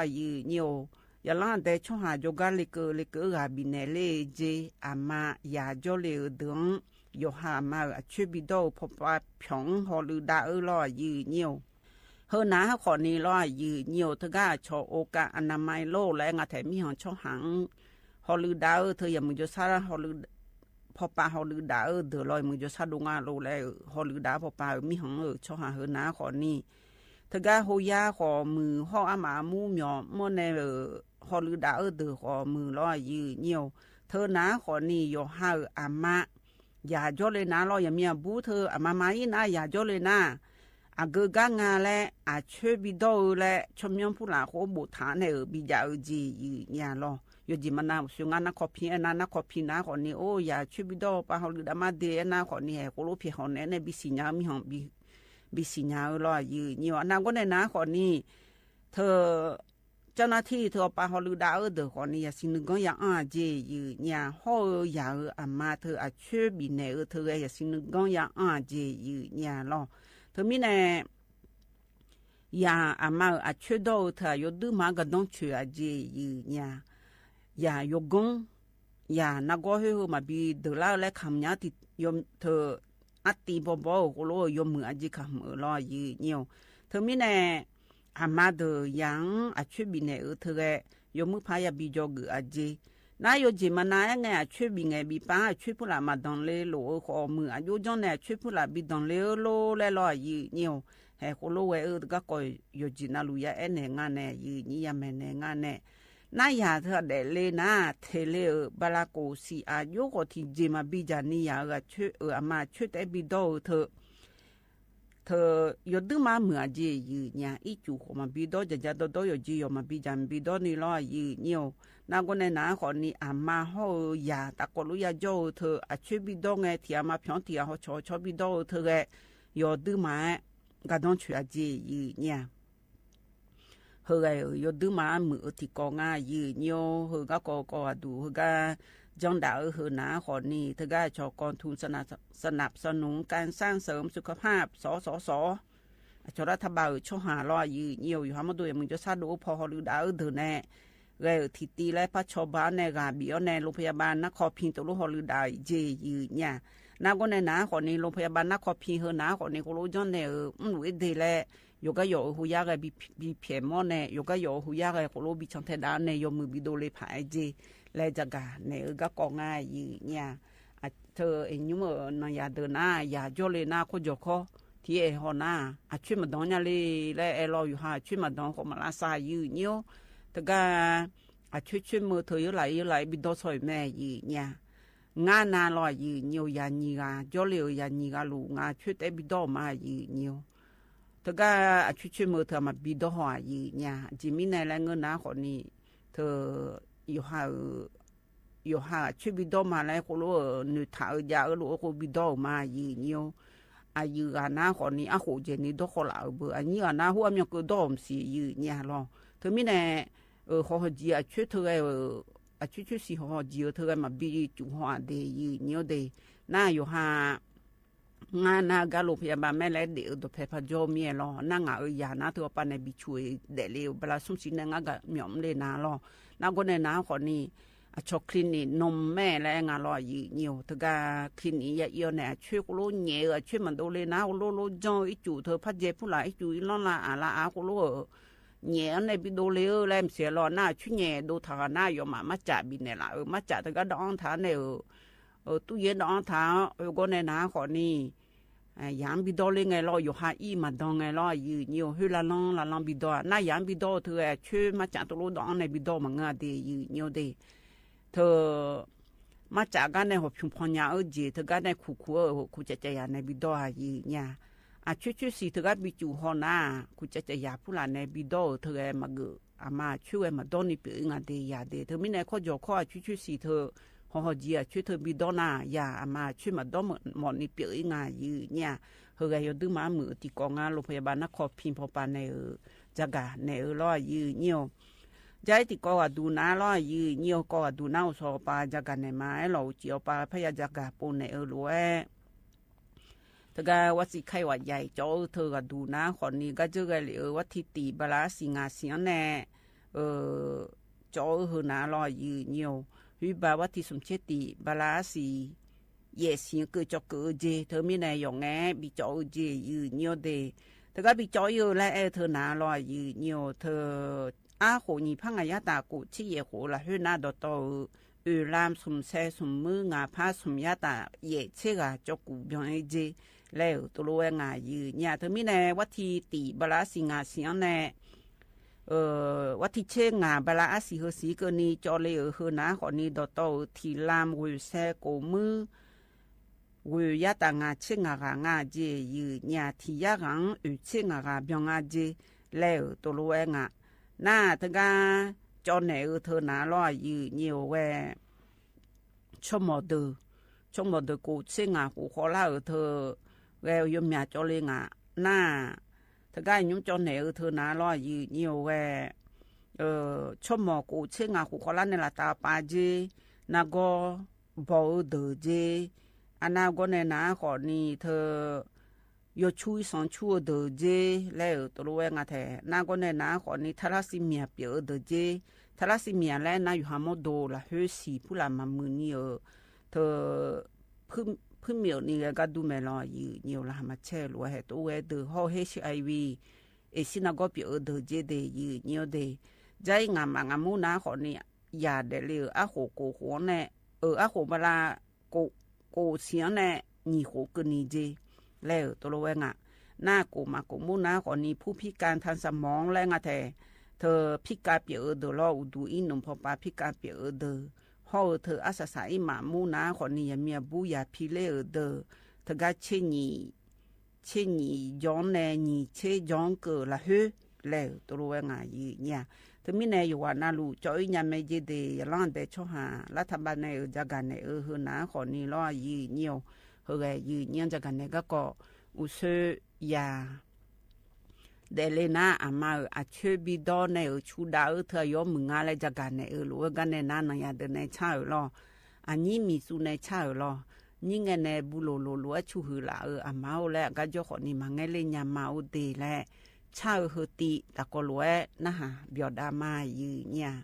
ႃႈ ယိုဝ်းၼႆႉ ဢိူဝ်ႈ ယလါဒဲး ชอหา โจก้า เรกเกอร์ เรกเกอร์ กาบินเนตเลขเจ อาม่า ยาจ้อเลขเออเดือ ยอหาอาม่าเออ อาช่วยบิดอเออ พอปาผอง ฮอลือดาเออ ลอยือเยียว เฮอหนาข้อนี้ ลอยือเยียว เธอก้า ฉอโอกาสอนามัยโลกและงาแถมมิหอง ชอหา ฮอลือดาเออ เธออย่าหมื่นโจซา ฮอลือ พอปาฮอลือดาเออ เดือ ลอหมื่นโจซา ดูงาโลกและ ฮอลือดา พอปาเออ มิหองเออ ชอหา เฮอหนาข้อนี้ เธอก้า ฮูยา ขอหมื่น ฮออาม่าอามู่ หมอเมื่อแน่เออ ฮอลือดาเออ เดือ ขอหมื่น ลอยือเยียว เธอหนาข้อนี้ ยอหาเออ อาม่า ยาจ้อเลขนะ ลออย่ามีอาบูเธอ อาม่ามาอี้นะ ยาจ้อเลขนะ อาเกอก้างาและ อาช่วยบิดอเออ และ ชอมยองผู้หลาโคโบถาแน่เออ บิดาเออ เจยือเยียลอ ยอดเจมานา เสียงานนครพิงค์เออนะ นครพิงค์นะ ข้อนี้ โอ้ ยาช่วยบิดอเออ ปาฮอลือดามาเดเออนะ ข้อนี้ แหโคโลเปียหอแน่แน่ บีซีญา มิหอง บี บีซีญาเออ ลอยือเยียว อนาคตในหนาข้อนี้ เธอ เจ้าหน้าที่เธอเอาปาฮอลือดาเออ เดือ ข้อนี้ อย่าสินึกก้องยาอ้าเจยือเยีย ฮอเออ ยาเออ อาม่าเธอ อาช่วยบินเนตเออ เธอแกอย่าสินึกก้องยาอ้าเจยือเยียลอ เธอมีแน่ ยาอาม่าเออ อาช่วยดอเออ เธอ ยอดื้อมากระด้องเฉยอาเจยือเยีย อย่ายกก้อง อย่านาก้อเฮอเฮอ มาบีเดือลาเออ และคำเนี้ยตี้ยอมเธอ อัตติบอบอเออ โคโลเออ ยอมมืออาเจคำเออ ลอยือเยียว เธอมีแน่ อาม่าเธอ ยัง อาช่วยบินเนตเออ เธอแก ยอมมือพายาบีจอกืออาเจ นายโยเจมานาแอไง อาช่วยบินไง บีปา อาช่วยผู้หลามาดองเลโลเออ ขอหมื่น อายุจ้องแน่ อาช่วยผู้หลาบีดองเลโล และ ลอยือเยียว แหโคโลแวเออ ก็ก่อยโยเจนาลูยาแอแน่งาแน่ ยือเยีย ยาแม่แน่งาแน่ นายาเธอแดดเลนะ เทเลเออ บาลาโกสี อายุก็ตี้เจมาบีจานี้ ยาเออ อาช่วยเออ อาม่าช่วยแต๊บีดอเออ เธอ เธอยอดดื้อมาเมื่อเจยือเยีย อี้จู๋ขอมาบีดอ จะจะดอดอยอเจยอมาบีจามาบีดอนี่ ลอยือเยียว นาก้อในหนาข้อนี้ อาม่าฮอเออ ยาตะกอลุยาจ้อเออ เธอ อาช่วยบีดอไง ตี้อาม่าผอง ตี้อาฮอชอชอบีดอเออ เธอแก ยอดดื้อมา กระด้องเฉยอาเจยือเยีย เฮอไงเออ ยอดดื้อมา มือเออ ตี้กองายือเยียว เฮอก็กอกอดู เฮอก็จ้องดาเออ เฮอหนาข้อนี้ เธอก็ชอกองทุนสนับ สนับสนุนการสร้างเสริมสุขภาพ สสส ชรัฐบาลเออ ชอหา ลอยือเยียว อยู่หามาดู อย่าหมื่นโจซาดู พอฮอลือดาเออ เดือแน่ แกตี้ตี้และพระชอบ้านแน่ กาบีออแน่ โรงพยาบาลนครพิงค์ ตกลงฮอลือดาเจยือเยีย นาก้อในหนาข้อนี้ โรงพยาบาลนครพิงค์ เฮอหนาข้อนี้ โคโลจ้องแน่เออ อืม เวเดแล ยอก็ยอเออ ฮูยาแกบี บีเปียหมอแน่ ยอก็ยอเออ ฮูยาแก โคโลบีชังแท้ดาแน่ ยอมือบีโดเลผาเจ และจะกาแน่เออ ก็กองายือเยีย เธอเอ็นยุมเออ นายาเดินหน้า ยาจ้อเลขนะ ข้อจอข้อ ตี้เอฮอหนา อาช่วยมาดองยาเล และแอลออยู่หา อาช่วยมาดอง ขอมาลาซายือเยียว เธอก็ อาช่วยช่วยเมอเธอ เยอะหลายเยอะหลาย บีดอซอยแม่ยือเยีย งานา ลอยือเยียว ยาหยี่กา จ้อเลขเออ ยาหยี่กาลูก งาช่วยแต๊บีดอมายือเยียว เธอก็ อาช่วยช่วยเมอเธอ มาบีดอฮอยือเยีย จิมีแน่และเงินหนาข้อนี้ เธอ ยอหาเออ ยอหาช่วยบีดอมาและ โคโลเออ นึ่งถาเออ ยาเออ ลูกเออ โคบีดอมายือเยียว อายื้อกาหนาข้อนี้ อาโหเจนี่ดอข้อละเออ เบอร์ อายี่กาหนา หัวเมียเกอดอมสียือเยียลอ เธอมีแน่ เออ ฮอฮอจี อาช่วยเธอแก เออ อาช่วยช่วยสี ฮอฮอจีเออ เธอแกมาบีจู๋ฮอเดยือเยียวเด หน้ายอหา งานา กาโรงพยาบาลแม่และเด็กเออ ดอกแพพะจ้อเมียลอ หน้างาเออ ยาหนา เธอเอาปาในบีช่วยแดดเลว บาลาซุ่มสีในงากะเหมียวเลขนะลอ นาก้อในหนาข้อนี้ อาชอคลินิกนมแม่และงา ลอยือเยียว เธอกาคลินิกยาเอียวแน่ อาช่วยโคโลแหน่เออ อาช่วยมาโดเลขนะ โคโลโลจ้อง อี้จู๋เธอ พระเจผู้หลา อี้จู๋ อี้ล่องลา อาละอา โคโลเออ แหน่เออ ในบีโดเลขเออ และเสียลอหน้า ช่วยแหน่โดถาหน้า ยอมมา มาจ๋าบีแน่ละ เออ มาจ๋า เธอก็ดองถาแน่เออ เออ ตู้เย็นดองถา เออ ก้อในหนาข้อนี้ อ่า ยามบีดอเลขไงลอ ยอหาอี้มาดองไงลอ ยือเยียว หื้อละล่องละล่องบีดอ หน้ายามบีดอ เธอแกช่วยมาจ๋า ตกลงดองในบีดอมางาเดยือเยียวเด เธอ มาจ๋าก้าในหอบชุมพรยาเออ เจ เธอก้าในขูขูเออ ขูจ๋าจ๋ายาในบีดอยือเยีย อาช่วยช่วยสี เธอก้าบีจู๋ฮอหน้า ขูจ๋าจ๋ายาผู้หลาในบีดอ เธอแกมาเกอ อามาช่วยแกมาดอนี่เปียกอีงาเดยาเด เธอมีในข้อจอข้อ อาช่วยช่วยสี เธอ ฮอฮอจี อาช่วยเธอบีดอหน้า ยา อามาช่วยมาดอหมอนี่เปียกอีงายือเยีย เฮอแกยอดดื้อมา มือตี้กองา โรงพยาบาลนครพิงค์ พอปาในเออ จะกาในเออ ลอยือเยียว จะไอ้ตี้กอกาดูหนา ลอยือเยียว กอกาดูหนา อุซอปาจะกาในมา ไอ้ลออุจีเอาปาพยาจะกาปูในเออ ลวย เธอกาวัดสีไข้หวัดใหญ่ จอเออ เธอกาดูหนาข้อนี้ กาเจอแกเลยเออ วัดตี้ตี้ บาลาสีงาสีแหน่ เออ ကျော်ဧိၤ ဟ့ၣ်နၤလီၤ ယုၢ်ညိၣ်ဧိၤ ဟူးဘၣ်ဝၼ်းထီၣ်သၢဆံ တီၢ် ဘၤလးအါစံၣ် ယဲၢ်ဆံ ကၢၣ်ကၠီၣ်ကၢၣ်ဧိၤ ကၠ့ တမံၤန့ၣ် ယီၢ်ငဲ ဘီကျော်ဧိၤ ကၠ့ ယုၢ်ညိၣ်ဧိၤ တဂၤ ဘီကျော်ဧိၤလၢအဲၣ် ဟ့ၣ်နၤလီၤ ယုၢ်ညိၣ်ဧိၤ အါဃိၣ် နံၣ်ဖး ငါး ယဲၢ်တၢ် ကိၣ်ဆံယဲၢ်ဃိၣ် လၢဟ့ၣ်နၤ ဒီးတီၢ်ဧိၤ အၢၣ်လၢ သုၣ်ဆဲ သုၣ်မုၢ် ငါးဖး သုၣ်ယဲၢ်တၢ် ယဲၢ်ဆံဂၤ ကၠီၣ်ကူၣ်ဘျီအီၤ ကၠ့ လၢအၢၣ် တလိဝဲ ငါ ယုၢ်ညိၣ်ဧိၤ တမံၤန့ၣ် ဝၼ်းထီၣ်သၢ ဘၤလးအါစံၣ် ငါးဆံန့ၣ် ဝၼ်းထီၣ်သၢ ငါ ဘၤလးအါစံၣ် ဟ့ၣ်ဆံကၢၢ်နံၤ ကၠီလ့အၢ ဟ့ၣ်နၤဃိၣ်နံၤ ဒီးတီၢ်ဧိၤ ထံၣ်လၢ ဂုၢ်ဆဲ ကိၣ်မုၢ် ဂုၢ်ယဲၢ်တၢ် ငါးဆံငါးဂၤ ငါ ကၠ့ ယုၢ်ညိၣ်ဧိၤ ထံၣ်ယဲၢ်ဂၤ အၢၣ်ဆံငါးဂၤ ဘျီအီၤ ကၠ့ လၢအၢၣ် တလိဝဲ ငါ နၤ တဂၤ ကၠီၣ်နဲၣ်ဧိၤ ဟ့ၣ်နၤလီၤ ယုၢ်ညိၣ်ဧိၤ ဝဲ ဆိမိၣ်ဒၢၣ် ဆိမိၣ်ဒၢၣ် ကိၣ်ဆံငါးဃိၣ်ဃီလၢအၢၣ် ဟ့ၣ်ဝဲ ယိၤမၠၣ် ကၠီလ့ ငါ နၤ တဂၤ ညီကၠီၣ်နဲၣ်ဧိၤ ဟ့ၣ်နၤလီၤ ယုၢ်ညိၣ်ဧိၤ ဝဲ ဆိမိၣ် ကိၣ်ဆံငါးဃိၣ်ဃီလၢန့ၣ် လၢတၢ်ပာ် ကၠ့ နၤဂီၢ် ဘီၣ်ဧိၤ ဒၢၣ် ကၠ့ အနၤဂီၢ်န့ၣ် နၤဃိၣ်နံၤ ဟ့ၣ် ယိၤဆူ ယီၤဆူဧိၤ ဒၢၣ် ကၠ့ လၢအၢၣ် တလိဝဲ ငါ ထဲ နၤဂီၢ်န့ၣ် နၤဃိၣ်နံၤ ထါလါစံမၠၣ် ပၠဲးဧိၤ ဒၢၣ် ကၠ့ ထါလါစံမၠၣ်လၢ နၤယိၤဟၣ်မိၢ်ဒိၣ် လၢဟ့ၣ်ဆံၣ် ဖုလၢ်မၤမုၢ်နံၤဧိၤ ဟ့ၣ် ဖု ဖုမ့ၢ်အိၣ်နံၤ ဂဲၤကဒီးမဲာ်လီၤ ယုၢ်ညိၣ်ဧိၤ လၢဟးမၤဆဲးလိာ်ဝဲ ဟ့ၣ်တအိၣ်ဝဲ ဒၢၣ် ဟီၣ် ဟ့ၣ်ဆံၣ် အ့ၣ်ဝံ အ့ၣ်ဆံၣ် နၤဂီၢ် ပၠဲးဧိၤ ဒၢၣ် ကၠ့ ဒၣ် ယုၢ်ညိၣ်ဧိၤ ဒၣ် ကၠ့ အံၤ ငါမး ငါမူ နၤဃိၣ်နံၤ ယၤဒဲးလၢ အါဃိၣ်ကိၣ်ဃိၣ်န့ၣ် အၢၣ် အါဃိၣ်ဘၤလး ကိၣ် ကိၣ်ဆံန့ၣ် နံၣ်ဃိၣ်ကၢၢ်နံၤ ကၠ့ လၢအၢၣ် တလိဝဲ ငါ နၤ ကိၣ်မးကိၣ်မူ နၤဃိၣ်နံၤ ဖူဖံကၣ် ထၣ်စမီၣ် လၢ ငါ ထဲ ဟ့ၣ် ဖံကၣ် ပၠဲးဧိၤ ဒၢၣ် လီၤ အိၣ်ဒူၣ် အံၤ နုၢ်ဖီပၤ ဖံကၣ် ပၠဲးဧိၤ ဒၢၣ် ဟီၣ်ဧိၤ ဟ့ၣ် အါစၢ်စၢ် အံၤ မးမူ နၤဃိၣ်နံၤ ယမံၤအဘူး ယၤဖံလၢအၢၣ် ဒၢၣ် တဂၤ ဆ့နံၣ် ဆ့နံၣ် ယီၤန့ၣ် နံၣ်ဆံ ယီၤကၢၢ် လၢဟ့ၣ် လၢအၢၣ် တလိဝဲ ငါ ယုၢ်ညိၣ်ဧိၤ တမံၤန့ၣ် ယဝၤ နၤလူၤ ကၠီၣ်အံၤ ညါမဲာ် ကၠ့ ဒၣ် ယလီၤဒဲးဆီဟၣ် လၢထးဘး နဲၣ်ဧိၤ ကၠီၣ်ကၣ်နဲၣ်ဧိၤ ဟ့ၣ်နၤဃိၣ်နံၤလီၤ ယုၢ်ညိၣ်ဧိၤ ဟ့ၣ်ဂဲၤ ယုၢ်ညိၣ် ကၠီၣ်ကၣ်နဲၣ် ကၠီၣ်ကၠီၣ် အိၣ်ဆိး ယၤ ဒဲးလၢ နၤ အမါဧၢ အဆၢဘံဒီး နဲၣ်ဧိၤ ဆူဒၣ်ဧၢ ဟ့ၣ် ယီၤမုၢ်ငါလၢ ကၠီၣ်ကၣ်နဲၣ်ဧိၤ လိၤဝဲ ကၠီၣ်ကၣ်နဲၣ် နၤ နၤယၤဒၢး နဲၣ်ဆၣ်ဧိၤလီၤ အနံၣ်မံၤသူ နဲၣ်ဆၣ်ဧိၤလီၤ နံၣ်ဂဲၤနဲၣ် ဘူးလိၤလိၤ လိၤဝဲ ဆူၣ်ဟုၣ်လၢ်ဧိၤ အမါအိၣ်လၢ အကါယီၢ်ဃိၣ်နံၤ မၤငဲလၢညါ မၤအိၣ်ဒၣ်လဲၣ် ဆၣ်ဧိၤ ဟ့ၣ်တံၢ် တၢ်ကီလိၤဝဲ နဟး ဘျီၣ်ဒါမး ယုၢ်ညိၣ်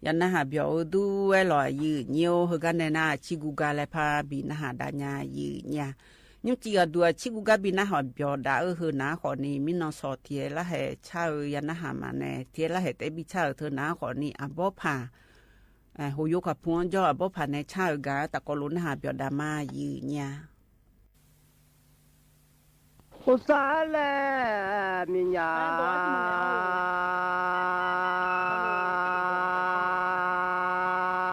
ယၤနဟးဘျီၣ်ဧိၤ ဒူဝဲလီၤ ယိုၼ်းယိုၼ်းဧိၤ ဟ့ၣ်ဂၤနဲၣ်နၤ အဆံဂုၤဂၤလၢ်ဖး ဘိးနဟးဒၣ်ညါ ယိုၼ်းယိုၼ်းဧိၤ ယုၢ်ကံၢ်အဒူၣ် အဆံဂုၤဂၤ ဘိးနဟးဘျီၣ်ဒၣ်ဧိၤ ဟ့ၣ်နၤဃီန့ၣ် မ့ၢ်နီၢ်စီၤ တ့လါဟဲဆါဧိၤ ယၤနဟးမးနဲၣ် တ့လါဟဲ တဲဘံၣ်ဆါဧိၤ ဟ့ၣ်နၤဃီန့ၣ် အဘီဖး ဟိယိကၢ်ဖူအီၤ ကၠီအဘီဖးနဲၣ် ဆါဧိၤဂၤ တၢ်ကီလိာ်နဟးဘျီၣ်ဒၣ်မး ယိုၼ်းယိုၼ်းဧိၤ အိၣ်သးလဲၣ် မံၤညါ မဲာ်ဆိမံကၠံၣ်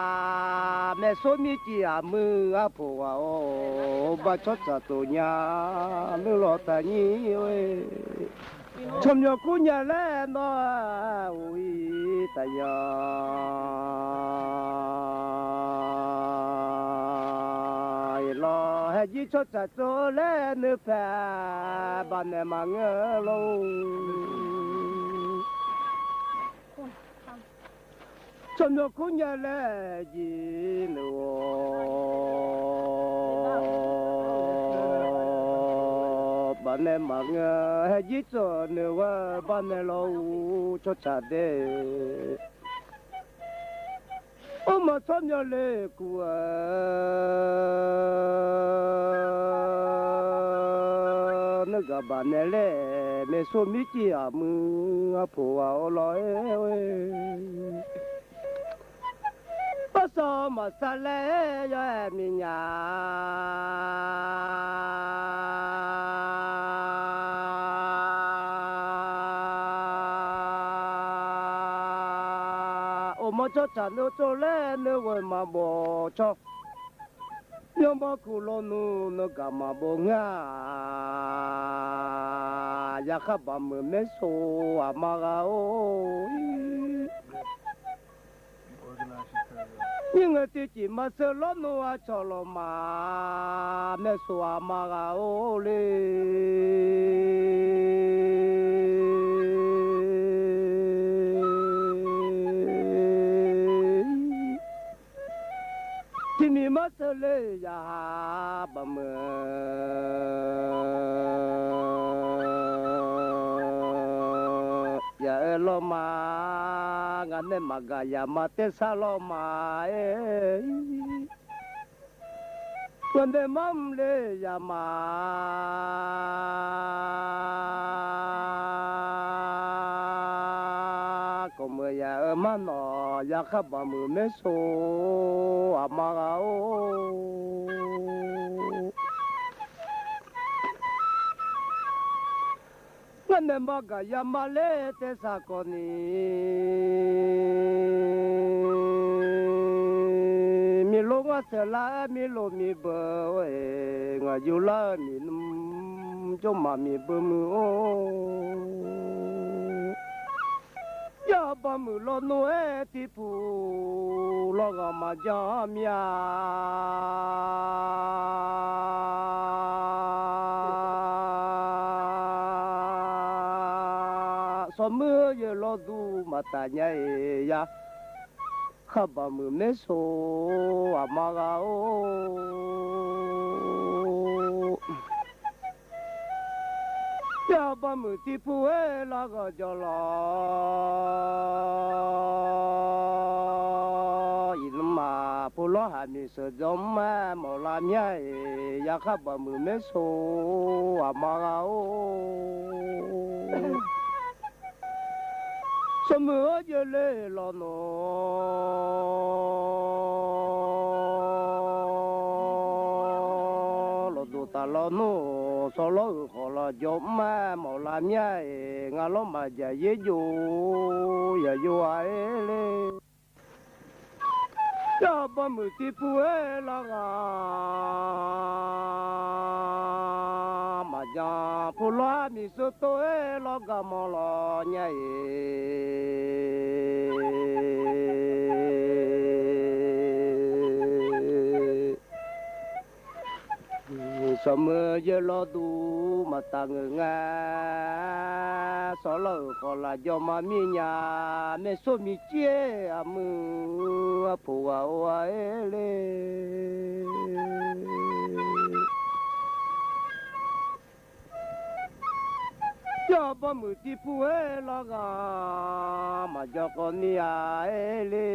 အမုၢ်အဖိဝၤအိၣ် ဘၣ်ဆီၣ်သးတိၢ်ညါ မုၢ်လီၤတၢ်ညံဝဲ ဆီၣ်မညီၣ်ခူညါလဲၣ်နီၢ် အိၣ်ဝံတၢ်ယီၤ အ့ၣ်လီၤ ဟဲယံၤဆီၣ်သးတိၢ်လဲၣ် နုၢ်ဖဲ ဘၣ်နဲၣ်မၤငၢၢ်လီၤ ဆီၣ်မညီၣ်ခူညါလဲၣ် ယံၤနုၢ်ဧိၤ ဘၣ်နဲၣ်မၤငၢၢ် ဟဲယံၤသိးနုၢ်ဝဲ ဘၣ်နဲၣ်လီၤအူ ဆီၣ်သးဒဲး အိၣ်မးဆီၣ်မညီၣ်လၢကူၣ်ဧၢ နဂၤဘၣ်နဲၣ်လဲၣ် မဲာ်ဆိမံကၠံၣ် အမုၢ်အဖိဝၤအိၣ်လီၤ ဘၣ်စီၤမၤသးလဲၣ် ယီၤအဲၣ်မံၤညါ အိၣ်မီၢ်ကၠီၣ်သးနုၢ်တိၢ်လဲၣ် နုၢ်ဝဲမၤဘီၣ်ဆီ ယီၢ်မီၢ်ခူၣ်လီၤနူၤ နဂၤမၤဘီၣ်ငါ ယခါဘၣ်မုာ်မဲစိအမါဂၤအိၣ် ယငယ်တကံၢ်မၤစၢၤလီၤနူၤအဆီၣ်လီၤမး မဲစိအမါဂၤအိၣ်လံ တမံၤမၤစၢၤလၢယဟါ ဘၣ်မုာ် ယၤအၢလီၤမး ငါနဲၣ်မၤဂၤယၤမၤတဲဆါလီၤမး ဝဲန့ၣ်မၤမုာ်လၢယၤမး ကိးမုာ်ယၤအၢမၤနီၢ် ယခါဘၣ်မုာ်မဲစိအမါဂၤအိၣ် ဝဲန့ၣ်မၤဂၤယၤမၤလၢတဲဆါကိးနံၤ မ့ၢ်လိာ်ငါစၢၤလၢမ့ၢ်လိာ်မ့ၢ်ဘၢဝဲ ငါယူၤလၢမ့ၢ်နုၤ ကၠီမးမ့ၢ်ဘၢမုာ်အိၣ် ယဘၣ်မုာ်လီၤနူၤအဲၣ်တံၤဖု လီၤဂာ်မၤကၠီမၠါ စီၤမုၢ်ယဲၢ်လီၤဒူမၤတၢ်ညါအံၤယၤ ခါဘၣ်မုာ်မဲစိအမါဂၤအိၣ် ယဘၣ်မုာ်တံၤဖုဝဲလီၤဂာ်ကၠီလီၤ အံၤနမး ဖိလီၤဟးမံၤစၢၤကၠီမး မီၢ်လၢမၠါအံၤ ယခါဘၣ်မုာ်မဲစိအမါဂၤအိၣ် စီၤမုၢ်အိၣ်ယဲၢ်လၢလီၤနီၢ် လီၤဒိၣ်တၢ်လီၤနီၢ် စီၤလီၤအုၣ်ဃီၤလီၤကၠီမး မီၢ်လၢမၠါအံၤ ငါလီၤမၤယၤယဲယိာ် ယၤယိာ်ဧါအ့လ့ ယဘၣ်မုာ်တံၤဖုဝဲလီၤဂာ် မၤကၠီ ဖိလီၤမံၤစၢၤတိၢ်ဝဲလီၤဂာ်မီၢ်လီၤညါအံၤ စီၤမုၢ်ယဲၢ်လီၤဒူမၤတၢ်ငဲၢ်ငါ စီၤလီၤအုၣ်ဃီၤလၢကၠီမးမံၤညါ မဲစိမံၤကၠံၣ် အမုၢ်အဖိဂၤအိၣ်ဧါအ့လ့ စီၤ จ้อบ่าหมื่นตี้ผู้เอ้ย ละงา มาจ้อก่อเนียเอ้ยเล่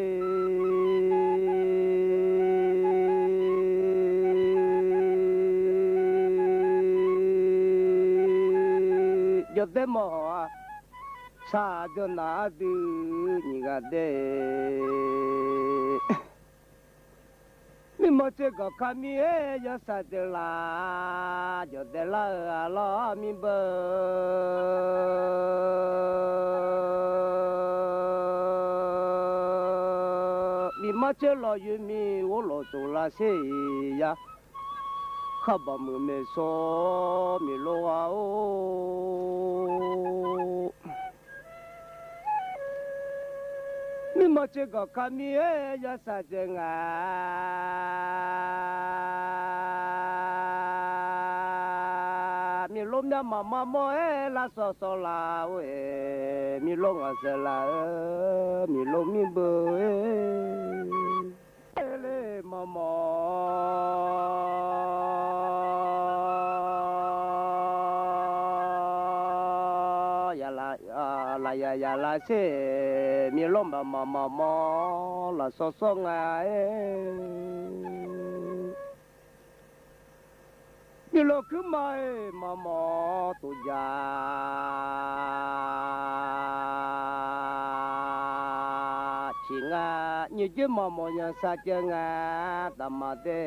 จ้อเต้หมอ สาเจ้าหนาดื้อนี่กาเด้ มีหมอเจอก็ข้ามีเอ้ย ยอดสาเจอลา ยอดแต่ละเออลอมีเบอร์ มีหมอเจอลอยืนมีโอโลสุราเสีย ข้าบ่าหมื่นเมโส มีโลอาโอ มีหมอเจอก็ข้ามีเอ้ย ยอดสาเจองา มีลมยามมามาหมอเอ้ย ละซอซอลาเอ้ย มีลมอาเสลาเอ้ย มีลมมีเบอร์เอ้ย เอ้ยเล่หมอหมอ อย่าละ อ่า ละอย่า อย่าละเส มีลมบ่าหมอหมอหมอ ละซอซองาเอ้ย มีลมขึ้นมาเอ้ย หมอหมอ ตุยา ชิงา นี่เจอหมอหมอ ยอดสาเจองา ตามาเต้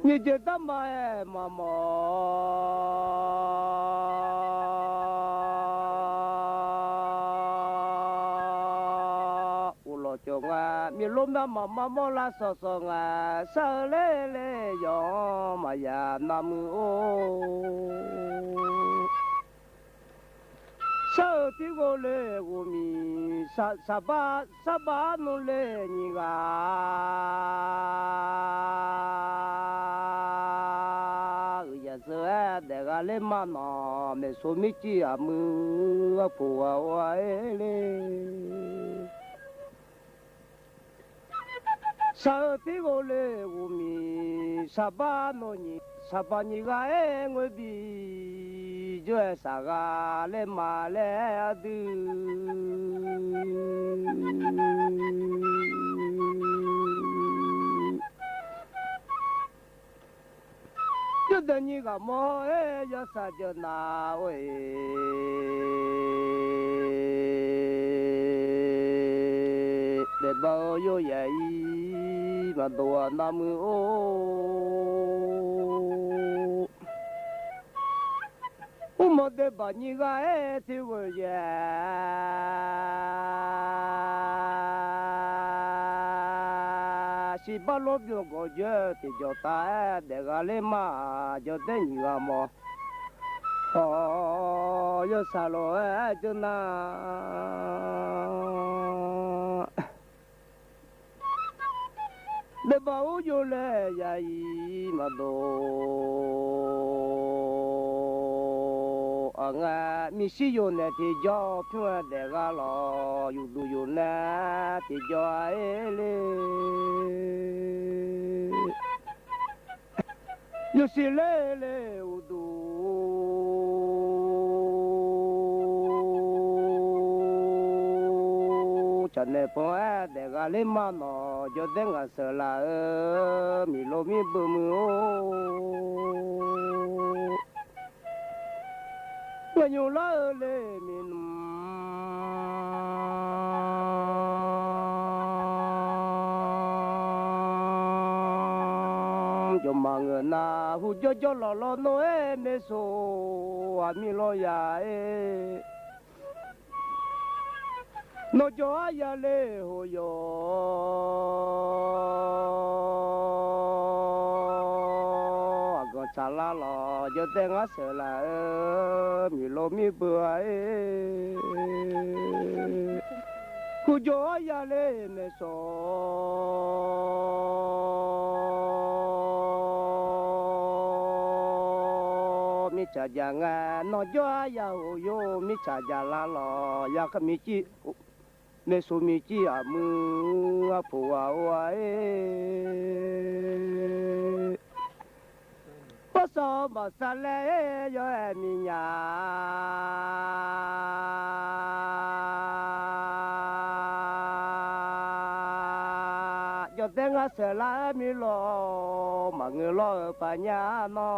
นี่เจอตามาเอ้ย หมอหมอ อุโลจงอา มีลมยามมามาหมอ ละซอซองา เสลเล่ยอมมาหยาบนามือโอ เสอตี้โกเลโกมี สา สาบา สาบาโนเลนี่กา อือ อย่าเสอแดกาเลมาหนอ เมโสมิจิอามือ ผัวว่าเอ้ยเล่ เสอตี้โกเลโกมี สาบาโนนี่ สาบานี่กาเอ้ย งวยบี จ้วยสากาเลมาแลดื้อ จ้วยเดินนี่กาหมอเอ้ย ยอดสาเจอหนาโอ้ย เด็ดเบาโยใหญ่ มาตัวหนามือโอ อุโมเดบานิกาเอทิวเย สิบาลบยงก็เยอะติจอตาเดกาเลมาจอเตญิกามอ โอยสาโลเอจุนา เดบ่าอู้โยแลยาอีมาโด อะงา มีสิโยแนติจอ เปื้อแดกาลอ อยู่ดูอยู่แนติจอเอเล อยู่สิเลเลอุดู จะแน่ปอแอแดกาเลมาหนอ จอแดงอาเสอลาเออ มีโลมีเบอร์มือโอ เมื่ออยู่ละเออเลมีหนุ่ม จอมมาเงินนา หูจอจอหล่อหล่อโนเอเมโซ อามีลอยาเอ โนจออายาเลโหโย อะกอสาลาลอ จอแดงอาเสอลาเออ มีโลมีเบอร์เอ คูโยอายาเลเมโส มิจฉาญาณา นอโยอายาโหโย มิจฉาญาณาลอ ยาคะมีจิ เมโสมีจิอามืออาผัวเอาไว้ ปะโส ซ้อบ่าสะแล ยอแอมีญา ยอแต๊งอาเสอลามีลอ บ่างือลอเออปัญญาเนาะ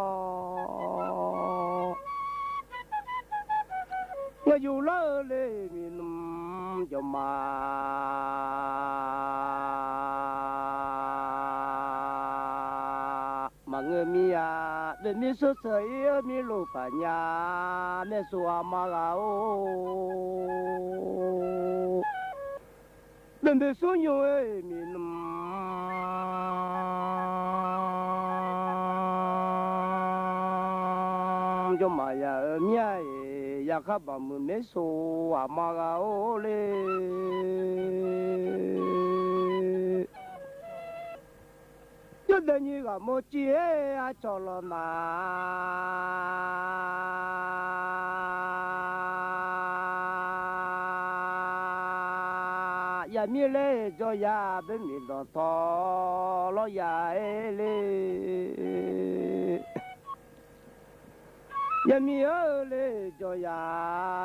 เมื่ออยู่ลอเออเลยมีหนุ่มจอมมา บ่างเออมีอา เดินมีสุดเสย มีลูกปัญญา แม่สู่อามาลาโอ เดินมีสุดอยู่เอ้ย มีหนุ่มจอมมา ยาเออเมียเอ้ย ยาข้าบ่ามือแม่สู่อามาลาโอเลย ยอดเดินยี่กับโมจีเออาจอลอนา ยามีเลจอยาเบมีดอนทอลอยาเอเล ยามีเออเลจอยา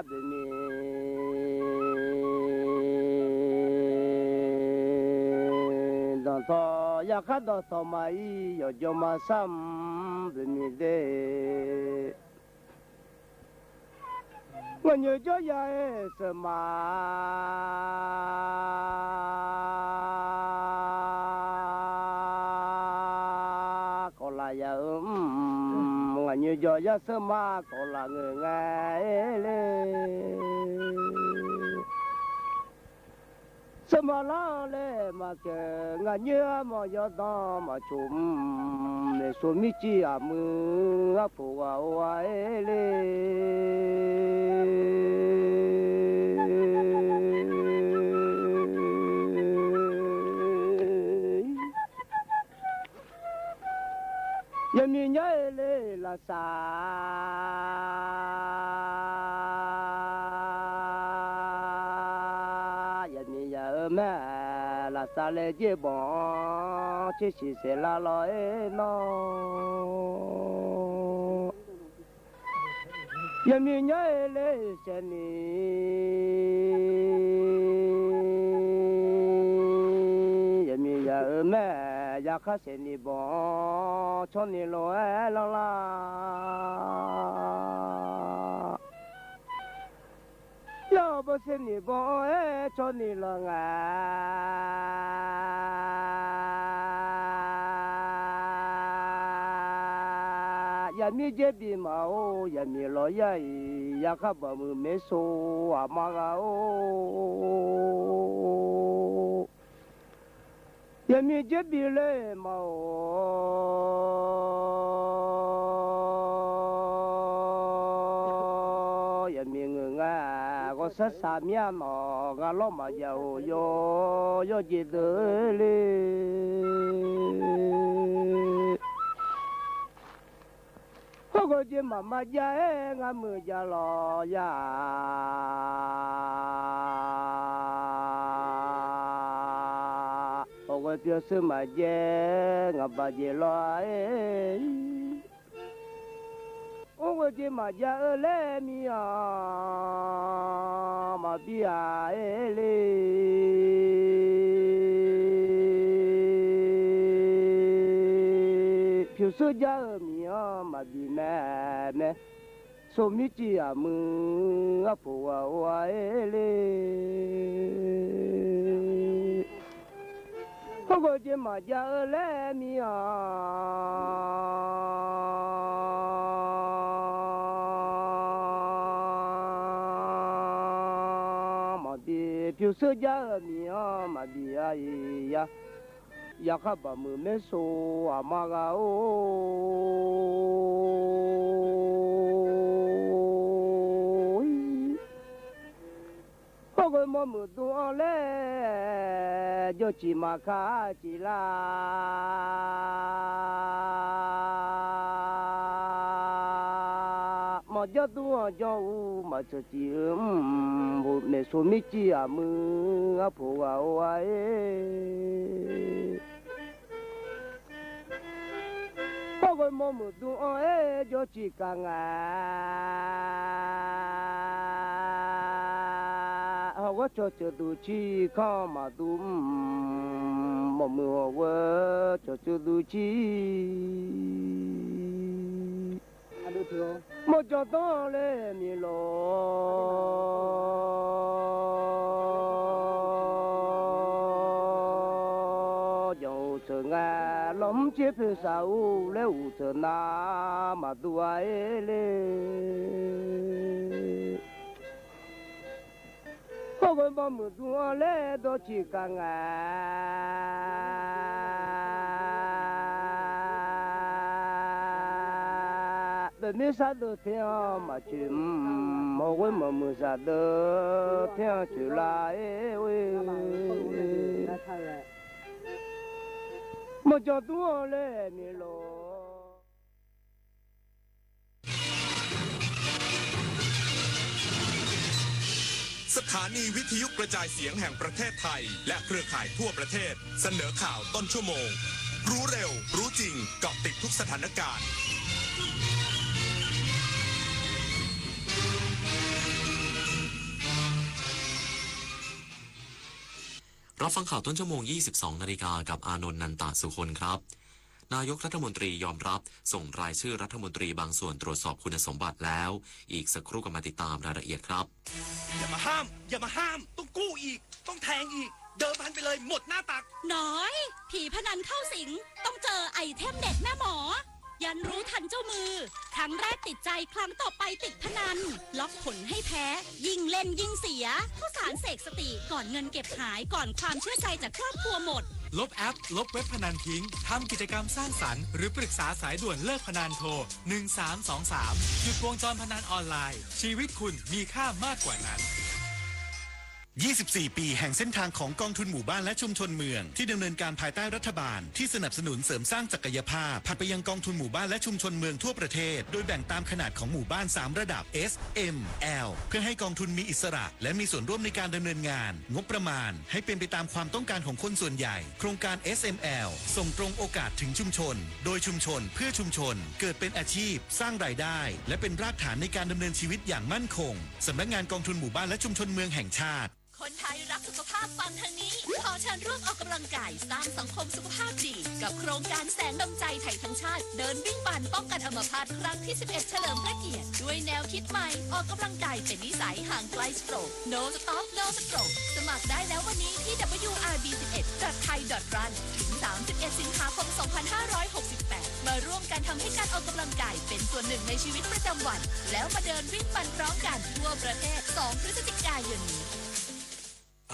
เบมีดอนทอ ยาข้าดอนทอมาอี ยอจอมาซ้ำเบมีเด วันเยอะจอยาเอเสมา ก็ลายาเอิม วันเยอะจอยาเสมา ก็ลาเงยงายเลย เสมาลาเลยมาเกิด งานเยอะมอยอดอมาชุม ในสวนมิจิอามือ อาผัวเอาไว้เลย ยามีเยอะเลยละสา ยามียาเออแม่ละสาเลยเจ็บบอง เชชิเสลาลอยเนาะ ยามีเยอะเลยเสนี ยามียาเออแม่ ยาข้าเสนีบอง ช่อนี้ลอยลาลา ยาบ่เสนีบองเอ ช่อนี้ลอยงา ยามีเจ็บบีมาโอ ยามีลอยใหญ่ ยาข้าบ่ามือแม่สู่อามาลาโอ ยามีเจ็บบีเลยมาโอ ยามีเงืองา ก็สัสสาเมียหนอ งาล้อมมาเยาโย โยเจเตอเลย โอ้ก็เจมามาจาเองามือจาลอยา โอ้ก็เปียวซื้อมาเจงาบาเจลอย โอ้ก็เจมาจาเออแลมีอามาบีอาเอเลย ผิวซื้อจาเออมีอามา บีแม่แม่ สมิจิอามืออาผัวเอาไว้เลย โอ้ก็เจมาจาเออแลมีอามาบี ผิวซื้อจาเออมีอามาบีอาอียา ยาข้าบ่ามือแม่สู่อามาลาโอ โอ้ก็มอมือตัวแล โยจิมาคาจิลา มอโยตัวโยอูมาเจอจิอืม บุแม่สมิจิอามืออาผัวเอาไว้ โอ้ ဝဲမီၢ်မုၢ်ဒူအီၣ်အဲၣ် ဒီးစံးကငါ ဟီၣ်ဝဲကၠီၣ်စၢၢ်ဒူၣ်ဆံ ခီမးဒူၣ် မီၢ်မုၢ်ဟီၣ်ဝဲ ကၠီၣ်စၢၢ်ဒူၣ်ဆံ မီၢ်ကၠီၣ်တီလဲၣ်မ့ၢ်လီၤ ယအိၣ်ဆၢၣ်ငါ လီၤမူက့ဖုစၢ်အိၣ် လဲၤအိၣ်ဆၢၣ်နၤ မၤဒူအီၣ်အဲၣ်လဲၣ် ဟီၣ်ဝဲမီၢ်မုၢ်ဒူအီၣ်လဲၣ် ဒီးစံးကငါ ပမ့ၢ်စးဒၢးထဲအီၤ မၤစၢၤ ဟီၣ်ဝဲမီၢ်မုၢ်စးဒၢးထဲအီၤ စၢၤလၢအဲၣ်ဝဲ မီၢ်ကၠီၣ်ဒူအီၣ်လဲၣ်မ့ၢ်လီၤ สถานีวิทยุกระจายเสียงแห่งประเทศไทย และเครือข่ายทั่วประเทศ เสนอข่าวต้นชั่วโมง รู้เร็ว รู้จริง เกาะติดทุกสถานการณ์ รับฟังข่าวต้นชั่วโมง ยี่สิบสองนาฬิกา กับอานนท์ นันตะสุคนครับ นายกรัฐมนตรียอมรับส่งรายชื่อรัฐมนตรีบางส่วนตรวจสอบคุณสมบัติแล้ว อีกสักครู่กลับมาติดตามรายละเอียดครับ อย่ามาห้าม อย่ามาห้าม ต้องกู้อีก ต้องแทงอีก เดิมพันไปเลย หมดหน้าตัก น้อย ผีพนันเข้าสิง ต้องเจอไอเทมเด็ดแม่หมอ ยันรู้ทันเจ้ามือ ครั้งแรกติดใจ ครั้งต่อไปติดพนัน ล็อกผลให้แพ้ ยิ่งเล่นยิ่งเสีย ข้าวสารเสกสติ ก่อนเงินเก็บหาย ก่อนความเชื่อใจจากครอบครัวหมด ลบแอป ลบเว็บพนันทิ้ง ทำกิจกรรมสร้างสรรค์ หรือปรึกษาสายด่วนเลิกพนัน โทร หนึ่งสามสองสาม หยุดวงจรพนันออนไลน์ ชีวิตคุณมีค่ามากกว่านั้น ยี่สิบสี่ ปีแห่งเส้นทางของกองทุนหมู่บ้านและชุมชนเมือง ที่ดำเนินการภายใต้รัฐบาล ที่สนับสนุนเสริมสร้างศักยภาพ ผ่านไปยังกองทุนหมู่บ้านและชุมชนเมืองทั่วประเทศ โดยแบ่งตามขนาดของหมู่บ้าน สาม ระดับ S M L เพื่อให้กองทุนมีอิสระ และมีส่วนร่วมในการดำเนินงาน งบประมาณให้เป็นไปตามความต้องการของคนส่วนใหญ่ โครงการ S M L ส่งตรงโอกาสถึงชุมชน โดยชุมชน เพื่อชุมชน เกิดเป็นอาชีพ สร้างรายได้ และเป็นรากฐานในการดำเนินชีวิตอย่างมั่นคง สำนักงานกองทุนหมู่บ้านและชุมชนเมืองแห่งชาติ คนไทยรักสุขภาพฟังทางนี้ ขอเชิญร่วมออกกำลังกายสร้างสังคมสุขภาพดี กับโครงการแสงดวงใจไทยทั้งชาติ เดินวิ่งปั่นป้องกันอัมพาตครั้งที่ สิบเอ็ด เฉลิมพระเกียรติ ด้วยแนวคิดใหม่ ออกกำลังกายเป็นนิสัย ห่างไกลสโตรก No Stop No Stroke สมัครได้แล้ววันนี้ที่ ดับเบิลยู อาร์ บี สิบเอ็ด ดอท ไทย ดอท รัน ถึง สามสิบเอ็ด สิงหาคม สองพันห้าร้อยหกสิบแปด มาร่วมกันทำให้การออกกำลังกายเป็นส่วนหนึ่งในชีวิตประจำวัน แล้วมาเดินวิ่งปั่นพร้อมกันทั่วประเทศ สอง พฤศจิกายนนี้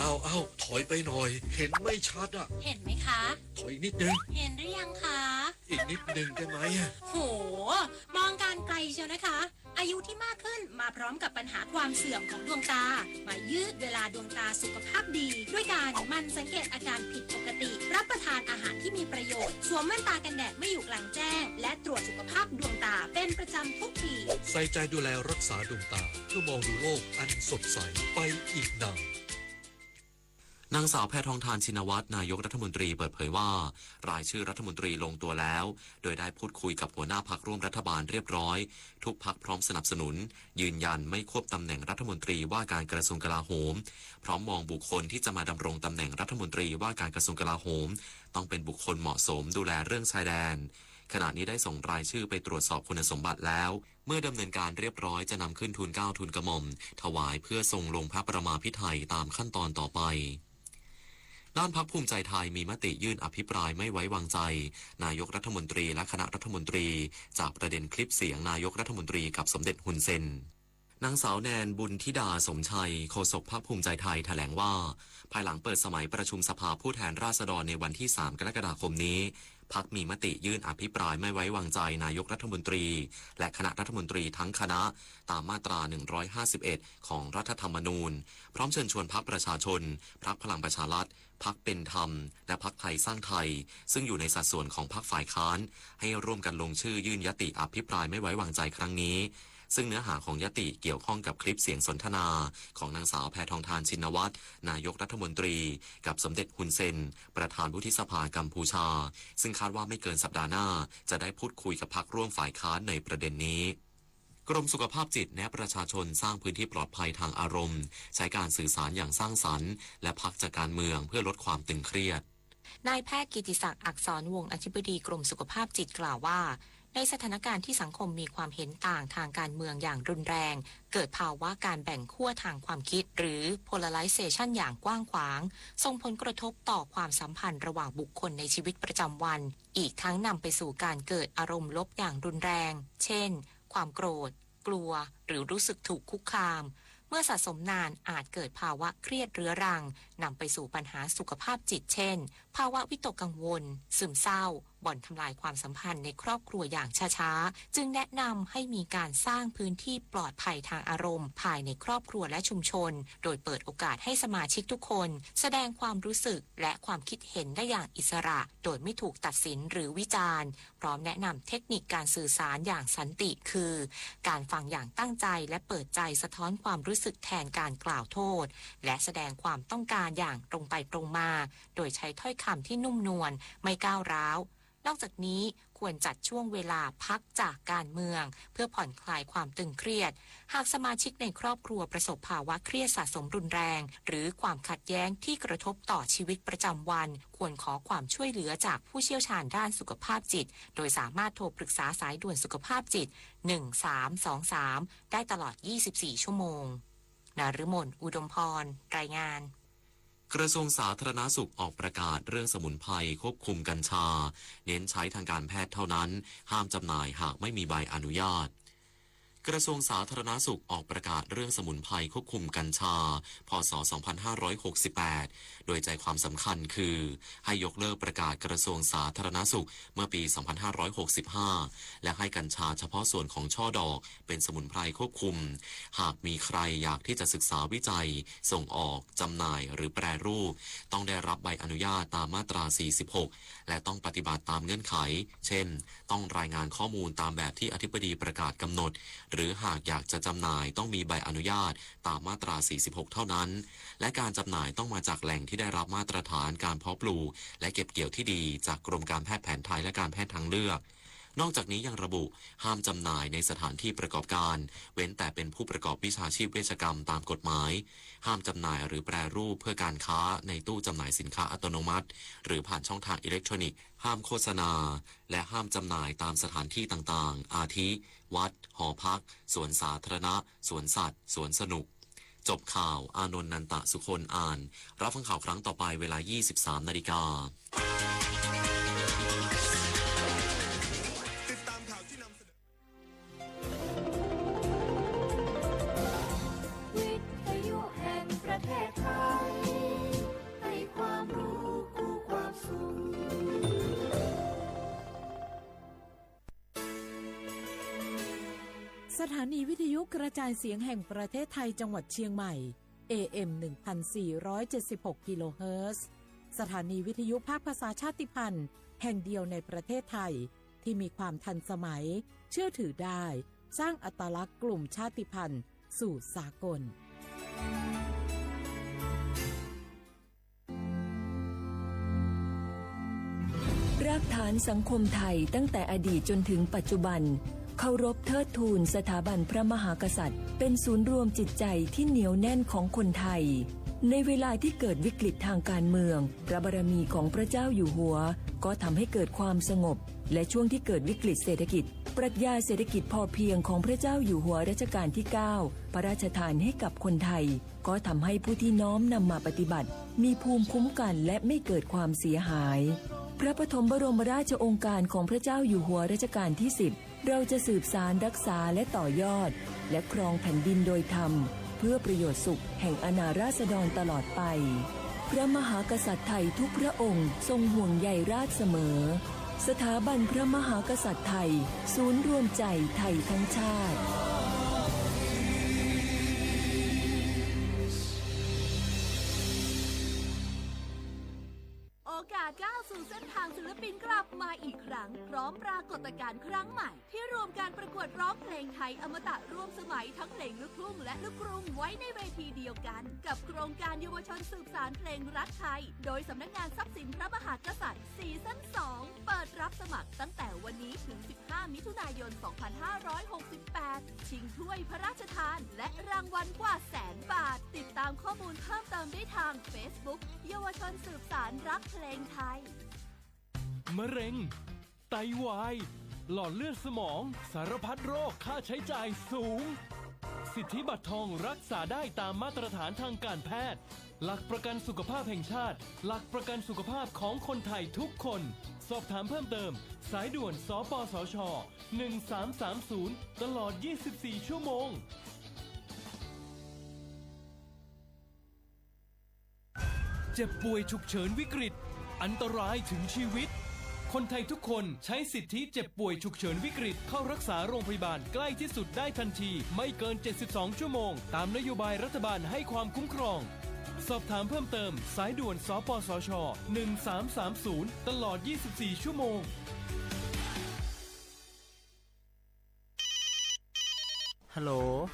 อ้าว อ้าว ถอยไปหน่อย เห็นไม่ชัดอะ เห็นไหมคะ ถอยอีกนิดนึง เห็นหรือยังคะ อีกนิดนึงได้ไหมอะ โห มองการไกลเชียวนะคะ อายุที่มากขึ้นมาพร้อมกับปัญหาความเสื่อมของดวงตา มายืดเวลาดวงตาสุขภาพดี ด้วยการหมั่นสังเกตอาการผิดปกติ รับประทานอาหารที่มีประโยชน์ สวมแว่นตากันแดดเมื่ออยู่กลางแจ้ง และตรวจสุขภาพดวงตาเป็นประจำทุกปี ใส่ใจดูแลรักษาดวงตา เพื่อมองดูโลกอันสดใสไปอีกนาน นางสาวแพทองธาร ชินวัตร นายกรัฐมนตรีเปิดเผยว่า รายชื่อรัฐมนตรีลงตัวแล้ว โดยได้พูดคุยกับหัวหน้าพรรคร่วมรัฐบาลเรียบร้อย ทุกพรรคพร้อมสนับสนุน ยืนยันไม่ควบตำแหน่งรัฐมนตรีว่าการกระทรวงกลาโหม พร้อมมองบุคคลที่จะมาดำรงตำแหน่งรัฐมนตรีว่าการกระทรวงกลาโหม ต้องเป็นบุคคลเหมาะสมดูแลเรื่องชายแดน ขณะนี้ได้ส่งรายชื่อไปตรวจสอบคุณสมบัติแล้ว เมื่อดำเนินการเรียบร้อยจะนำขึ้นทูลเกล้าทูลกระหม่อม ถวายเพื่อทรงลงพระประมาภิไธยตามขั้นตอนต่อไป ด้านพรรคภูมิใจไทยมีมติยื่นอภิปรายไม่ไว้วางใจ นายกรัฐมนตรีและคณะรัฐมนตรี จากประเด็นคลิปเสียงนายกรัฐมนตรีกับสมเด็จฮุนเซน นางสาวแนน บุญธิดาสมชัย โฆษกพรรคภูมิใจไทยแถลงว่า ภายหลังเปิดสมัยประชุมสภาผู้แทนราษฎรในวันที่ สาม กรกฎาคมนี้ พรรคมีมติยื่นอภิปรายไม่ไว้วางใจนายกรัฐมนตรี และคณะรัฐมนตรีทั้งคณะ ตามมาตรา หนึ่งร้อยห้าสิบเอ็ด ของรัฐธรรมนูญ พร้อมเชิญชวนพรรคประชาชน พรรคพลังประชารัฐ พรรคเป็นธรรม และพรรคไทยสร้างไทย ซึ่งอยู่ในสัดส่วนของพรรคฝ่ายค้าน ให้ร่วมกันลงชื่อยื่นยติอภิปรายไม่ไว้วางใจครั้งนี้ ซึ่งเนื้อหาของยติเกี่ยวข้องกับคลิปเสียงสนทนาของนางสาวแพทองธาร ชินวัตร นายกรัฐมนตรี กับสมเด็จฮุนเซน ประธานวุฒิสภากัมพูชา ซึ่งคาดว่าไม่เกินสัปดาห์หน้าจะได้พูดคุยกับพรรคร่วมฝ่ายค้านในประเด็นนี้ กรมสุขภาพจิตแนะประชาชนสร้างพื้นที่ปลอดภัยทางอารมณ์ ใช้การสื่อสารอย่างสร้างสรรค์ และพักจากการเมืองเพื่อลดความตึงเครียด นายแพทย์กิติศักดิ์ อักษรวงศ์ อธิบดีกรมสุขภาพจิตกล่าวว่า ในสถานการณ์ที่สังคมมีความเห็นต่างทางการเมืองอย่างรุนแรง เกิดภาวะการแบ่งขั้วทางความคิด หรือ polarization อย่างกว้างขวาง ส่งผลกระทบต่อความสัมพันธ์ระหว่างบุคคลในชีวิตประจำวัน อีกทั้งนำไปสู่การเกิดอารมณ์ลบอย่างรุนแรง เช่น ความโกรธ กลัว หรือรู้สึกถูกคุกคาม เมื่อสะสมนานอาจเกิดภาวะเครียดเรื้อรัง นำไปสู่ปัญหาสุขภาพจิต เช่น ภาวะวิตกกังวล ซึมเศร้า บ่อนทำลายความสัมพันธ์ในครอบครัวอย่างช้าๆ จึงแนะนำให้มีการสร้างพื้นที่ปลอดภัยทางอารมณ์ภายในครอบครัวและชุมชน โดยเปิดโอกาสให้สมาชิกทุกคนแสดงความรู้สึกและความคิดเห็นได้อย่างอิสระ โดยไม่ถูกตัดสินหรือวิจารณ์ พร้อมแนะนำเทคนิคการสื่อสารอย่างสันติ คือ การฟังอย่างตั้งใจและเปิดใจสะท้อนความรู้สึกแทนการกล่าวโทษ และแสดงความต้องการอย่างตรงไปตรงมา โดยใช้ถ้อยคำที่นุ่มนวล ไม่ก้าวร้าว นอกจากนี้ควรจัดช่วงเวลาพักจากการเมือง เพื่อผ่อนคลายความตึงเครียด หากสมาชิกในครอบครัวประสบภาวะเครียดสะสมรุนแรง หรือความขัดแย้งที่กระทบต่อชีวิตประจำวัน ควรขอความช่วยเหลือจากผู้เชี่ยวชาญด้านสุขภาพจิต โดยสามารถโทรปรึกษาสายด่วนสุขภาพจิต หนึ่งสามสองสาม ได้ตลอด ยี่สิบสี่ ชั่วโมง นฤมล อุดมพร รายงาน กระทรวงสาธารณสุขออกประกาศเรื่องสมุนไพรควบคุมกัญชา เน้นใช้ทางการแพทย์เท่านั้น ห้ามจำหน่ายหากไม่มีใบอนุญาต กระทรวงสาธารณสุขออกประกาศเรื่องสมุนไพรควบคุมกัญชา พ.ศ. สองพันห้าร้อยหกสิบแปด โดยใจความสำคัญคือ ให้ยกเลิกประกาศกระทรวงสาธารณสุขเมื่อปี สองพันห้าร้อยหกสิบห้า และให้กัญชาเฉพาะส่วนของช่อดอกเป็นสมุนไพรควบคุม หากมีใครอยากที่จะศึกษาวิจัย ส่งออก จำหน่าย หรือแปรรูป ต้องได้รับใบอนุญาตตามมาตรา สี่สิบหก และต้องปฏิบัติตามเงื่อนไข เช่น ต้องรายงานข้อมูลตามแบบที่อธิบดีประกาศกำหนด หรือหากอยากจะจำหน่ายต้องมีใบอนุญาตตามมาตรา สี่สิบหก เท่านั้น และการจำหน่ายต้องมาจากแหล่งที่ได้รับมาตรฐานการเพาะปลูก และเก็บเกี่ยวที่ดีจากกรมการแพทย์แผนไทยและการแพทย์ทางเลือก นอกจากนี้ยังระบุห้ามจำหน่ายในสถานที่ประกอบการ เว้นแต่เป็นผู้ประกอบวิชาชีพเวชกรรมตามกฎหมาย ห้ามจำหน่ายหรือแปรรูปเพื่อการค้าในตู้จำหน่ายสินค้าอัตโนมัติ หรือผ่านช่องทางอิเล็กทรอนิกส์ ห้ามโฆษณา และห้ามจำหน่ายตามสถานที่ต่างๆ อาทิ วัด หอพัก สวนสาธารณะ สวนสัตว์ สวนสนุก จบข่าว อานนท์ นันตะสุคน อ่าน รับฟังข่าวครั้งต่อไปเวลา ยี่สิบสามนาฬิกา ติดตามข่าวที่นำเสนอ วิทยุแห่งประเทศไทย ให้ความรู้คู่ความสุข สถานีวิทยุกระจายเสียงแห่งประเทศไทยจังหวัดเชียงใหม่ เอ เอ็ม หนึ่งพันสี่ร้อยเจ็ดสิบหก กิโลเฮิรตซ์ สถานีวิทยุภาคภาษาชาติพันธุ์แห่งเดียวในประเทศไทย ที่มีความทันสมัย เชื่อถือได้ สร้างอัตลักษณ์กลุ่มชาติพันธุ์สู่สากล รากฐานสังคมไทยตั้งแต่อดีตจนถึงปัจจุบัน เคารพเทิดทูนสถาบันพระมหากษัตริย์ เป็นศูนย์รวมจิตใจที่เหนียวแน่นของคนไทย ในเวลาที่เกิดวิกฤตทางการเมือง พระบารมีของพระเจ้าอยู่หัว ก็ทำให้เกิดความสงบ และช่วงที่เกิดวิกฤตเศรษฐกิจ ปรัชญาเศรษฐกิจพอเพียงของพระเจ้าอยู่หัวรัชกาลที่เก้า พระราชทานให้กับคนไทย ก็ทำให้ผู้ที่น้อมนำมาปฏิบัติ มีภูมิคุ้มกันและไม่เกิดความเสียหาย พระปฐมบรมราชโองการของพระเจ้าอยู่หัวรัชกาลที่สิบ เราจะสืบสานรักษาและต่อยอด และครองแผ่นดินโดยธรรม เพื่อประโยชน์สุขแห่งอาณาราษฎรตลอดไป พระมหากษัตริย์ไทยทุกพระองค์ทรงห่วงใยราษฎร์เสมอ สถาบันพระมหากษัตริย์ไทย ศูนย์รวมใจไทยทั้งชาติ โอกาส ก้าวสู่เส้นทางศิลปินกลับมาอีกครั้ง พร้อมปรากฏการณ์ครั้งใหม่ ที่รวมการประกวดร้องเพลงไทยอมตะร่วมสมัยทั้งเพลงลูกทุ่งและลูกกรุงไว้ในเวทีเดียวกัน กับโครงการเยาวชนสืบสานเพลงรักไทย โดยสำนักงานทรัพย์สินพระมหากษัตริย์ ซีซั่นสอง เปิดรับสมัครตั้งแต่วันนี้ถึง สิบห้า มิถุนายน สองพันห้าร้อยหกสิบแปด ชิงถ้วยพระราชทาน และรางวัลกว่าแสนบาท ติดตามข้อมูลเพิ่มเติมได้ทางเฟซบุ๊ก เยาวชนสืบสานรักเพลงไทย มะเร็ง ไตวาย หลอดเลือดสมอง สารพัดโรค ค่าใช้จ่ายสูง สิทธิบัตรทองรักษาได้ตามมาตรฐานทางการแพทย์ หลักประกันสุขภาพแห่งชาติ หลักประกันสุขภาพของคนไทยทุกคน สอบถามเพิ่มเติม สายด่วน สปสช. หนึ่งสามสามศูนย์ ตลอด ยี่สิบสี่ ชั่วโมง เจ็บป่วยฉุกเฉินวิกฤต อันตรายถึงชีวิต คนไทยทุกคนใช้สิทธิเจ็บป่วยฉุกเฉินวิกฤต เข้ารักษาโรงพยาบาลใกล้ที่สุดได้ทันที ไม่เกิน เจ็ดสิบสอง ชั่วโมง ตามนโยบายรัฐบาลให้ความคุ้มครอง สอบถามเพิ่มเติม สายด่วน สปสช. หนึ่งสามสามศูนย์ ตลอด ยี่สิบสี่ ชั่วโมง ฮัลโหล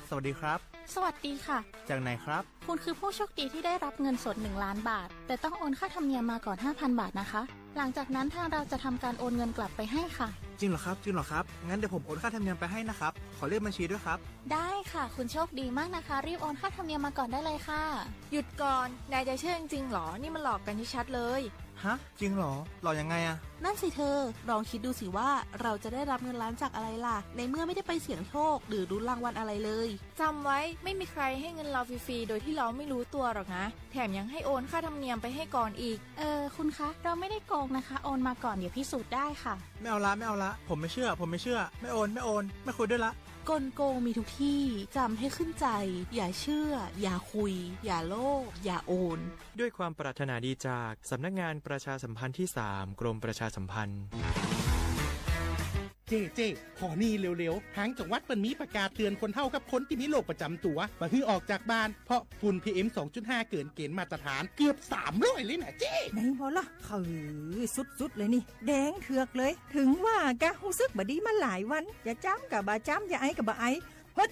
สวัสดีครับ สวัสดีค่ะ จากไหนครับ คุณคือผู้โชคดีที่ได้รับเงินสด หนึ่งล้านบาท แต่ต้องโอนค่าธรรมเนียมมาก่อน ห้าพันบาทนะคะ หลังจากนั้นทางเราจะทำการโอนเงินกลับไปให้ค่ะ จริงเหรอครับ จริงเหรอครับ งั้นเดี๋ยวผมโอนค่าธรรมเนียมไปให้นะครับ ขอเลขบัญชีด้วยครับ ได้ค่ะ คุณโชคดีมากนะคะ รีบโอนค่าธรรมเนียมมาก่อนได้เลยค่ะ หยุดก่อน นายจะเชื่อจริงๆหรอ นี่มันหลอกกันชัดๆเลย ฮะ จริงเหรอ หลอกยังไงอะ นั่นสิเธอ ลองคิดดูสิว่าเราจะได้รับเงินล้านจากอะไรล่ะ ในเมื่อไม่ได้ไปเสี่ยงโชค หรือลุ้นรางวัลอะไรเลย จำไว้ ไม่มีใครให้เงินเราฟรีๆ โดยที่เราไม่รู้ตัวหรอกนะ แถมยังให้โอนค่าธรรมเนียมไปให้ก่อนอีก เออ คุณคะ เราไม่ได้โกงนะคะ โอนมาก่อน เดี๋ยวพิสูจน์ได้ค่ะ ไม่เอาละ ไม่เอาละ ผมไม่เชื่อ ผมไม่เชื่อ ไม่โอน ไม่โอน ไม่คุยด้วยละ กลโกงมีทุกที่ จำให้ขึ้นใจ อย่าเชื่อ อย่าคุย อย่าโลภ อย่าโอน ด้วยความปรารถนาดีจากสำนักงานประชาสัมพันธ์ที่สาม กรมประชาสัมพันธ์ เจ้ เจ้ ขอนี่เร็วๆ ทางจังหวัดเปิ้นมีประกาศเตือนคนเฒ่ากับคนตี้มีโรคประจำตั๋ว บ่หื้อออกจากบ้าน เพราะฝุ่น พีเอ็ม สองจุดห้า เกินเกณฑ์มาตรฐานเกือบสามร้อยเลยนะเจ้ ไหนบ่ล่ะ เฮ้ย สุดๆ เลยนี่ แดงเถือกเลย ถึงว่ากะ ฮู้สึกบ่ดีมาหลายวัน จะจามกะบ่จาม จะไอกะบ่ไอ เฮ้ย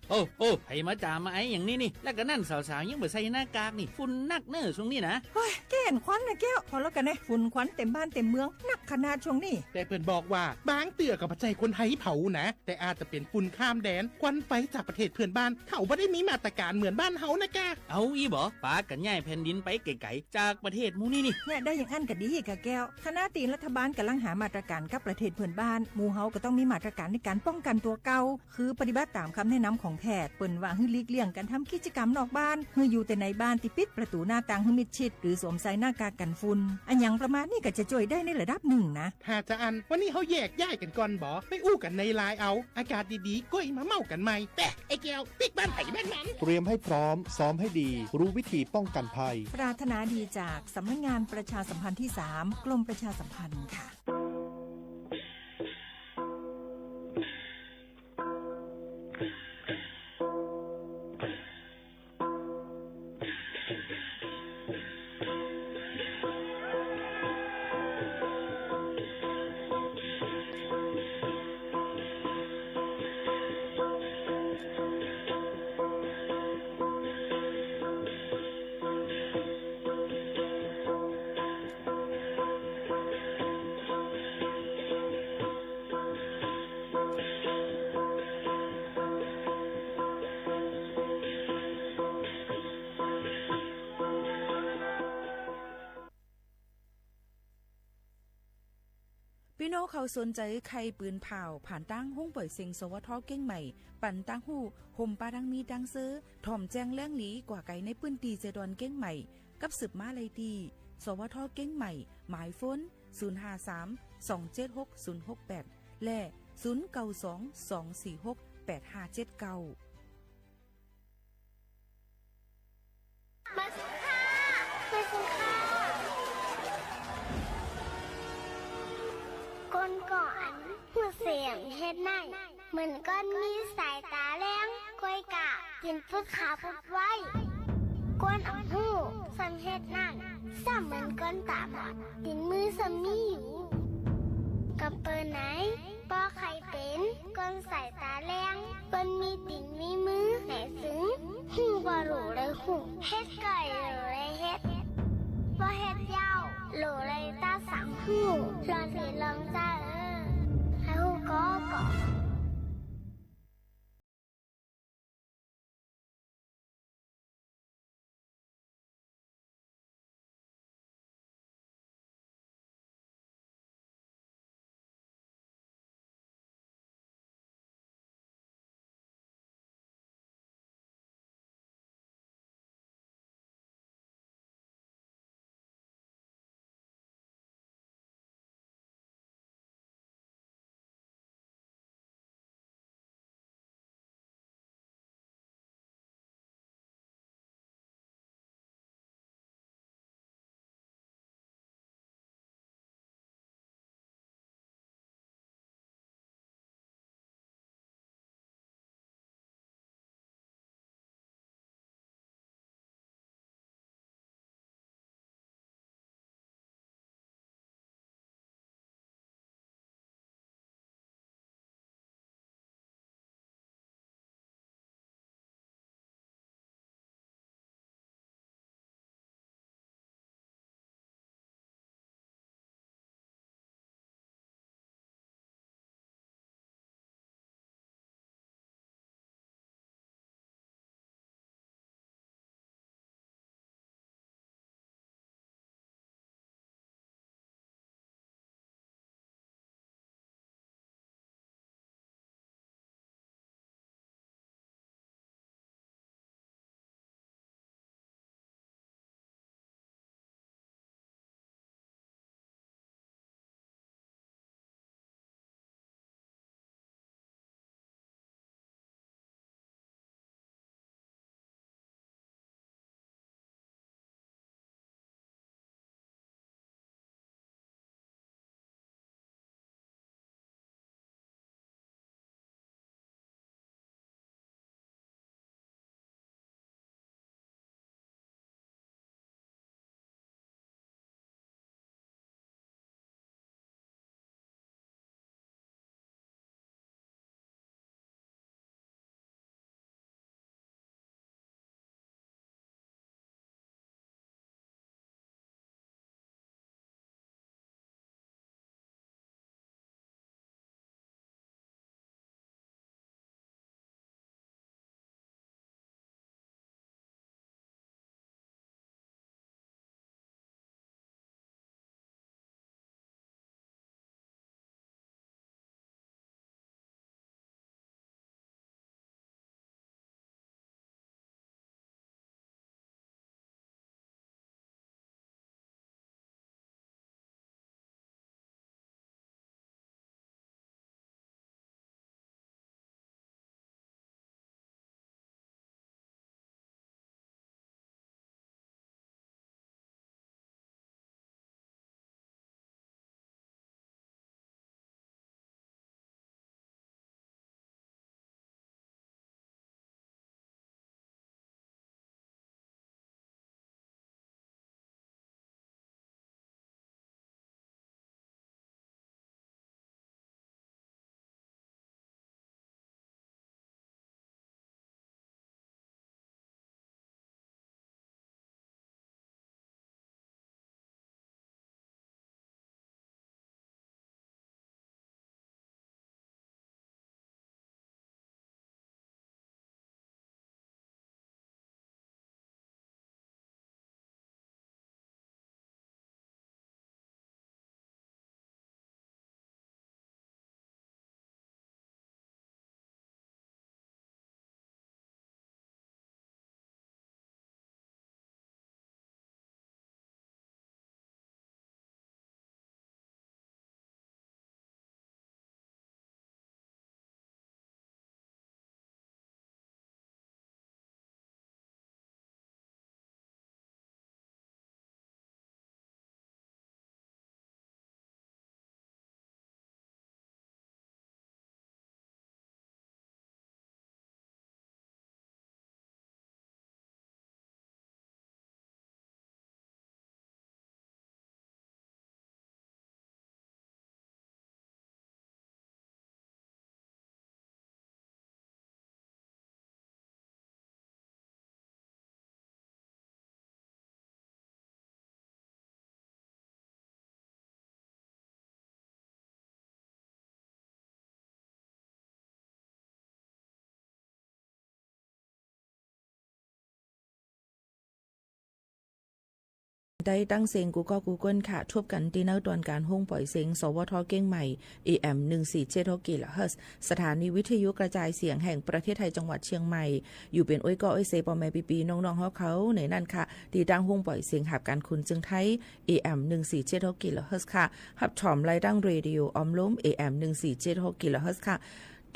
โอ้ โอ้ ใผมาจามมาไออย่างนี้นี่ แล้วกะนั้นสาวๆ ยังบ่ใส่หน้ากากนี่ ฝุ่นนักเน่อช่วงนี้นะ เฮ้ย แก้นควันนะแก้ว พอแล้วกันนะ ฝุ่นควันเต็มบ้านเต็มเมือง นักขนาดช่วงนี้ แต่เปิ้นบอกว่า บางเตื้อก็บ่ใจ้คนไทยเผานะ แต่อาจจะเป๋นฝุ่นข้ามแดน ควันไฟจากประเทศเพื่อนบ้าน เขาบ่ได้มีมาตรการเหมือนบ้านเฮานะกะ เอาอี้บ่ ปากั๋นย้ายแผ่นดินไปไก๋ๆ จากประเทศหมู่นี้นี่ เนี่ย ได้อย่างอั้นก็ดีกะแก้ว ขณะตี้รัฐบาลก่ำลังหามาตรการกับประเทศเพื่อนบ้าน หมู่เฮาก็ต้องมีมาตรการในการป้องกันตั๋วเก่า คือปฏิบัติต๋ามกำแนะนำของแพทย์ เปิ้นว่าหื้อหลีกเลี่ยงก๋านทำกิจกรรมนอกบ้าน หื้ออยู่แต่ในบ้านตี้ปิดประตู๋หน้าต่างหื้อมิดชิด หรือสวมใส่หน้ากากกั๋นฝุ่น อะหยังประมาณนี้ก็จะจ้วยได้ในระดับนึ่งนะ ถ้าจาอั้น วันนี้เฮาแยกย้ายกั๋นก่อนบ่ ไปอู้กั๋นในไลน์เอา อากาศดีๆ ก้อยมาเม้ากั๋นใหม่ แต่ไอ้แก้ว ปิ๊กบ้านไผบ้านมัน เตรียมให้พร้อม ซ้อมให้ดี รู้วิธีป้องกันภัย ปรารถนาดีจากสำนักงานประชาสัมพันธ์ที่สาม กรมประชาสัมพันธ์ค่ะ ปี้น้องเขาสนใจ๋ใค่ปืนผ่าว ผ่านตางห้องป่วยเซ็ง สวท เกียงใหม่ ปันตางฮู้ ห่มปาตางมีตางเซอ ถ่อมแจ้งแหล่งหลีกว่าไก๋ในปื้นตี้เจดอนเกียงใหม่ กับสืบมาไล่ตี้ สวท เกียงใหม่ หมายโฟน ศูนย์ห้าสาม สองเจ็ดหก ศูนย์หกแปด และ ศูนย์เก้าสอง สองสี่หก แปดห้าเจ็ดเก้า มาสิค่ะ มาสิค่ะ คนก่ออัน ผู้เสียงเฮ็ดได้ เหมือนก้อนมีสายต๋าแลง ก้อยก่า กินพุดขาวพุดไว ก้นอ่อนฮู้ สังเฮ็ดนั่น ซ้ำเหมือนคนต๋าบอด ตี๋นมือซ้ำมีอยู่ ก็เป๋นไหน ป้อใค่เป๋นคนสายต๋าแล้ง เปิ้นมีตี๋นมีมือแหม จึงฮู้ว่าหลูใดฮู้ เฮ็ดก็หลูใดเฮ็ด บ่เฮ็ดเย้า หลูใดตาสังฮู้ ลองสิลองจ้าเอ้อ ใค่ฮู้ก็บอก ได้ตั้งเสียงกู้ก้อกู้ก้นค่ะ ทบกั๋นตี้เน่าตอนก๋านห้องป่อยเสียง สวท เกียงใหม่ เอเอ็ม หนึ่งสี่เจ็ดหก กิโลเฮิรตซ์ สถานีวิทยุกระจายเสียงแห่งประเทศไทยจังหวัดเชียงใหม่ อยู่เป๋นโอ้ยก้อโอ้ยเซ ป้อแม่ปี้ๆ น้องๆ เฮาเขาในนั้นค่ะ ตี้ตั้งห้องป่อยเสียงหับก๋านคลื่นเซิงไทย เอเอ็ม หนึ่งสี่เจ็ดหก กิโลเฮิรตซ์ค่ะ ฮับถอมได้ตั้งเรดิโอออมโลม เอเอ็ม หนึ่งสี่เจ็ดหก กิโลเฮิรตซ์ค่ะ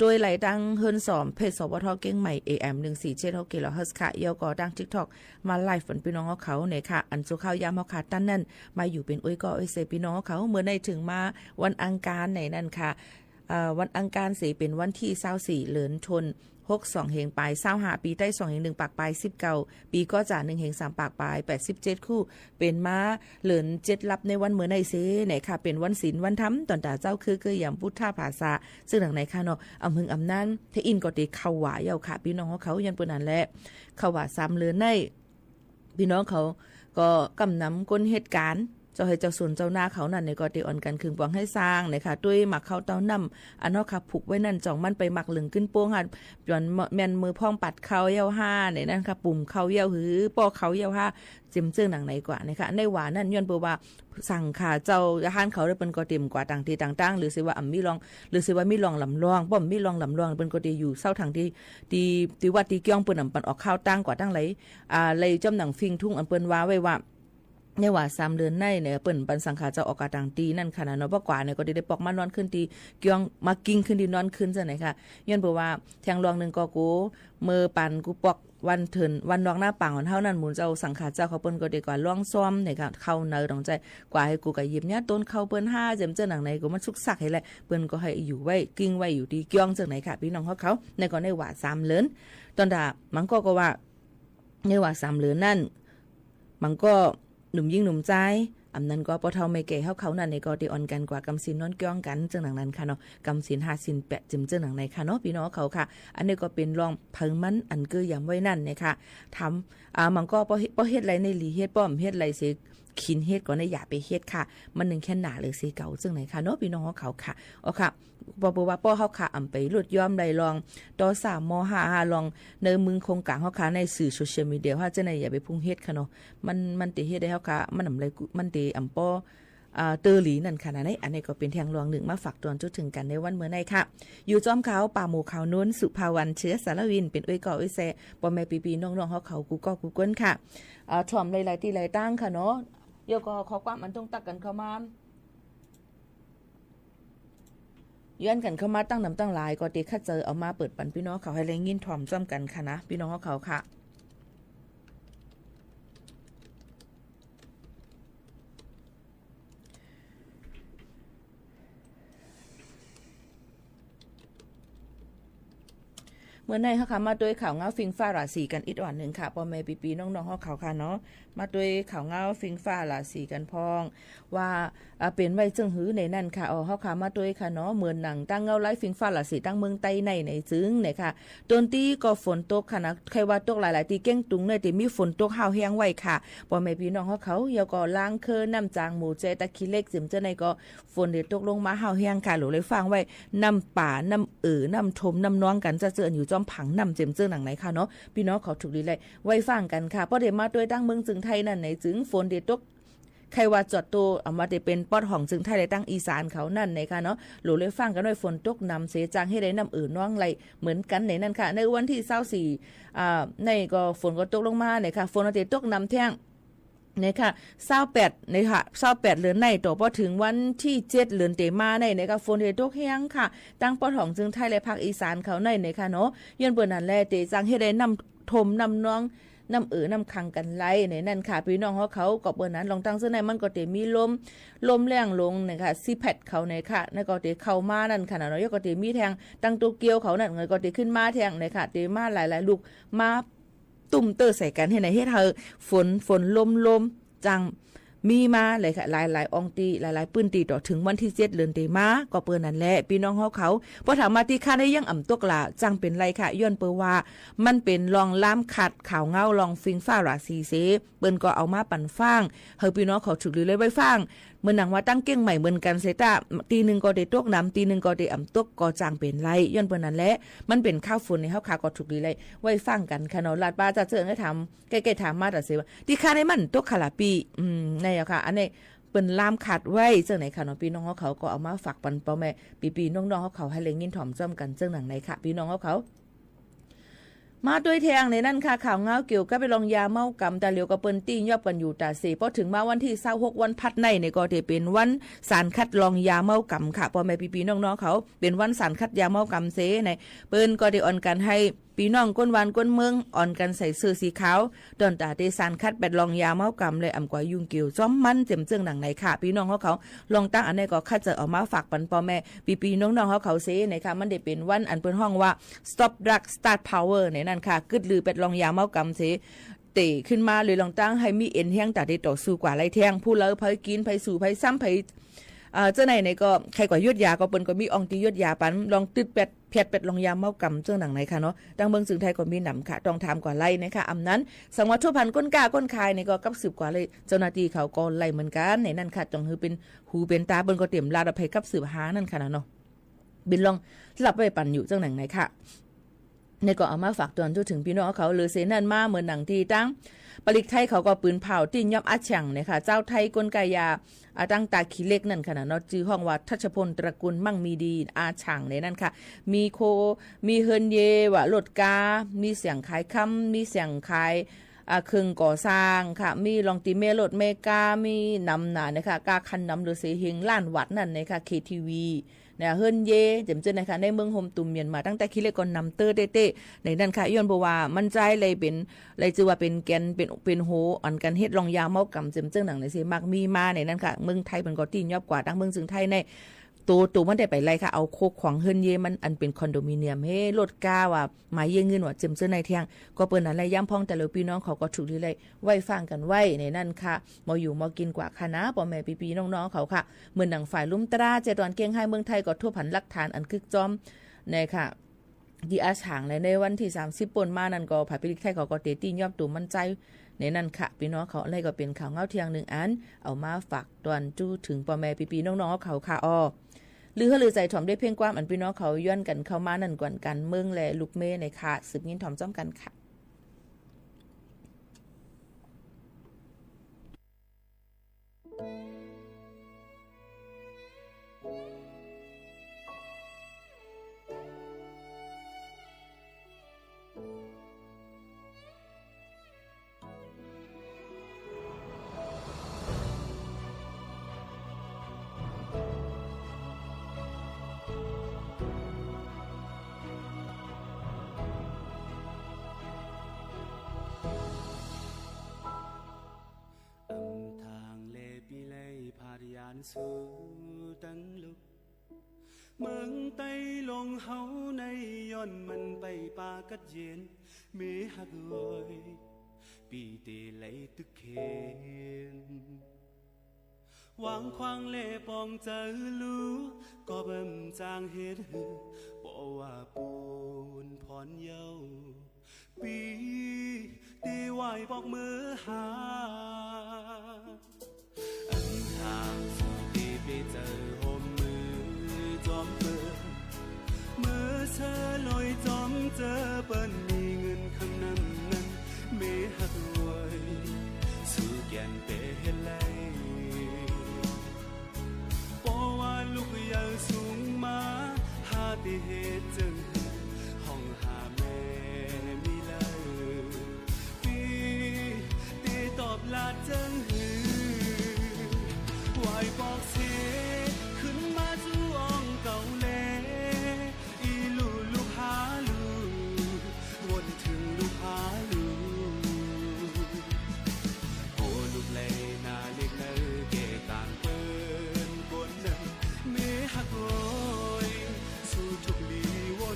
ตวยได้ตั้งเฮือนสอมเพจ สวท เกียงใหม่ เอเอ็ม หนึ่งสี่เจ็ดหก กิโลเฮิรตซ์ค่ะ แล้วก็ตั้งติ๊กต็อกมาไลฟ์ปันปี้น้องเฮาเขาเนี่ยค่ะ อันสู่ข้าวยามเฮาขาดตันนั้น มาอยู่เป๋นโอ้ยก้อโอ้ยเซปี้น้องเฮาเขา เมื่อในเถิงมาวันอังคารในนั้นค่ะ เอ่อ วันอังคารเสเป๋นวันตี้ซาวสี่ เดือนธันวา หกสอง แห่งป๋ายซาวห้า ปี๋ใต้สองแห่งหนึ่งปากป๋ายสิบเก้า ปี๋ก๋อจ๋าหนึ่งแห่งสามปากป๋ายแปดสิบเจ็ดคู่ เป๋นมาเดือนเจ็ดลับในวันเมื่อในเสเนี่ยค่ะ เป๋นวันศีลวันธรรม ตอนต๋าเจ้าคือเกยยำปุทธภาษา ซึ่งดังในค่ะเนาะ อำหึงอำนั้น เต๊อะอิ้นก็เตเข้าหว่าเย้าค่ะ ปี้น้องเฮาเขา ย้อนเปิ้นนั้นแหละ เข้าหว่าสามเดือนใน ปี้น้องเขาก็กำนำคนเหตุก๋ารณ์ เจ้าไฮ่เจ้าสวนเจ้านาเขานั้นเนี่ยก็เตอ่อนกั๋นขึงปวงไฮ่ซางเนี่ยค่ะ ตวยหมากเข้าเต้าน้ำ อันเฮาค่ะผูกไว้นั้น จ่องมันไปหมากเหลืองกึ้นโป้งค่ะ ย้อนแม่นมือพ่องปัดเข้าเย้าห้าเนี่ยนั้นค่ะ ปุ่มเข้าเย้าหื้อ ป้อเข้าเย้าห้า เจียมเจื้อหนังไหนกว่าเนี่ยค่ะ ในหว่านั้นย้อนเปิ้นว่าสังฆาเจ้า ยาฮ้านเขาเปิ้นก็เตรียมกว่าต่างตี้ต่างตาง หรือสิว่าอำมีรอง หรือสิว่ามีรองลำรอง บ่มีรองลำรอง เปิ้นก็เตอยู่เซาตางตี้ ตี้ ตี้วัดตี้เกี้ยงเปิ้นอำปันออกข้าวตางกว่าตังไหล อ่า เลยจ้อมหนังฟิงทุ่งอันเปิ้นว่าไว้ว่า ในหว่าสามเดือนในเนี่ย เปิ้นปันสังฆาเจ้าออกกาต่างตี้นั่นค่ะนะเนาะ บ่กว่าเนี่ยก็ได้ ได้ปอกมานอนขึ้นตี้เกี้ยง มากิ้งขึ้นตี้นอนขึ้นเจ้าไหนค่ะ ย้อนเปิ้นว่าแทงรองนึ่งก็กู เมื่อปันกูปอกวันเถิน วันนอกหน้าปางของเฮานั้น หมู่เจ้าสังฆาเจ้าเขาเปิ้นก็ได้กว่าล่วงซ้อมเนี่ยค่ะ เข้าเนินตองใจ กว่าไห้กูก็หยิบเนี่ยต้นเข้าเปิ้นห้า เจียมเจื้อหนังไหนกูมันสุกสักไห้แหละ เปิ้นก็ไห้อยู่ไว้ กิ้งไว้อยู่ตี้เกี้ยงเจ้าไหนค่ะ ปี้น้องเฮาเขา ในก็ในหว่าสามเดือน ตอนต๋า มันก็ก็ว่า ในหว่าสามเดือนนั้น มันก็หนุ่มญิงหนุ่มจาย อำนั้นก็ป้อเฒ่าแม่แก่เฮาเขานั้นเนี่ยก็เตอ่อนกั๋นกว่ากำศีลนอนเกี้ยงกั๋น เจิ่งหนังนั้นค่ะเนาะ กำศีลห้าศีลแปด เจิ่ง เจิ่งหนังในค่ะเนาะ ปี้น้องเฮาเขาค่ะ อันนี้ก็เป๋นรองเผิงมันอันเกยยำไว้นั่นเนี่ยค่ะ ถาม อ่า มันก็ป้อ ป้อเฮ็ดไรในหลีเฮ็ด ป้อบ่เฮ็ดไรเส ขินเฮ็ดก็ในอย่าไปเฮ็ดค่ะ มันนึ่งแค่หนาเหลือเสเก่า เจิ่งไหนค่ะเนาะ ปี้น้องเฮาเขาค่ะ อ๋อค่ะ ป้อเปิ้นว่าป้อเฮาค่ะ อำไปหลุดย้อมได้รอง ต่อสามมอห้าห้าลอง ในเมืองโคงก๋างเฮาค่ะ ในสื่อโซเชียลมีเดียเฮาเจ้าไหนอย่าไปพุ่งเฮ็ดค่ะเนาะ มัน มันเตเฮ็ดได้เฮาค่ะ มันอำไรกุ มันเตอำป้อ อ่า เตอหลีนั่นค่ะนะ ใน อันนี้ก็เป๋นแทงรองนึ่งมาฝากตวนจุดเถิงกั๋นในวันเมื่อในค่ะ อยู่จ้อมเขา ป๋าหมู่เขา นนท์ สุภาวรรณ เชื้อสารวิน เป๋นโอ้ยก้อโอ้ยแซ ป้อแม่ปี้ๆ น้องๆ เฮาเขา กู้ก้อกู้ก้นค่ะ อ่า ถ่อมหลายๆ ตี้หลายตางค่ะเนาะ เดี๋ยวก็ข้อความอันตรงตักกั๋นเข้ามา ย้อนกั๋นเข้ามาตั้งนำตั้งหลาย ก็เตคัดเจอเอามาเปิดปันปี้น้องเขาไห้ได้ยินถ่อมจ้อมกั๋นค่ะนะ ปี้น้องเฮาเขาค่ะ เมื่อในเฮาค่ะ มาตวยข่าวเงาฟิงฟ้าราศีกั๋นอีกอ่อนนึ่งค่ะ ป้อแม่ปี้ๆ น้องๆ เฮาเขาค่ะเนาะ มาตวยข่าวเงาฟิงฟ้าราศีกั๋นพ่อง ว่า อ่า เป๋นไว้เจิ่งหื้อในนั้นค่ะ อ๋อ เฮาค่ะ มาตวยค่ะเนาะ เหมือนหนังตั้งเงาไล่ฟิงฟ้าราศีตั้งเมืองใต้ใน ในจึงเนี่ยค่ะ ต้นตี้ก็ฝนตกค่ะนะ ใค่ว่าตกหลายๆ ตี้ เก้งตุงเนี่ยตี้มีฝนตกห้าวแฮงไว้ค่ะ ป้อแม่ปี้น้องเฮาเขา แล้วก็ลางเคิน น้ำจาง หมู่แจ ตะขี้เหล็ก เจิ่มเจ้าไหนก็ ฝนเตตกลงมาห้าวแฮงค่ะ หลูเลยฟังไว้ น้ำป่า น้ำเอ่อ น้ำท่ม น้ำนองกั๋น จะเจิ่งอยู่จ้อมผังน้ำ เจิ่มเจิ่งหนังไหนค่ะเนาะ ปี้น้องเขาถูกดีเลย ไว้ฟังกั๋นค่ะ ป้อเตมาตวยตั้งเมืองจึงไทยนั่นในจึง ฝนเตตก ใค่ว่าจอดโต อำว่าเตเป๋นปอดของจึงไทยและตั้งอีสานเขานั่นในค่ะเนาะ หลูเลยฟังกั๋นไว้ ฝนตกหนำเสจางเฮ็ดได้น้ำเอ่อนองไหลเหมือนกั๋นในนั้นค่ะ ในวันตี้ซาวสี่ อ่า ในก็ฝนก็ตกลงมาในค่ะ ฝนเตตกหนำแท้ง ในค่ะ ซาวแปด ในค่ะ ซาวแปดเดือนใน ต่อป้อเถิงวันตี้เจ็ดเดือนเตมาใน ในค่ะ ฝนเตตกแฮงค่ะ ตั้งปอดของจึงไทยและภาคอีสานเขาใน ในค่ะเนาะ ย้อนเปิ้นนั้นแหละ เตจางเฮ็ดได้น้ำท่ม น้ำนอง น้ำเอ่อ น้ำขังกั๋นไหลในนั้นค่ะ ปี้น้องเฮาเขา ก็เปิ้นนั้น ลองตั้งเสื้อในมันก็เตมีลม ลมแรงลงในค่ะ ซีแพดเขาในค่ะ นั่นก็เตเข้ามานั่นค่ะเนาะ แล้วก็เตมีแท้ง ตั้งโตเกียวเขานั่น ก็เตขึ้นมาแท้งในค่ะ เตมาหลายๆ ลูก มา ตุ้มเตื้อใส่กั๋นเฮ็ดไหน เฮ็ดหื้อฝน ฝนลม ลม จาง มีมาเลยค่ะ หลายๆ อ่องตี้ หลายๆ ปื้นตี้ ต่อเถิงวันตี้เจ็ดเดือนเตมา ก็เปิ้นนั้นแหละ ปี้น้องเฮาเขา ปอถามมาตี้ข้าในยังอ่ำตกละ จ้างเป๋นไรค่ะ ย้อนเปิ้นว่า มันเป๋นลองลามขัดข่าวเงาลองฟิงฟ้าราศีเส เปิ้นก็เอามาปันฟัง หื้อปี้น้องเขาถูกหรือไล่ไว้ฟัง เหมือนหนังว่าตั้งเก้งใหม่เหมือนกั๋นเสตา ตี้นึ่งก็ได้ตกหนำ ตี้นึ่งก็ได้อ่ำตก ก็จ้างเป๋นไร ย้อนเปิ้นนั้นแหละ มันเป๋นข่าวฝนในเฮาข้าก็ถูกหรือไล่ไว้ฟังกั๋นค่ะเนาะ ลาดป้าจะเจิงหื้อถาม แก้ๆ ถามมาตะเสว่า ตี้ข้าในมันตกค่ะละปี้ อืม นั่นแหละค่ะ อันนี้เปิ้นลามขัดไว้เจิ่งไหนค่ะเนาะ ปี้น้องเฮาเขาก็เอามาฝากปันป้อแม่ ปี้ๆ น้องๆ เฮาเขาหื้อได้ยินถ่อมจ้อมกั๋นเจิ่งหนังไหนค่ะ ปี้น้องเฮาเขา มาตวยแทงในนั้นค่ะ ข่าวเงาเกี่ยวกับไปลองยาเมากำ ต๋าเหลียวก็เปิ้นตี้ยอบกั๋นอยู่ตะเส ปอเถิงมาวันตี้ซาวหกวันพัดในเนี่ยก็จะเป๋นวันศาลคัดลองยาเมากำค่ะ ป้อแม่ปี้ๆ น้องๆ เขา เป๋นวันศาลคัดยาเมากำเสใน เปิ้นก็ได้อ่อนกั๋นหื้อ ปี้น้องก้นบ้านก้นเมืองอ่อนกั๋นใส่เสื้อสีขาว ต้อนต๋าเต๋ศาลคัดแปดลองยาเมากำเลย อ่ำกว่ายุ่งเกี่ยวจ้อมมันเจ๋มเจิ่งหนังไหนค่ะ ปี้น้องเฮาเขา ลองตั้งอันนี้ก็ข้าจะเอามาฝากปันป้อแม่ ปี้ๆ น้องๆ เฮาเขาเสในค่ะ มันได้เป๋นวันอันเปิ้นฮ้องว่า Stop Drug Start Power ในนั้นค่ะ กึ๊ดลือแปดลองยาเมากำเส เต๋ขึ้นมาเลย ลองตั้งหื้อมีเอ็นแฮงต๋าเต๋ต่อสู้กว่าไล่แทง ผู้เล่าไผกิ๋นไผสูบไผซ้ำไผ เอ่อ เจ้าไหนไหนก็ใค่กว่าหยุดยา ก็เปิ้นก็มีอ่องตี้หยุดยาปัน ลองตึ๊ดแปด แผดแปดลองยาเมากำเจิ่งหนังไหนค่ะเนาะ ตังเมืองเซิงไทยก็มีหนำค่ะ ต้องถามกว่าไล่นะคะ อ่ำนั้น สังว่าทั่วพันก้นก้าก้นขายนี่ก็กับสืบกว่าเลย เจ้าหน้าตี้เขาก็ไล่เหมือนกั๋น ในนั้นค่ะ ต้องหื้อเป๋นหูเป๋นต๋า เปิ้นก็เต๋มลาดเอาไปกับสืบหานั่นค่ะนะเนาะ เป๋นลองลับไว้ปันอยู่เจิ่งหนังไหนค่ะ นี่ก็เอามาฝากตอนทั่วเถิงปี้น้องเขา เหลือเสนั้นมาเหมือนหนังตี้ตังปาลิกไทยเขาก็ปืนเผาตี้ยอบอาแฉ่งเนี่ยค่ะ เจ้าไทยก้นก้ายา อ่า ตังตาขี้เหล็กนั่นค่ะนะเนาะ จื้อฮ้องว่าทัชพลตระกูลมั่งมีดี อาแฉ่งเนี่ยนั่นค่ะ มีโค มีเฮือนเย ว่าโลดกา มีเสียงขายคำ มีเสียงขาย อ่า เครื่องก่อสร้างค่ะ มีลองตี้เมารถเมกา มีหนำหนาเนี่ยค่ะ กาคันหนำเหลือเสเฮงล้านวัตต์นั่นเนี่ยค่ะ เคทีวี เนี่ย เฮือนเย เจ๋มเจิ่งนะคะ ในเมืองโฮมตุ่มเมียนมา ตังตาขี้เหล็กก็หนำเต๊อะเต๊ะๆ ในนั้นค่ะ ย้อนเปิ้นว่ามันใจ๊ไล่เป๋น ไล่จื้อว่าเป๋นแก่น เป๋น เป๋นโห อ่อนกั๋นเฮ็ดลองยาเมากำเจ๋มเจิ่งหนังไหนเส มักมีมาในนั้นค่ะ เมืองไทยเปิ้นก็ตี้ยอบกว่า ตังเมืองเซิงไทยใน โต โตมันได้ไปไล่ค่ะ เอาโคขวางเฮือนเยมันอันเป๋นคอนโดมิเนียม เฮ้ โลดกาว่า หมายเยียะเงินว่าเจ๋มเจิ่งไหนแทง ก็เปิ้นนั้นแหละ ย้ำพ่องต๋าเหลียวปี้น้องเขาก็ถูกหรือไล่ไว้ฟังกั๋นไว้ในนั้นค่ะ หมออยู่หมอกิ๋นกว่าค่ะนะ ป้อแม่ปี้ๆ น้องๆ เขาค่ะ เหมือนหนังฝ่ายลุ่มตรา เจตอนเก้งไฮ้เมืองไทยก็ทั่วพันหลักฐานอันกึกจ้อม เนี่ยค่ะ ตี้อาแฉ่งเลย ในวันตี้สามสิบป่นมานั่นก็ ฝ่ายปาลิกไทยเขาก็เต๋ตี้ยอบตั๋วมันใจ๊ ในนั้นค่ะ ปี้น้องเขา อันนี้ก็เป๋นข่าวเงาเที่ยงนึ่งอัน เอามาฝากตอนทั่วเถิงป้อแม่ปี้ๆ น้องๆ เขาค่ะอ้อ หรือหื้อลือใจ๋ถ่อมได้เพ่งความอันปี้น้องเขาย้อนกั๋นเข้ามานั่นก่อน ก๋านเมืองและลูกเมย์ในค่ะ สืบยินถ่อมจ้อมกั๋นค่ะ อำทางแลปี้ไล่ผาดยานสู่ตังลุก เมืองใต้หลวงเฮาในย้อนมันไปปากัดเย็น เมฮักเวย ปี้เตไลตึกเข็ญ หว่างขว้างและปองเจอลู ก็บ่จางเฮ็ดหื้อ เพราะว่าปูนผ่อนเยาว์ ปี้เตไหว้ปอกมือหา อำทางสู่เตเปเจอห่มมือจอมเปิ้น เมื่อเซอลอยจอมเจอเปิ้นมีเงินคำนำนั้น เมฮักเวย สู่แก่นเปเฮ็ดไล่ เพราะว่าลุกเยาว์สูงมา หาเตเฮ็ดเจิงหื้อ ห้องหาแม่มีเล่า ปี้เตตอบลาเจิงหื้อ ไหว้ปอกเส ขึ้นมาสู่อ่องเก่าแล อีลู่ลูกหาลู่ วนเถิงลูกหาลู่ โอ้ลูกไล่นาเล็กเนอ แก่ก๋านเปิ้นคนนั้น เมฮักเวย สู่ทุกลีวน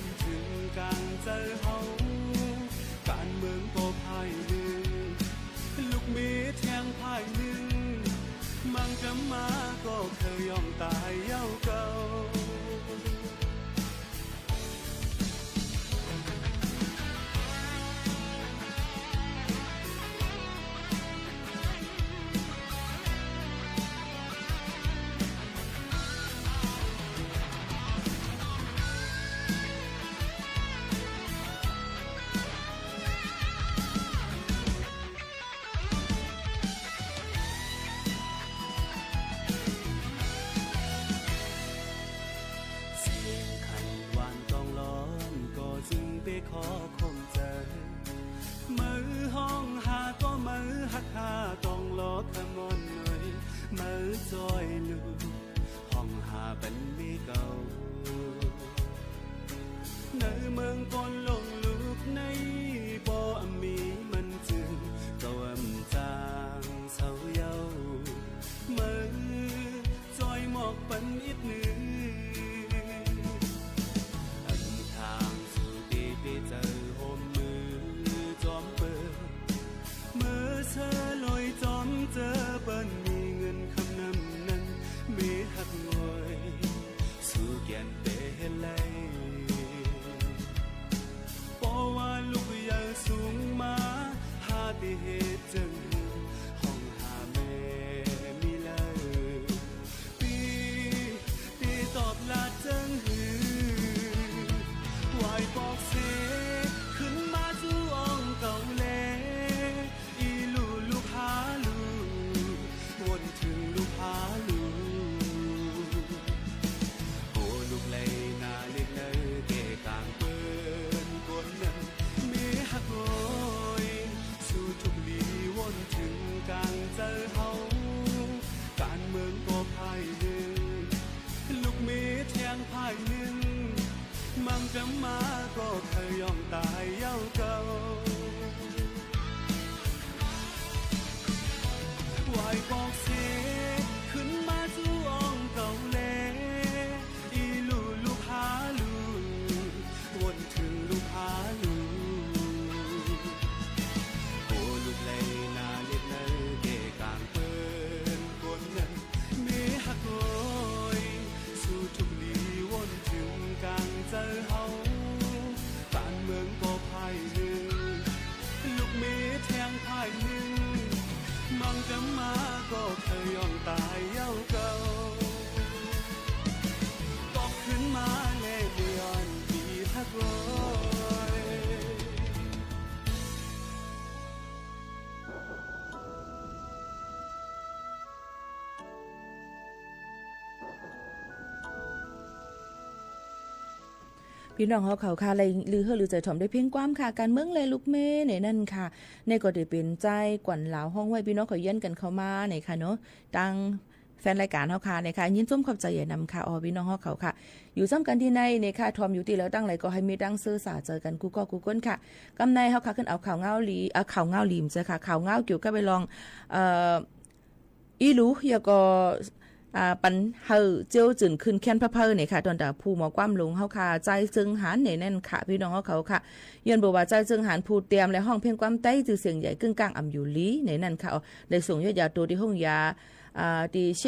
จ้อยลูก ฮ้องหาปันเมยเก่า ในเมืองก้นหลงลูกใน บ่มีมันจึง เก่าอำจางเศร้าเย้า เมยจ้อยมอบปันอิดนึ่ง อำทางสู่ตี้เปเจอโฮมมือจอมเปิ้น เมื่อเซอลอยจอมเจอเปิ้น มีเงินคำนำนั้น เมฮักงอย สู่แก่นเตเฮ็ดไล่ เพราะว่าลูกใหญ่สูงมา หาตี้เฮ็ดเจิงหื้อ ฮ้องหาแม่มีเล่า ปี้ตี้ตอบลาเจิงหื้อ ไหว้ปอกเสก ขึ้นมาสู่อ้อมเก่าแล อีลู่ลูกหาลู่ วนเถิงลูกหาลู่ โอ้ลูกไล่นาเล็กเนอ แก่กลางเปิ้นคนนั้น เมฮักงอย สู่ทุกลีวนเถิงกลางเจอเฮา ก๋านเมืองก็พ่ายนึ่ง ลูกเมแทงพ่ายนึ่ง มังกรมาก็เขย่องต๋ายเย้าเก่า ไหว้ปอกเสก ขึ้นมาสู่อ้อมเก่าแล อีลู่ลูกหาลู่ วนเถิงลูกหาลู่ โอ้ลูกไล่นาเล็กเนอ แก่กลางเปิ้นคนนั้น เมฮักงอย สู่ทุกลีวนเถิงกลางเจอเฮา ก๋านเมืองก็พ่ายนึ่ง ลูกเมแทงพ่ายนึ่ง มังกรมาก็เขย่องต๋ายเย้าเก่า ก็ขึ้นมาแลเดียนตี้ฮักงอย ปี้น้องเฮาเขาค่ะ ไล่ลือเฮือลือใจ๋ถ่อมด้วยเพลงความค่ะ ก๋านเมืองและลูกเมในนั้นค่ะ นี่ก็ได้เป๋นจายกวัญหลาวฮ้องไว้ ปี้น้องเขาเยียนกั๋นเข้ามาในค่ะเนาะ ตังแฟนรายก๋านเฮาค่ะในค่ะ ยินจมขอบใจ๋ใหญ่นำค่ะ อ๋อ ปี้น้องเฮาเขาค่ะ อยู่ซ้ำกั๋นตี้ในในค่ะ ถ่อมอยู่ตี้แล้วตังไหลก็หื้อมีตังเซอสาเจอกั๋นกู้ก้อกู้ก้นค่ะ กำในเฮาค่ะ ขึ้นเอาข่าวเหงาหลี เอ่อ ข่าวเหงาหลีมเจ้าค่ะ ข่าวเหงาเกี่ยวกับไปลอง เอ่อ อีหลู แล้วก็ อ่า ปันหื้อเจียวจื้นขึ้นแคนพระเพอเนี่ยค่ะ ตอนต๋าผู้หมอความหลวงเฮาค่ะ จายเจิงหานเนี่ยนั่นค่ะ ปี้น้องเฮาเขาค่ะ ย้อนบอกว่าจายเจิงหานผู้เตียมและฮ้องเพลงความใต้จื้อเสียงใหญ่กึ่งก้างอ่ำอยู่หลีเนี่ยนั่นค่ะ อ๋อ ได้ส่งยอดยาตั๋วตี้ห้องยา อ่า ตี้เช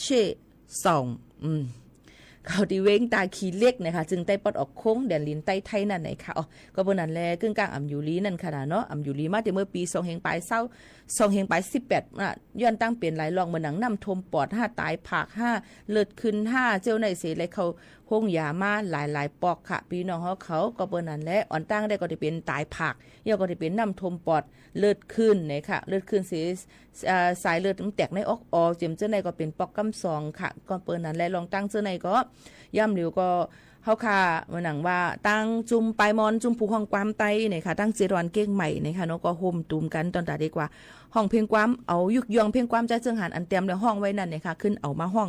เช ส่อง อืม เขาตี้เว้งต๋าขี้เหล็กนะคะ จึงใต้ปอดออกโค้งแดนลินใต้ไทยนั่นไหนค่ะ อ๋อ ก็เปิ้นนั้นแล กึ่งก้างอ่ำอยู่หลีนั่นค่ะเนาะ อ่ำอยู่หลีมาแต่เมื่อปี๋สองเฮงป๋ายเศร้า สองเฮงป๋ายสิบแปด น่ะ ย้อนตั้งเป๋นหลายร่อง เหมือนหนังน้ำท่วมปอดห้า ต๋ายผากห้า เลือดขึ้นห้า เจ้าไหนเส เลยเข้าห้องยามาหลายๆ ปอกค่ะ ปี้น้องเฮาเขา ก็เปิ้นนั้นแล อ่อนตั้งได้ก็ตี้เป๋นต๋ายผาก แล้วก็ตี้เป๋นน้ำท่วมปอด เลือดขึ้นเนี่ยค่ะ เลือดขึ้นเส อ่า สายเลือดมันแตกในออกออ เจียมเจ้าไหนก็เป๋นปอกกำสองค่ะ ก็เปิ้นนั้นแล ลองตั้งเจ้าไหนก็ ย่ำหลิวก็ เฮาค่ะ เหมือนหนังว่า ตังจุมปายมอน จุมผู้ฮ้องความใต้เนี่ยค่ะ ตังเจ็ดวันเก้งใหม่เนี่ยค่ะเนาะ ก็โฮมตูมกั๋นตอนต๋าดีกว่า ฮ้องเพลงความ เอายุกย่องเพลงความจายเจิงหานอันเตียมและฮ้องไว้นั่นเนี่ยค่ะ ขึ้นเอามาฮ้อง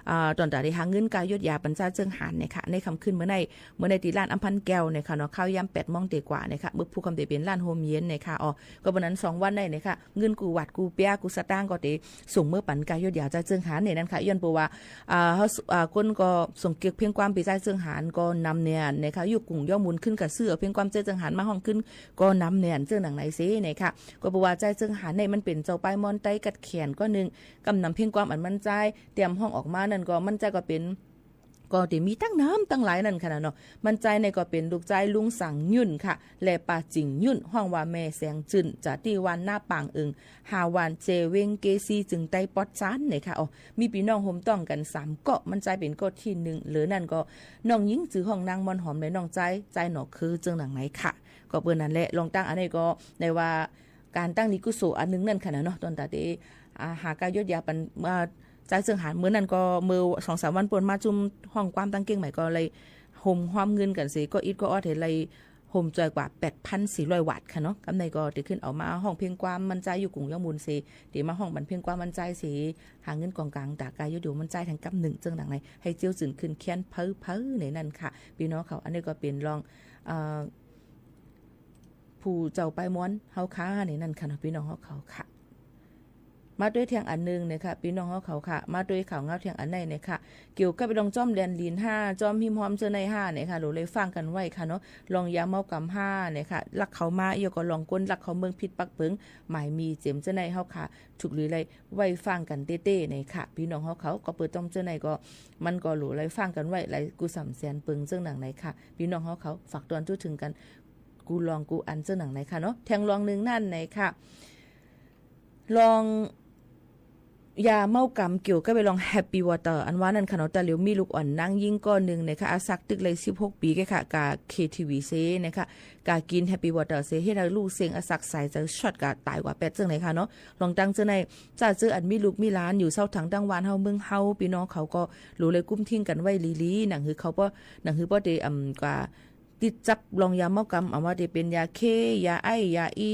อ่า ตอนต๋าดีหาเงินก้ายอดยาปันจายเจิงหานเนี่ยค่ะ ในค่ำคืนเมื่อใน เมื่อในตี้ลานอำพันธ์แก้วเนี่ยค่ะเนาะ ค่ำยามแปดโมงเตียวกว่าเนี่ยค่ะ เมื่อผู้ค่ำตี้เป๋นลานโฮมเย็นเนี่ยค่ะ อ๋อ ก็เปิ้นนั้นสองวันได้เนี่ยค่ะ เงินกู้หวาดกู้เปียกู้สตางค์ก็ตี้ส่งเมือปันก้ายอดยาจายเจิงหานเนี่ยนั่นค่ะ ย้อนบอกว่า อ่า เฮา อ่า คนก็ส่งเกียกเพลงความไปจายเจิงหานก็นำแน่นนะคะ อยู่กรุงย่อมหมุนขึ้นกับเสื้อเพลงความจายเจิงหานมาฮ้องขึ้นก็นำแน่นเจ้าหนังไหนเสนะคะ ก็บอกว่าจายเจิงหานเนี่ยมันเป๋นเจ้าปายมอนใต้กัดแขนก้อนนึ่ง กำนำเพลงความอันมันจายเตียมฮ้องออกมานั่นก็มันจายก็เป๋น ก็ตี้มีตั้งน้ำตั้งหลายนั่นค่ะเนาะ มันจายเนี่ยก็เป๋นลูกจายลุงสังยุ่นค่ะ และป้าจิงยุ่น ฮ้องว่าแม่แสงจื้น จาตี้วันหน้าปางเอิง หาวันเจเวงเกซี จึงใต้ปอดซานเนี่ยค่ะ อ๋อ มีปี้น้องโฮมต้องกั๋นสามเกาะ มันจายเป๋นเกาะตี้นึ่ง เหลือนั่นก็น้องญิงจื้อฮ้องนางมอนหอมและน้องจาย จายหนอคือเจิงหนังไหนค่ะ ก็เปิ้นนั้นแหละ ลองตั้งอันนี้ก็ได้ว่าก๋านตั้งดีกุศลอันนึ่งนั่นค่ะเนาะ ตอนต๋าดี อ่า หาก้ายอดยาปัน อ่า จายเจิงหาน เมื่อนั้นก็เมื่อสองสามวันป่นมาจุมฮ้องความตังเก้งใหม่ก็เลยโฮมฮ้อมเงินกั๋นเส ก็อิดก็ออดเห็นเลย โฮมจอยกว่าแปดพันสี่ร้อยวาทค่ะเนาะ กำในก็เตขึ้นเอามาฮ้องเพลงความมั่นจายอยู่กุ่งเย้ามูลเส เตมาฮ้องบรรเพลงความมั่นจายเส หาเงินก๋องก๋างต๋ากายโยเดียวมั่นจายแทงกำนึ่งเจิ่งดังใน หื้อเจียวจื้นขึ้นแค้นเผาๆ ในนั้นค่ะ ปี้น้องเขา อันนี้ก็เป๋นลอง เอ่อ ผู้เจ้าปายมอนเฮาค่ะ ในนั้นค่ะเนาะ ปี้น้องเฮาเขาค่ะ มาตวยแทงอันนึ่งเนี่ยค่ะ ปี้น้องเฮาเขาค่ะ มาตวยข่าวเงาแทงอันในเนี่ยค่ะ เกี่ยวกับไปลองจ้อมแดนลินห้า จ้อมหิมฮอมเจื้อในห้าเนี่ยค่ะ หลูเลยฟังกั๋นไว้ค่ะเนาะ ลองยาเมากำห้าเนี่ยค่ะ ลักเข้ามา เอี้ยก็ลองก้นลักเข้าเมืองผิดปักเปิง หมายมีเจียมเจื้อในเฮาค่ะ ถูกหรือไร ไว้ฟังกั๋นเต๊ๆ เนี่ยค่ะ ปี้น้องเฮาเขา ก็เปิดจ้อมเจื้อในก็ มันก็หลูเลยฟังกั๋นไว้ หลายกู้สามแสนเปิงเจิ่งดังในค่ะ ปี้น้องเฮาเขา ฝากตอนจู้เถิงกั๋น กู้ลองกู้อันเจิ่งดังในค่ะเนาะ แทงลองนึ่งนั่นในค่ะ ลอง ยาเมากำเกี่ยวกับไปลอง Happy Water อันว่านั่นค่ะเนาะ ต๋าเหลียวมีลูกอ่อนนางญิงก้อนนึ่งเนี่ยค่ะ อาสักตึกเลยสิบหกปี๋แก่ค่ะ กา เค ที วี เสเนี่ยค่ะ กากิ๋น Happy Water เส เฮ็ดหื้อลู่เซ็งอาสักสายใจ๋ช็อตกาต๋ายกว่าแป๊ดเจิ่งเลยค่ะเนาะ ลองตั้งเจื้อใน จ้าเจื้ออันมีลูกมีหลานอยู่เซาถังตังวานเฮาเมืองเฮา ปี้น้องเขาก็หลูเลยกุ้มทิ้งกั๋นไว้หลีๆ หนังหื้อเขาป้อ หนังหื้อป้อเต อ่ำ กว่า ติดจับลองยาเมากำ อ่ำ ว่าเตเป๋นยาเค ยาไอซ์ ยาอี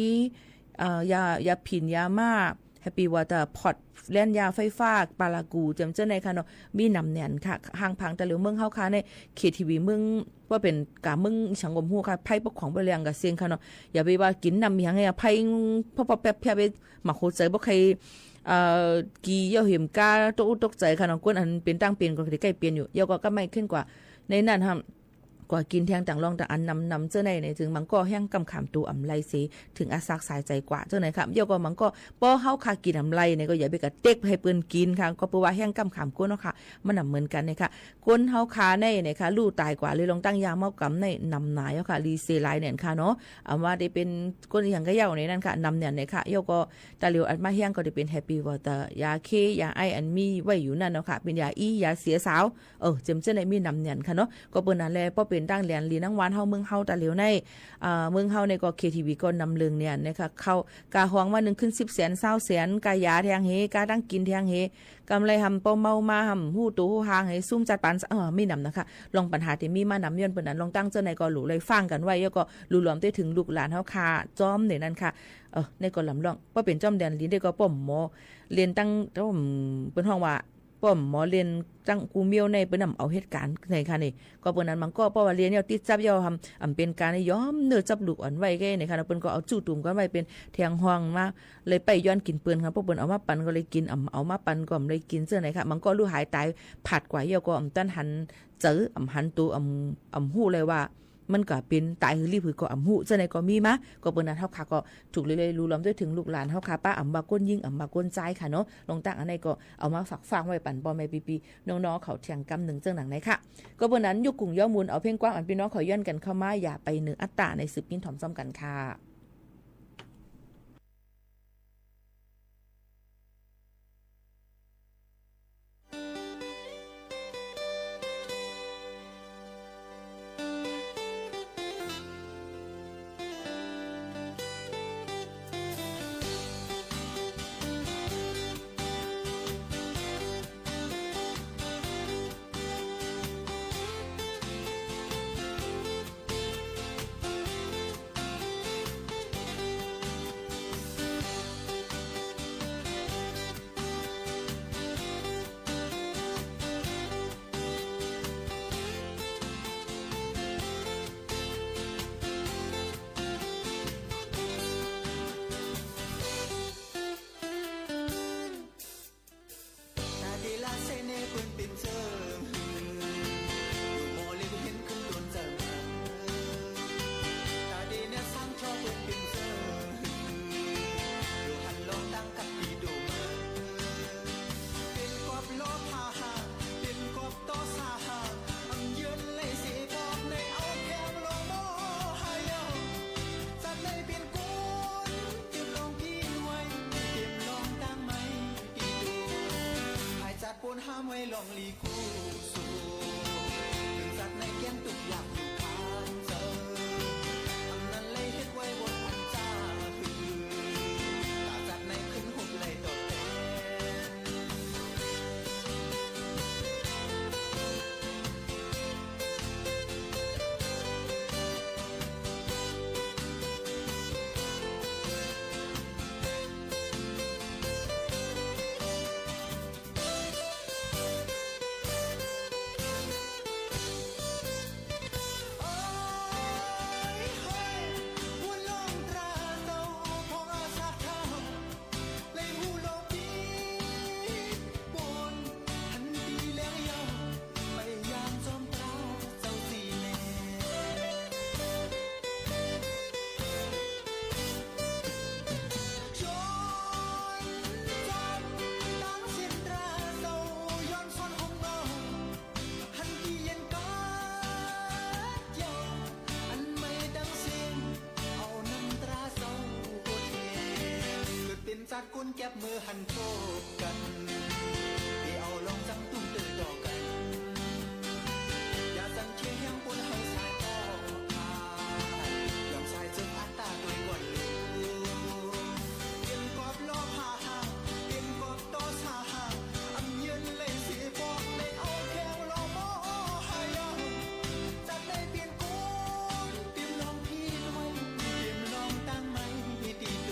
เอ่อ ยา ยาผิ่น ยาม่า Happy Water พอร์ตแลนด์ ยาไฟฟ้า ปารากู เจียมเจื้อในค่ะเนาะ มีหนำแน่นค่ะ ห่างผังต๋าเหลียวเมืองเฮาค่ะใน เค ที วี เมือง ว่าเป๋นก๋าเมืองสังคมฮู้ค่ะ ไพร่ปกครองบ่แลงกาเซ็งค่ะเนาะ อย่าไปว่ากิ๋นน้ำหยังเนี่ย ไพร่ ป๊อปๆ แป๊บๆ ไป หมากหัวใจ๋บ่ใค่ เอ่อ กี่เยี่ยวเหมก้า ตกอกตกใจ๋ค่ะเนาะ คนอันเป๋นต่างเป๋นก็ได้ใก้เป๋นอยู่ เอี้ยก็กำไม่ขึ้นกว่า ในนั้นค่ะ กว่ากิ๋นแทงต่างลองต่างอันนำๆ เจื้อในเนี่ย จึงบางก้อแฮงกำขามตั๋วอ่ำไรเส เถิงอาสักสายใจ๋กว่าเจ้าไหนค่ะ เอี้ยก็บางก้อ ป้อเฮาค่ะกิ๋นอ่ำไรเนี่ย ก็อย่าไปกระเต็กหื้อเปิ้นกิ๋นค่ะ ก็เปื้อว่าแฮงกำขามก้นเนาะค่ะ มันหนำเหมือนกั๋นเนี่ยค่ะ คนเฮาค่ะในเนี่ยค่ะ ลู่ต๋ายกว่าเลยลองตั้งยาเมากำในหนำหนาเย้าค่ะ หลีเสหลายแน่นค่ะเนาะ อ่ำ ว่าเตเป๋นคนอะหยังก็เย้าในนั้นค่ะ หนำแน่นเนี่ยค่ะ เอี้ยก็ต๋าเหลียวอันมาแฮงก็เตเป๋น Happy Water ยาเค ยาไอซ์ อันมีไว้อยู่นั่นเนาะค่ะ เป๋นยาอี ยาเสียสาว เออ เจียมเจื้อในมีหนำแน่นค่ะเนาะ ก็เปิ้นนั่นแหละ ป้อเป๋นต่างแดนลินตังวานเฮาเมืองเฮาต๋าเหลียวใน อ่า เมืองเฮาในก็ เค ที วี ก็นำเริงแน่นนะคะ เข้ากาห้องวันนึ่งขึ้นสิบแสน ซาวแสน กายาแทงเห กาตั้งกิ๋นแทงเห กำไรหำป้อเมามาหำฮู้ตั๋วฮู้ห่างเห ซุ่มจัดปัน เออ มีหนำนะคะ ลองปัญหาตี้มีมานำย้อนเปิ้นนั้น ลองตั้งเจื้อในก็หลูเลยฟังกั๋นไว้ เอี้ยก็หลูลอมเต๊เถิงลูกหลานเฮาค่ะ จ้อมเนี่ยนั่นค่ะ เออ ในก็ลำลอง ป้อเป๋นจ้อมแดนลินเต๊ก็ป้อหมอเล่นตั้ง เปิ้นฮ้องว่า ป้อหมอเล่นตั้งกู้เมี้ยวในเปิ้นอ่ำเอาเหตุก๋ารณ์ในค่ะนี่ ก็เปิ้นนั้นบางก้อป้อว่าเล่นเย้าติดจับเย้าหำ อ่ำเป๋นก๋านยอมเน่อจับลูกอ่อนไว้แก่ในค่ะเนาะ เปิ้นก็เอาจู้ตุ่มกั๋นไว้เป๋นแทงห้องมา เลยไปย้อนกิ๋นเปิ้นค่ะ ป้อเปิ้นเอามาปันก็เลยกิ๋น อ่ำเอามาปันก็อ่ำเลยกิ๋นเจื้อในค่ะ บางก้อลู่หายต๋ายผาดกว่าเย้าก็อ่ำตันหันเจอ อ่ำหันตั๋ว อ่ำ อ่ำฮู้เลยว่า มันก็เป๋นต๋ายหื้อลีบหื้อก็อ่ำฮู้ เจ้าในก็มีมา ก็เปิ้นนั้นเฮาค่ะก็ถูกเลยเลย หลูลอมเต๊เถิงลูกหลานเฮาค่ะ ป้าอ่ำว่าก้นญิง อ่ำว่าก้นจายค่ะเนาะ ลองตั้งอันในก็เอามาฝากฟังไว้ปั๋นป้อแม่ปี้ๆ น้องๆ เขาแทงกำนึ่งเจิ่งดังในค่ะ ก็เปิ้นนั้นอยู่กุ่งเย้ามูล เอาเพลงกว้างอันปี้น้องเขาย้อนกั๋นเข้ามา อย่าไปเหนืออัตตา ในสืบกิ๋นถอมซ้อมกั๋นค่ะ กุนแก็บมือหันโชคกั๋น ตี้เอาลองจั้งตุ้มเตื้อต่อกั๋น อย่าสันเคียงแฮงปูนเฮาสายออกขาด ยอมสายจึกอัตตาตวยก่อนลู เตรียมกอบลอผ่าหาก เตรียมกอบต่อสาหาก อำเยินเลยเสียบอก ได้เอาแข้งลองหม้อหายัง จัดได้เปลี่ยนกุน เตรียมลองพีดไว้ เตรียมลองตั้งไม้ตี้โต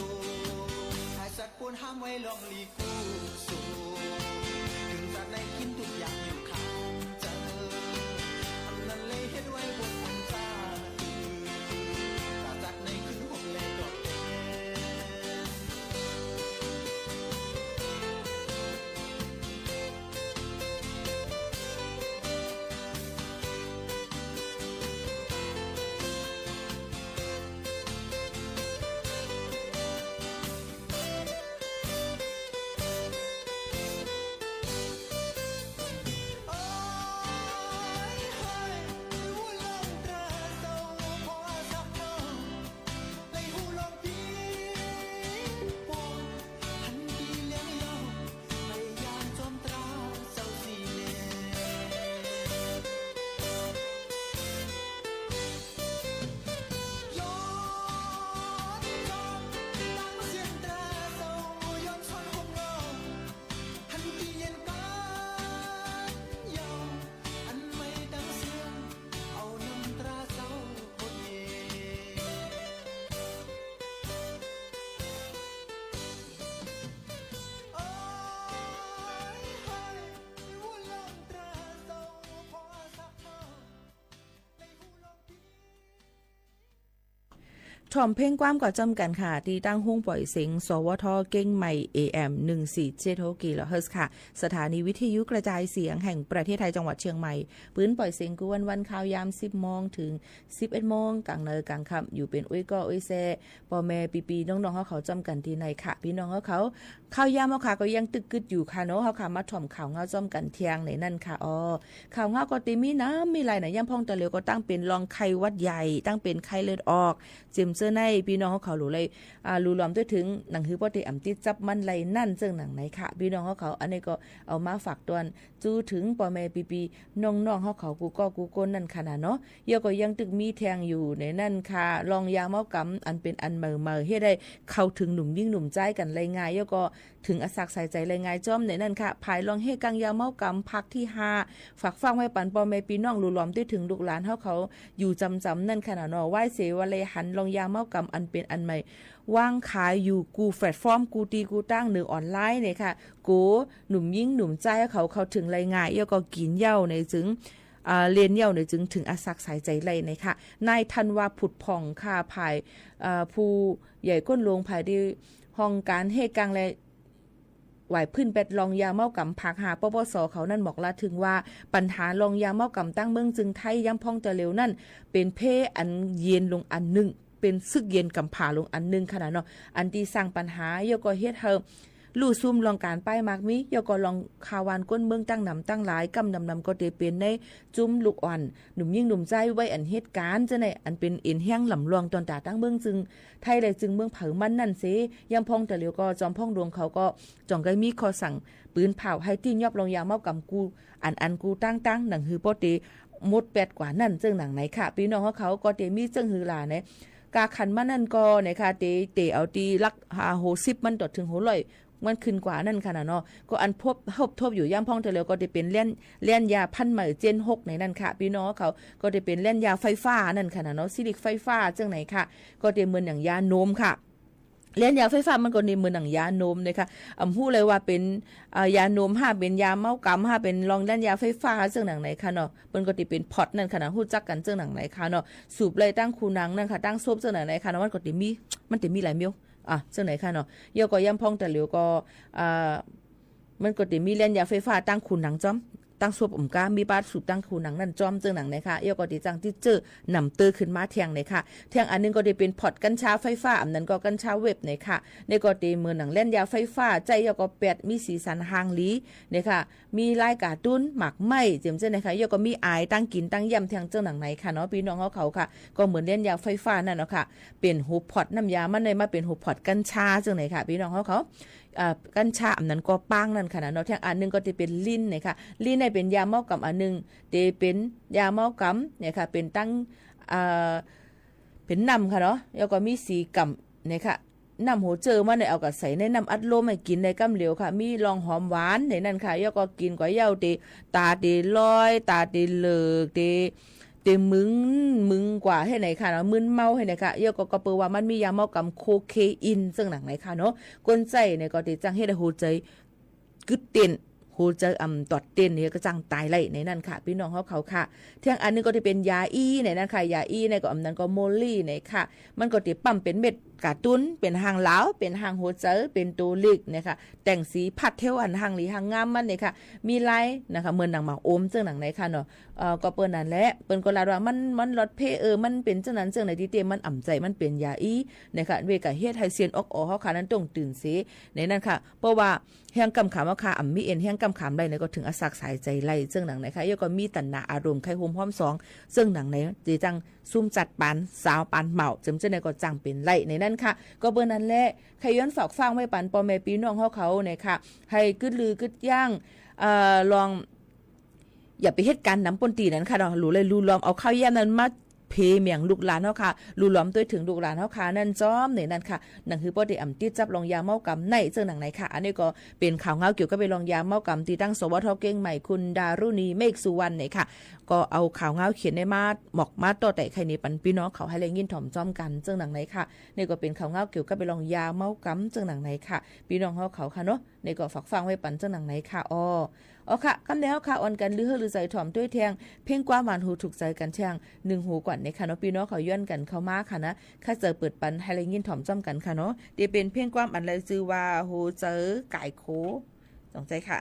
หายสัตว์ ปูนห้ามไว้ลองหลีกู้สู เถิงสัตว์ในกิ๋นตุ๊กอย่างอยู่ข้างเจ้า อันนั้นเลยเฮ็ดไว้บนอันจ้า ตาสัตว์ในคือหกแลตอบแตน ถ่อมเพลงความก่อจ้อมกั๋นค่ะ ตี้ตั้งห้องป่อยเสียง สวท เกียงใหม่ เอ เอ็ม หนึ่งสี่เจ็ดหก กิโลเฮิรตซ์ค่ะ สถานีวิทยุกระจายเสียงแห่งประเทศไทย จังหวัดเชียงใหม่ ปื้นป่อยเสียงกู้วันๆ ข่าวยามสิบโมงเถิงสิบเอ็ดโมง ก๋างเนินก๋างค่ำ อยู่เป๋นอุ้ยก้ออุ้ยแซ่ ป้อแม่ปี้ๆ น้องๆ เฮาเขาจ้อมกั๋นตี้ไหนค่ะ ปี้น้องเฮาเขา ข่าวยามเฮาค่ะ ก็ยังตึกกึ๊ดอยู่ค่ะเนาะ เฮาค่ะ มาถ่อมข่าวเหง้าจ้อมกั๋นเที่ยงในนั้นค่ะ อ้อ ข่าวเหง้าก็เตมีน้ำมีไหลนะ ยามพ่องตะเหลียวก็ตั้งเป๋นลองไข้หวัดใหญ่ ตั้งเป๋นไข้เลือดออก เจียมเจ้อใน ปี้น้องเฮาเขาหลู่เลย อ่า หลู่หลอมตวยเถิง หนังหื้อป้อเตอำติดจับมันไหลนั่นเจิ่งหนังไหนค่ะ ปี้น้องเฮาเขา อันนี้ก็เอามาฝากตอน จู๊เถิงป้อแม่ปี้ๆ น้องๆ เฮาเขากู้ก้อกู้ก้นนั่นค่ะนะเนาะ เยียะก็ยังตึกมีแทงอยู่ในนั้นค่ะ ลองยาเมาก๋ำอันเป๋นอันใหม่ๆ เฮ็ดได้เข้าเถิงหนุ่มญิงหนุ่มจายกั๋นไหลง่าย เยียะก็เถิงอะสักสายใจ๋ไหลง่ายจ้อมในนั้นค่ะ ภายลองเฮกังยาเมาก๋ำภาคตี้ห้า ฝากฟังไว้ปันป้อแม่ปี้น้องหลู่หลอมตวยเถิงลูกหลานเฮาเขาอยู่จำๆ นั่นค่ะนะเนาะ ไหว้เสวะเลยหันลองยาเมาก๋ำอันเป๋นอันใหม่ วางขายอยู่กู้แพลตฟอร์ม กู้ตี้กู้ตั้งเนือออนไลน์เนี่ยค่ะ โกหนุ่มญิงหนุ่มจายเขาเข้าเถิงไหลง่าย เยียะก็กิ๋นเย้าในจึง อ่า เล่นเย้าในจึงเถิงอะสักสายใจ๋ไหลในค่ะ นายธันวาผุดผ่องค่ะ ภาย อ่า ผู้ใหญ่ก้นโลงภายตี้ห้องก๋านเฮกังและหวายพื้นแปดลองยาเมาก๋ำภาคห้า ปปส เขานั่นบอกลาเถิงว่า ปัญหาลองยาเมาก๋ำตั้งเมืองจึงไทยยามพ่องตะเหลียวนั่น เป๋นเพอันเย็นลงอันนึ่ง เป๋นศึกเย็นก๋ำผาลงอันนึ่งค่ะนะเนาะ อันตี้สร้างปัญหา เยียะก็เฮ็ดหื้อ ลู่ซุ่มลองก๋านป้ายมากมี เยียะก็ลองคาวานก้นเมืองตั้งหนำตั้งหลาย ก้ำดำๆ ก็เตเป๋นในจุ้มลูกอ่อน หนุ่มญิงหนุ่มจายวัยอันเฮ็ดก๋านเจ้าไหน อันเป๋นเอ็นแฮงหลำลวงตอนต๋าตั้งเมืองจึงไทยและจึงเมืองเผามันนั่นเส ยามพ่องตะเหลียวก็จอมพ่องหลวงเขาก็จ่องใก้มีข้อสั่งปืนเผาหื้อตี้ยอบลองยาเมาก๋ำกู้ อันๆ กู้ตั้งๆ หนังหื้อป้อเตหมดแปดกว่านั่นเจิ่งหนังไหนค่ะ ปี้น้องเฮาเขาก็เตมีเจิ่งหื้อหล่าใน กาขันมานั่นก็นะคะ เต เตเอาตี้หลัก อ่า หกสิบมันต่อเถิงหกร้อย มันขึ้นกว่านั่นค่ะนะเนาะ ก็อันพบ พบทบอยู่ยามพ่องตะเหลียวก็เตเป๋นแล่น แล่นยาพันธุ์ใหม่เจนหกในนั้นค่ะ ปี้น้องเขาก็เตเป๋นแล่นยาไฟฟ้านั่นค่ะนะเนาะ ซีริกไฟฟ้าเจิ่งไหนค่ะ ก็เตเหมือนอย่างยานมค่ะ แล่นยาไฟฟ้ามันก็เตเหมือนอย่างยานมนะคะ อ่ำฮู้เลยว่าเป๋น อ่า ยานมห้า เป๋นยาเมาก๋ำห้า เป๋นลองแล่นยาไฟฟ้าเจิ่งหนังไหนค่ะเนาะ มันก็เตเป๋นพอดนั่นค่ะนะ ฮู้จักกั๋นเจิ่งหนังไหนค่ะเนาะ สูบเลยตั้งคูหนังนั่นค่ะ ตั้งโซบเจิ่งหนังไหนค่ะเนาะ มันก็เตมี มันเตมีหลายเมี้ยว อ่ะ เจิ่งไหนค่ะเนาะ เยียะก็ยามพ่องตะเหลียวก็ อ่า มันก็เตมีแล่นยาไฟฟ้าตั้งคูหนังจ้อม ตังศพ อำก้า มีบาดศพตังผิวหนังนั้นจ้อม เจิ่งหนังในค่ะ ยอดก็ตี้จั้งติดเจอหนำเต๊อะขึ้นมาแทงในค่ะ แทงอันนึ่งก็ตี้เป๋นพอร์ตกัญชาไฟฟ้า อำนั้นก็กัญชาเวฟในค่ะ นี่ก็ตี้เหมือนหนังเล่นยาไฟฟ้า ใจ๊ยอดก็แปด มีสีสันฮางดีในค่ะ มีลายการ์ตูน หมากไม้ เจ๋มเจ้าในค่ะ ยอดก็มีอายตังกิ๋นตังเยี่ยมแทง เจิ่งหนังในค่ะเนาะ ปี้น้องเฮาเขาค่ะ ก็เหมือนเล่นยาไฟฟ้านั่นเนาะค่ะ เป๋นฮูปพอร์ตน้ำยา มันได้มาเป๋นฮูปพอร์ตกัญชา เจิ่งในค่ะ ปี้น้องเฮาเขา อ่า กัญชา อำนั้นก็ปางนั่นค่ะนะเนาะ แทงอันนึ่งก็ตี้เป๋นลิ้นในค่ะ ลิ้นนี่เป๋นยาเมาก๋ำอันนึ่ง ตี้เป๋นยาเมาก๋ำในค่ะ เป๋นตัง อ่า เป๋นน้ำค่ะเนาะ ยอดก็มีสีก๋ำในค่ะ น้ำหัวเจอมันเนี่ย เอาก้าใส่ในน้ำอัดลมหื้อกิ๋นได้กำเหลียวค่ะ มีรองหอมหวานในนั้นค่ะ ยอดก็กิ๋นกว่าเย้าตี้ ต๋าตี้ลอย ต๋าตี้เหลือก ตี้ ตี้มึน มึนกว่าแค่ไหนค่ะเนาะ มึนเมาแค่ไหนค่ะ ยอดก็ ก็เปิ้นว่ามันมียาเมาก๋ำโคเคอิน เจิ่งหนังในค่ะเนาะ คนใจ๊เนี่ยก็ตี้จั้งเฮ็ดหื้อหัวใจ๋กึ๊ดเต้น หัวใจ๋อำตอดเต้นเนี่ยก็จั้งต๋ายไล่ในนั้นค่ะ ปี้น้องเฮาเขาค่ะ แทงอันนึ่งก็ตี้เป๋นยาอี้ในนั้นค่ะ ยาอี้ในก็ อำนั้นก็โมลีในค่ะ มันก็ตี้ปั๊มเป๋นเม็ดการ์ตูน เป๋นฮางลาว เป๋นฮางหัวใจ๋ เป๋นตั๋วเล็กในค่ะ แต่งสีพาสเทล อันฮางดีฮางงามมันในค่ะ มีลายนะคะ เหมือนหนังหมากโอม เจิ่งหนังในค่ะเนาะ เอ่อ ก็เปิ้นนั่นแหละ เปิ้นก็ลาดว่ามัน มันหลอดเพ เออ มันเป๋นเจิ่งนั้นเจิ่งใน ตี้เต้มันอ่ำใจ๋ มันเป๋นยาอี้ในค่ะ เวก้าเฮ็ดหื้อเสียนอกออเฮาค่ะนั้นต้องตื่นเสียในนั้นค่ะ เพราะว่าแฮงก้ำขามเฮาค่ะ อำมีเอ็นแฮงก้ำขามไล่ในก็เถิงอะสักสายใจ๋ไล่ เจิ่งหนังในค่ะ ยอดก็มีตัณหาอารมณ์ ใค่โฮมฮ้อมสอง เจิ่งหนังใน ตี้จั้ง ซุ่มจัดปานสาวปานเหมา เจิ่มเจ้าในก็จั้งเป๋นไล่ในนั้นค่ะ ก็เปิ้นนั่นแหละ ใค่ย้อนฝากฟังไว้ปันป้อแม่ปี้น้องเฮาเขาในค่ะ หื้อกึ๊ดลือกึ๊ดยั้ง เอ่อ ลอง อย่าไปเฮ็ดก๋านนำป้นตี้นั้นค่ะเนาะ หลู่ไล่หลู่หลอมเอาข้าวแย้มนั้นมาเผยเหมียงลูกหลานเฮาค่ะ หลู่หลอมตวยเถิงลูกหลานเฮาค่ะ นั้นจ้อมในนั้นค่ะ หนังหื้อป้อตี้อ่ำติดจับลองยาเมาก๋ำใน เจิ่งหนังในค่ะ อันนี้ก็เป๋นข่าวเงาเกี่ยวกับไปลองยาเมาก๋ำตี้ตัง สวท เชียงใหม่ คุณดารุณี เมฆสุวรรณในค่ะ ก็เอาข่าวเงาเขียนในมา หมอกมาต่อแต่ไขนี้ปันปี้น้องเขาหื้อได้ยินถ่อมจ้อมกั๋น เจิ่งหนังในค่ะ นี่ก็เป๋นข่าวเงาเกี่ยวกับไปลองยาเมาก๋ำ เจิ่งหนังในค่ะ ปี้น้องเฮาเขาค่ะเนาะ นี่ก็ฝากฟังไว้ปัน เจิ่งหนังในค่ะ อ้อ อ้อค่ะ กำเดียวค่ะ อ่อนกั๋นลือเฮอลือใจ๋ถ่อมตวยแทง เพลงความหวานหูถูกใจ๋กั๋นแทงนึ่งหูก่อนในค่ะเนาะ ปี้น้องเขาย้อนกั๋นเข้ามาค่ะนะ ข้าเจ๋อเปิดปันหื้อได้ยินถ่อมจ้อมกั๋นค่ะเนาะ ตี้เป๋นเพลงความอันใดจื้อว่า หัวใจ๋ก๋ายโข สนใจ๋ค่ะ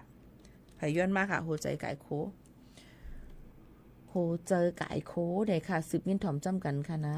ใผย้อนมาค่ะ หัวใจ๋ก๋ายโข หัวใจ๋ก๋ายโข ได้ค่ะ สืบยินถ่อมจ้อมกั๋นค่ะนะ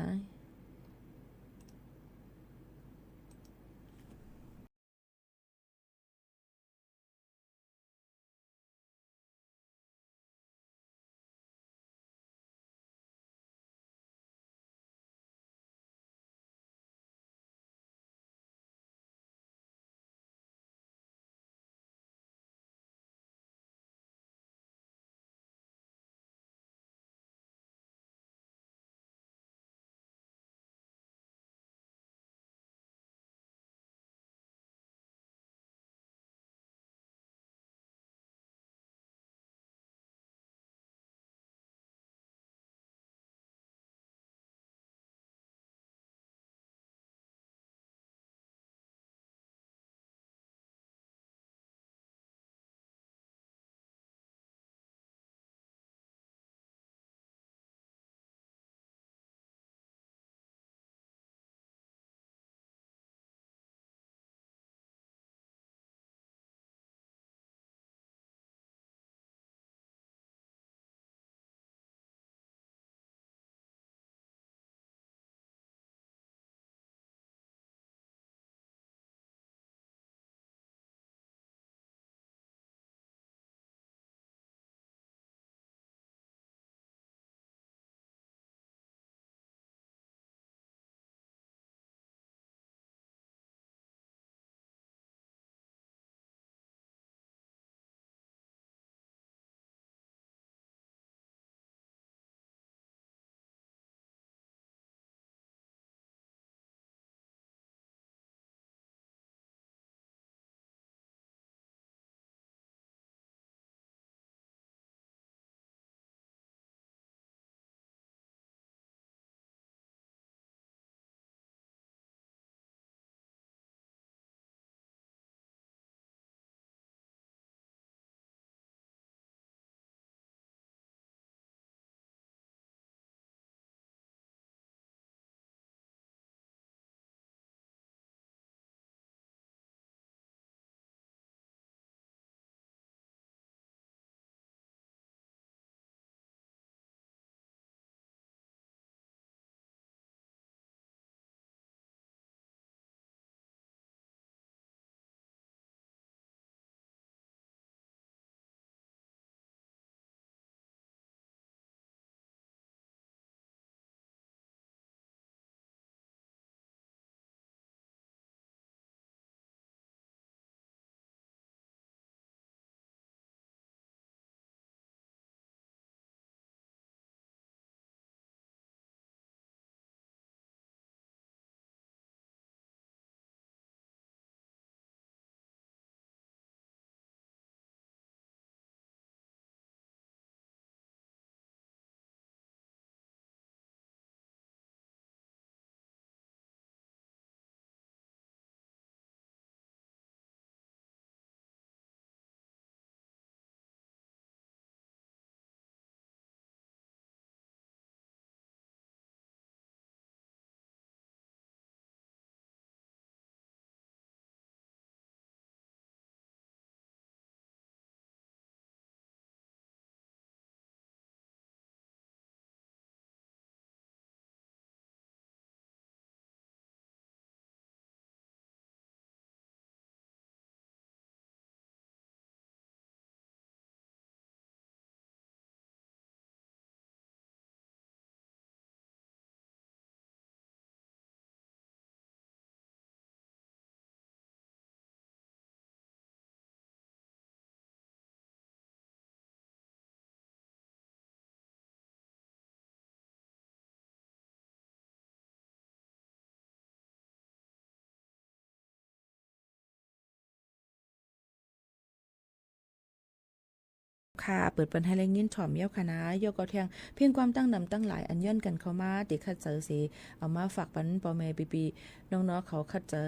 ค่ะ เปิดปันให้ได้ยินถ่อมเย้าค่ะนะ เย้าก็แทงเพลงความตั้งนำตั้งหลายอันย้อนกั๋นเข้ามา ตี้ขัดใจ๋เส เอามาฝากปันป้อแม่ปี้ๆ น้องๆ เขาขัดใจ๋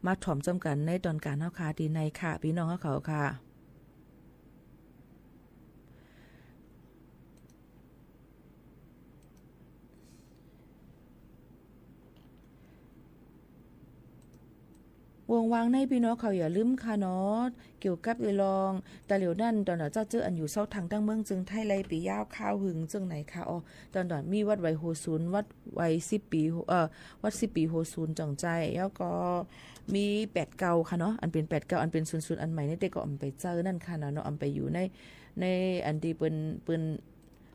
มาถ่อมจ้ำกั๋นในต๋อนก๋านเฮาค่ะ ตี้ในค่ะ ปี้น้องเฮาเขาค่ะ ว่างๆ ในปี้น้องเขาอย่าลืมค่ะเนาะ เกี่ยวกับเรื่อง ตะเหลียวนั้นต๋อนเจ้าเจ้ออันอยู่เซาตังตั้งเมืองเจียงไฮ้ ไล่ไปยาวคาวหึงเจิ่งไหนค่ะ อ๋อ ต๋อนนั้นมีวัดไหวโฮศูนย์ วัดไหวสิบปี๋ เอ่อ วัดสิบปี๋โฮศูนย์จ่องใจ้ แล้วก็มีแปดเก้าค่ะเนาะ อันเป๋นแปดเก้า อันเป๋นศูนย์ศูนย์อันใหม่นี่ แต่ก็อำไปเจิ่งนั่นค่ะเนาะ เนาะ อำไปอยู่ใน ในอันตี้เปิ้น เปิ้น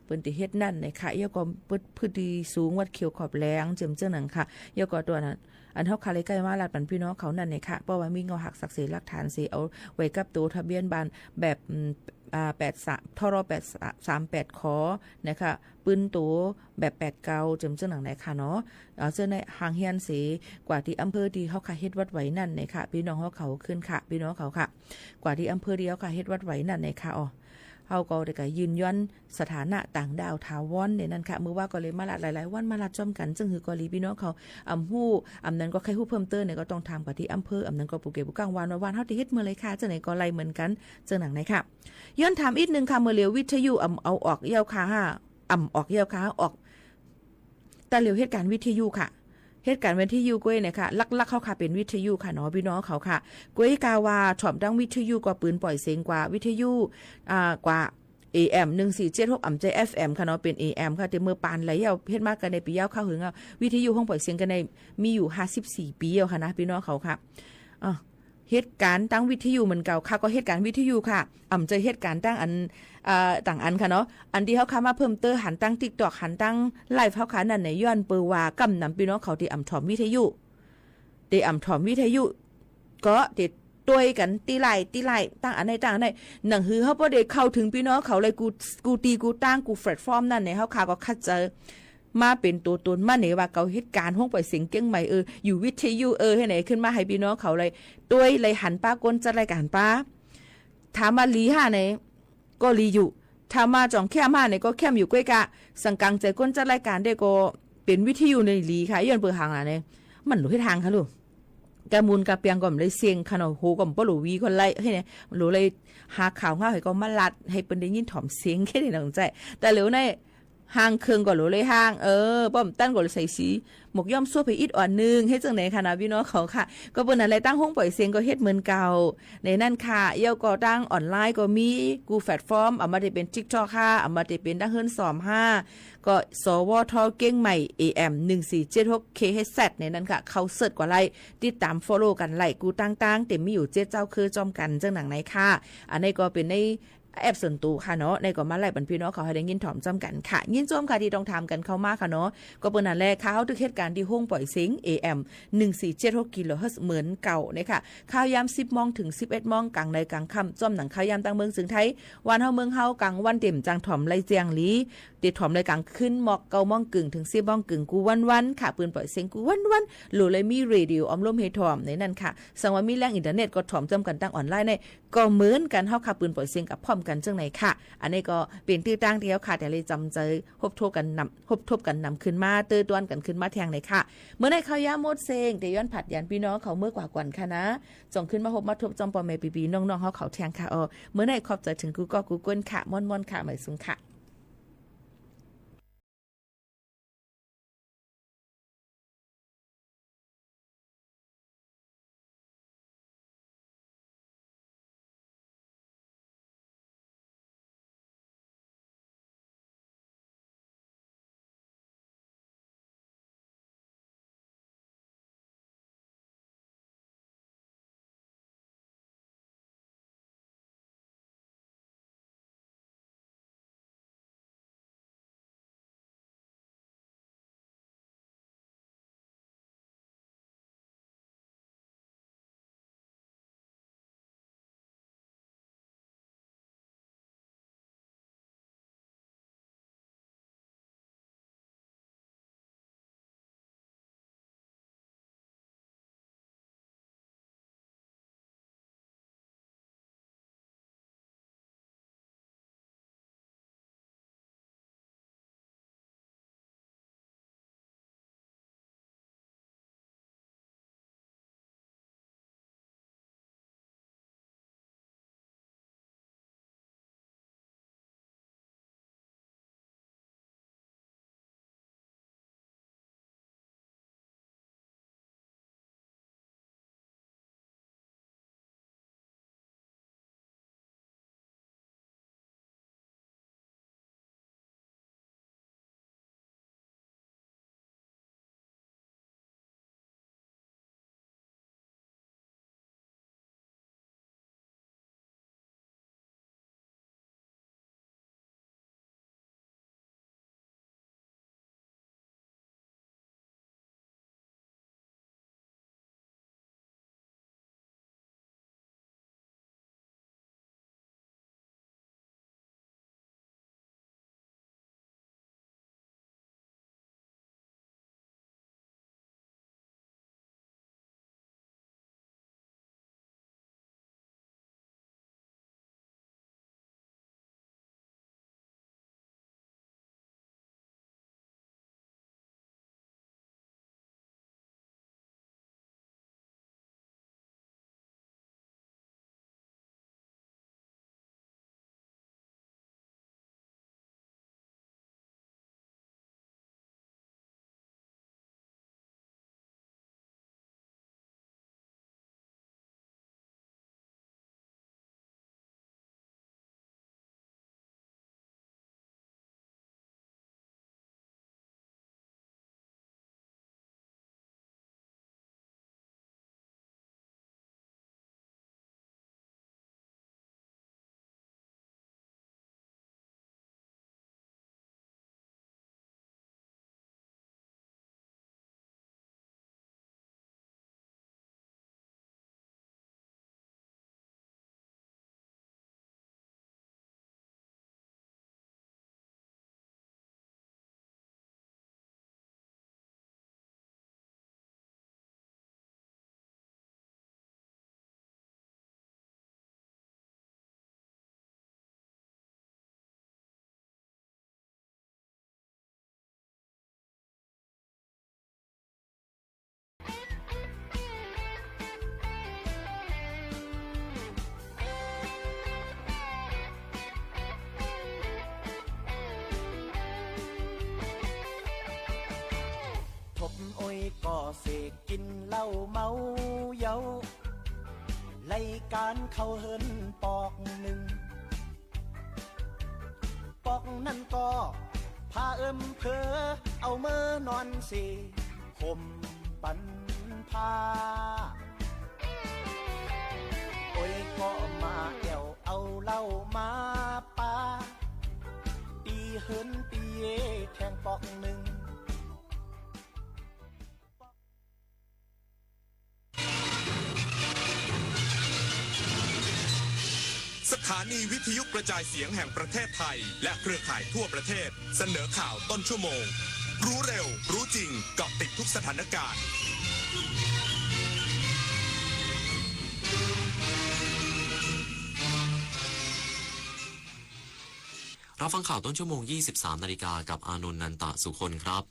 เปิ้นตี้เฮ็ดนั่นนะคะ แล้วก็เปิ้น พื้นตี้สูง วัดเขียวขอบแหลง เจิ่ง เจิ่งนั้นค่ะ แล้วก็ตั๋วนั้น อันเฮาค่ะเลยใก้มาลาดปันปี้น้องเขานั่นนะคะ เพราะว่ามีเงาหักสักเส หลักฐานเส เอาไว้กับตั๋วทะเบียนบ้านแบบ อืม อ่า แปดสาม ทร แปดสามแปด ขอ นะคะ ปืนตั๋วแบบแปดเก้า เจิ่ง เจิ่งนั้นนะคะเนาะ อ่า เจิ่งในห้างเฮียนเส กว่าตี้อำเภอตี้เฮาค่ะเฮ็ดวัดไหวนั่นนะคะ ปี้น้องเฮาเขาขึ้นค่ะ ปี้น้องเขาค่ะ กว่าตี้อำเภอตี้เฮาค่ะเฮ็ดวัดไหวนั่นนะคะ อ๋อ เฮาก็ได้ก็ยืนยันสถานะต่างด้าวถาวรในนั้นค่ะ เมื่อว่าก็เลยมาลาดหลายๆ วัน มาลาดจ้อมกั๋น เจิ่งหื้อก็หลีปี้น้องเขา อำฮู้ อำนั้นก็ใค่ฮู้เพิ่มเติมเนี่ยก็ต้องถามกว่าตี้อำเภอ อำนั้นก็ผู้เกี่ยวผู้ก้อง ว่านว่าว่านเฮาตี้เฮ็ดเมื่อไรค่ะ เจิ่งไหนก็ไล่เหมือนกั๋น เจิ่งนั้นนะคะ ย้อนถามอีกนึ่งค่ะ เมื่อเหลียววิทยุอำเอาออกเย้าค่ะ อำออกเย้าค่ะ ออก ตะเหลียวเหตุก๋ารณ์วิทยุค่ะ เหตุก๋ารณ์วิทยุก้วยเนี่ยค่ะ หลักๆ เฮาค่ะเป๋นวิทยุค่ะเนาะ ปี้น้องเขาค่ะ ก้วยกาว่าถ่อมตั้งวิทยุก็ปืนป่อยเสียงกว่าวิทยุ อ่า กว่า เอ เอ็ม หนึ่งสี่เจ็ดหก อำใจ้ เอฟ เอ็ม ค่ะเนาะ เป๋น เอ เอ็ม ค่ะ แต่เมื่อปานไหลเย้า เฮ็ดมากั๋นในปี๋ยาวคาวหึงอะ วิทยุห้องป่อยเสียงกั๋นในมีอยู่ห้าสิบสี่ปี๋แล้วค่ะนะ ปี้น้องเขาค่ะ อ่า เหตุก๋ารณ์ตั้งวิทยุเหมือนเก่าค่ะ ก็เหตุก๋ารณ์วิทยุค่ะ อำใจ้เหตุก๋ารณ์ตั้งอัน อ่า ต่างอันค่ะเนาะ อันตี้เฮาค่ะมาเพิ่มเติมหันตั้งติ๊กต็อก หันตั้งไลฟ์เฮาค่ะนั่นเนี่ย ย้อนเปื้อว่าก้ำนำปี้น้องเขาตี้อำถ่อมวิทยุ ตี้อำถ่อมวิทยุ ก็ตี้ตวยกั๋นตี้ไลน์ ตี้ไลน์ ตั้งอันไหน ตั้งอันไหน หนังหื้อเฮาบ่ได้เข้าเถิงปี้น้องเขาเลย กู้ กู้ตี้ กู้ตาง กู้แพลตฟอร์มนั่นเนี่ย เฮาค่ะก็ขัดใจ๋มาเป๋นตั๋วตนมาเนี่ย ว่าเก่าเหตุก๋ารณ์ห้องป่อยเสียงเจียงใหม่ เออ อยู่วิทยุ เออ ไหนๆ ขึ้นมาหื้อปี้น้องเขาเลย ตวยเลยหันป้า ก้นจัดรายก๋านป้า ถามว่าหลีห้าไหน ก็หลีอยู่ ถามว่าจ่องแค่มห้าไหน ก็แค่มอยู่ ก้วยกา สังกังใจ๋ก้นจัดรายก๋านได้ก็เป๋นวิทยุในหลีค่ะ ย้อนเปื้อหางหละเนี่ย มันหลูเฮ็ดหางค่ะลูก กามูลกาเปียงก็บ่ได้เสียงค่ะเนาะ โห ก็บ่หลูวีก็ไล่ หื้อเนี่ย หลูเลยหาข่าวเงาหื้อก็มาลาดหื้อเปิ้นได้ยินถ่อมเสียงแค่นี้น้องใจ้ ตะเหลียวใน ห้างเครื่องก็หลูเลยห้าง เออ ป้อมตันก็หลูใส่สี หมวกย้อมซั่วไปอิดอ่อนนึ่ง เฮ็ดจั่งไหนคะนะปี้น้องเขาค่ะ ก็เปิ้นนั่นแหละ ตั้งห้องป่อยเสียงก็เฮ็ดเหมือนเก่า ในนั้นค่ะ แล้วก็ตั้งออนไลน์ก็มี กู้แพลตฟอร์ม อำมาได้เป๋นติ๊กต็อกค่ะ อำมาได้เป๋นตั้งเฮิรนสอมห้า ก็ สวท เจียงใหม่ เอ เอ็ม หนึ่งสี่เจ็ดหก เค เอช ซี ในนั้นค่ะ เข้าเสิร์ชกว่าไล่ ติดตามฟอลโล่กั๋นไล่ กู้ตางๆ เต็มมีอยู่เจ็ดเจ้าคือจ้อมกั๋น จั่งหนังไหนค่ะ อันนี้ก็เป๋นใน แอปส่วนตั๋วค่ะเนาะ ในก็มาไล่ปันปี้น้องเขาหื้อได้ยินถ่อมจ้อมกั๋นค่ะ ยินจ้อมค่ะตี้ต้องถามกั๋นเข้ามาค่ะเนาะ ก็เปิ้นนั่นแหละค่ะ เฮาตึกเหตุก๋ารณ์ตี้ห้องป่อยเสียง เอ เอ็ม หนึ่งสี่เจ็ดหก กิโลเฮิรตซ์เหมือนเก่าเนี่ยค่ะ ข่าวยามสิบโมงเถิงสิบเอ็ดโมง ก๋างในก๋างค่ำ จ้อมหนังข่าวยามตั้งเมืองเจียงไฮ้ ว่านเฮาเมืองเฮา ก๋างวันเต็มจั่งถ่อมไล่แจ้งหลี ตี้ถ่อมไล่ก๋างคืนหมอก เก้าโมงเกิ่งเถิงสิบโมงเกิ่ง กู้วันๆ ค่ะ ปืนป่อยเสียงกู้วันๆ หลูเลยมีเรดิโออำล้มหื้อถ่อมในนั้นค่ะ สังว่ามีแรงอินเทอร์เน็ตก็ถ่อมจ้อมกั๋นตั้งออนไลน์ใน ก็เหมือนกั๋น เฮาค่ะปืนป่อยเสียงกั๋นพร้อมกั๋นจั่งไหนค่ะ อันนี้ก็เป๋นตี้ตั้งตี้เฮาค่ะ ตี้เลยจ๋ำใจ๋ฮบทบกั๋นนำ ฮบทบกั๋นนำขึ้นมา เตื้อต้อนกั๋นขึ้นมาแทงไหนค่ะ เมื่อในข่าวยามหมดเส้ง ตี้ย้อนผัดหยานปี้น้องเขาเมื่อกว่าก่อนค่ะนะ จ่องขึ้นมาฮบมาทบจ้อมป้อแม่ปี้ๆ น้องๆ เฮาเขาแทงค่ะ อ้อ เมื่อในขอบใจ๋เถิงกู้ก๊อกู้ก้นค่ะ ม่วนๆ ค่ะ หมายสูงค่ะ ก็เสกกิ๋นเหล้าเมาเย้า ไล่ก๋านเข้าเฮือนปอกนึ่ง ปอกนั้นก็ผ้าเอิ้มเผอ เอาเมอนอนเส ข่มปันผ้า โอ้ยก็มาแอ่วเอาเหล้ามาปา ตี้เฮือนตี้เย้แทงปอกนึ่ง สถานีวิทยุกระจายเสียงแห่งประเทศไทย และเครือข่ายทั่วประเทศ เสนอข่าวต้นชั่วโมง รู้เร็ว รู้จริง เกาะติดทุกสถานการณ์ รับฟังข่าวต้นชั่วโมง ยี่สิบสามนาฬิกา กับอานนท์ นันตะสุคนครับ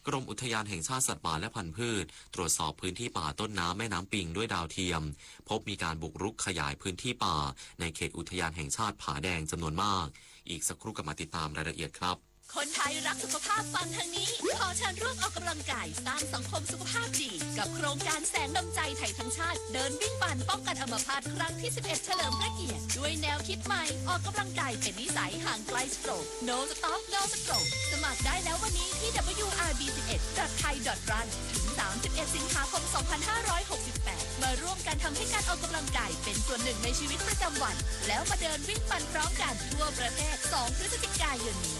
กรมอุทยานแห่งชาติสัตว์ป่าและพันธุ์พืช ตรวจสอบพื้นที่ป่าต้นน้ำแม่น้ำปิงด้วยดาวเทียม พบมีการบุกรุกขยายพื้นที่ป่าในเขตอุทยานแห่งชาติผาแดงจำนวนมาก อีกสักครู่กลับมาติดตามรายละเอียดครับ คนไทยรักสุขภาพฟังทางนี้ ขอเชิญร่วมออกกำลังกายสร้างสังคมสุขภาพดี กับโครงการแสงนำใจไทยทั้งชาติ เดินวิ่งปั่นป้องกันอัมพาตครั้งที่สิบเอ็ด เฉลิมพระเกียรติ ด้วยแนวคิดใหม่ ออกกำลังกายเป็นนิสัย ห่างไกลสโตรก No Stop No Stroke สมัครได้แล้ววันนี้ที่ ดับเบิลยู อาร์ บี สิบเอ็ด ดอท ไทย ดอท รัน ถึง สามสิบเอ็ด สิงหาคม สองพันห้าร้อยหกสิบแปด มาร่วมกันทำให้การออกกำลังกายเป็นส่วนหนึ่งในชีวิตประจำวัน แล้วมาเดินวิ่งปั่นพร้อมกันทั่วประเทศ สอง พฤศจิกายนนี้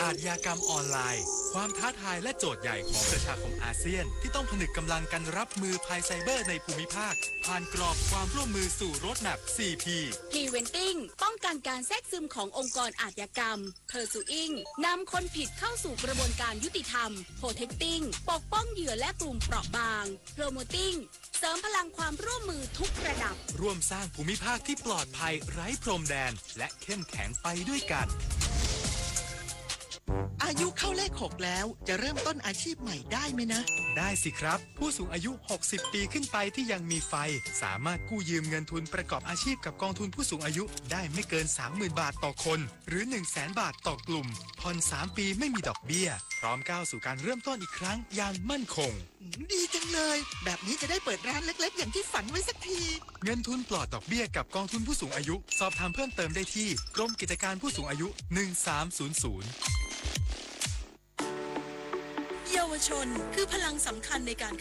อาชญากรรมออนไลน์ ความท้าทายและโจทย์ใหญ่ของประชาคมอาเซียน ที่ต้องผนึกกำลังกันรับมือภัยไซเบอร์ในภูมิภาค ผ่านกรอบความร่วมมือสู่ Roadmap สี่ P Preventing ป้องกันการแทรกซึมขององค์กรอาชญากรรม Pursuing นำคนผิดเข้าสู่กระบวนการยุติธรรม Protecting ปกป้องเหยื่อและกลุ่มเปราะบาง Promoting เสริมพลังความร่วมมือทุกระดับ ร่วมสร้างภูมิภาคที่ปลอดภัยไร้พรมแดน และเข้มแข็งไปด้วยกัน อายุเข้าเลขหกแล้ว จะเริ่มต้นอาชีพใหม่ได้ไหมนะ ได้สิครับ ผู้สูงอายุ หกสิบ ปีขึ้นไปที่ยังมีไฟ สามารถกู้ยืมเงินทุนประกอบอาชีพกับกองทุนผู้สูงอายุได้ไม่เกิน สามหมื่น บาทต่อคน หรือ หนึ่งแสน บาทต่อกลุ่ม ผ่อน สาม ปีไม่มีดอกเบี้ย พร้อมก้าวสู่การเริ่มต้นอีกครั้งอย่างมั่นคง อืม ดีจังเลย แบบนี้จะได้เปิดร้านเล็กๆ อย่างที่ฝันไว้สักที เงินทุนปลอดดอกเบี้ยกับกองทุนผู้สูงอายุ สอบถามเพิ่มเติมได้ที่กรมกิจการผู้สูงอายุ หนึ่งสามศูนย์ศูนย์ เยาวชนคือพลังสำคัญในการ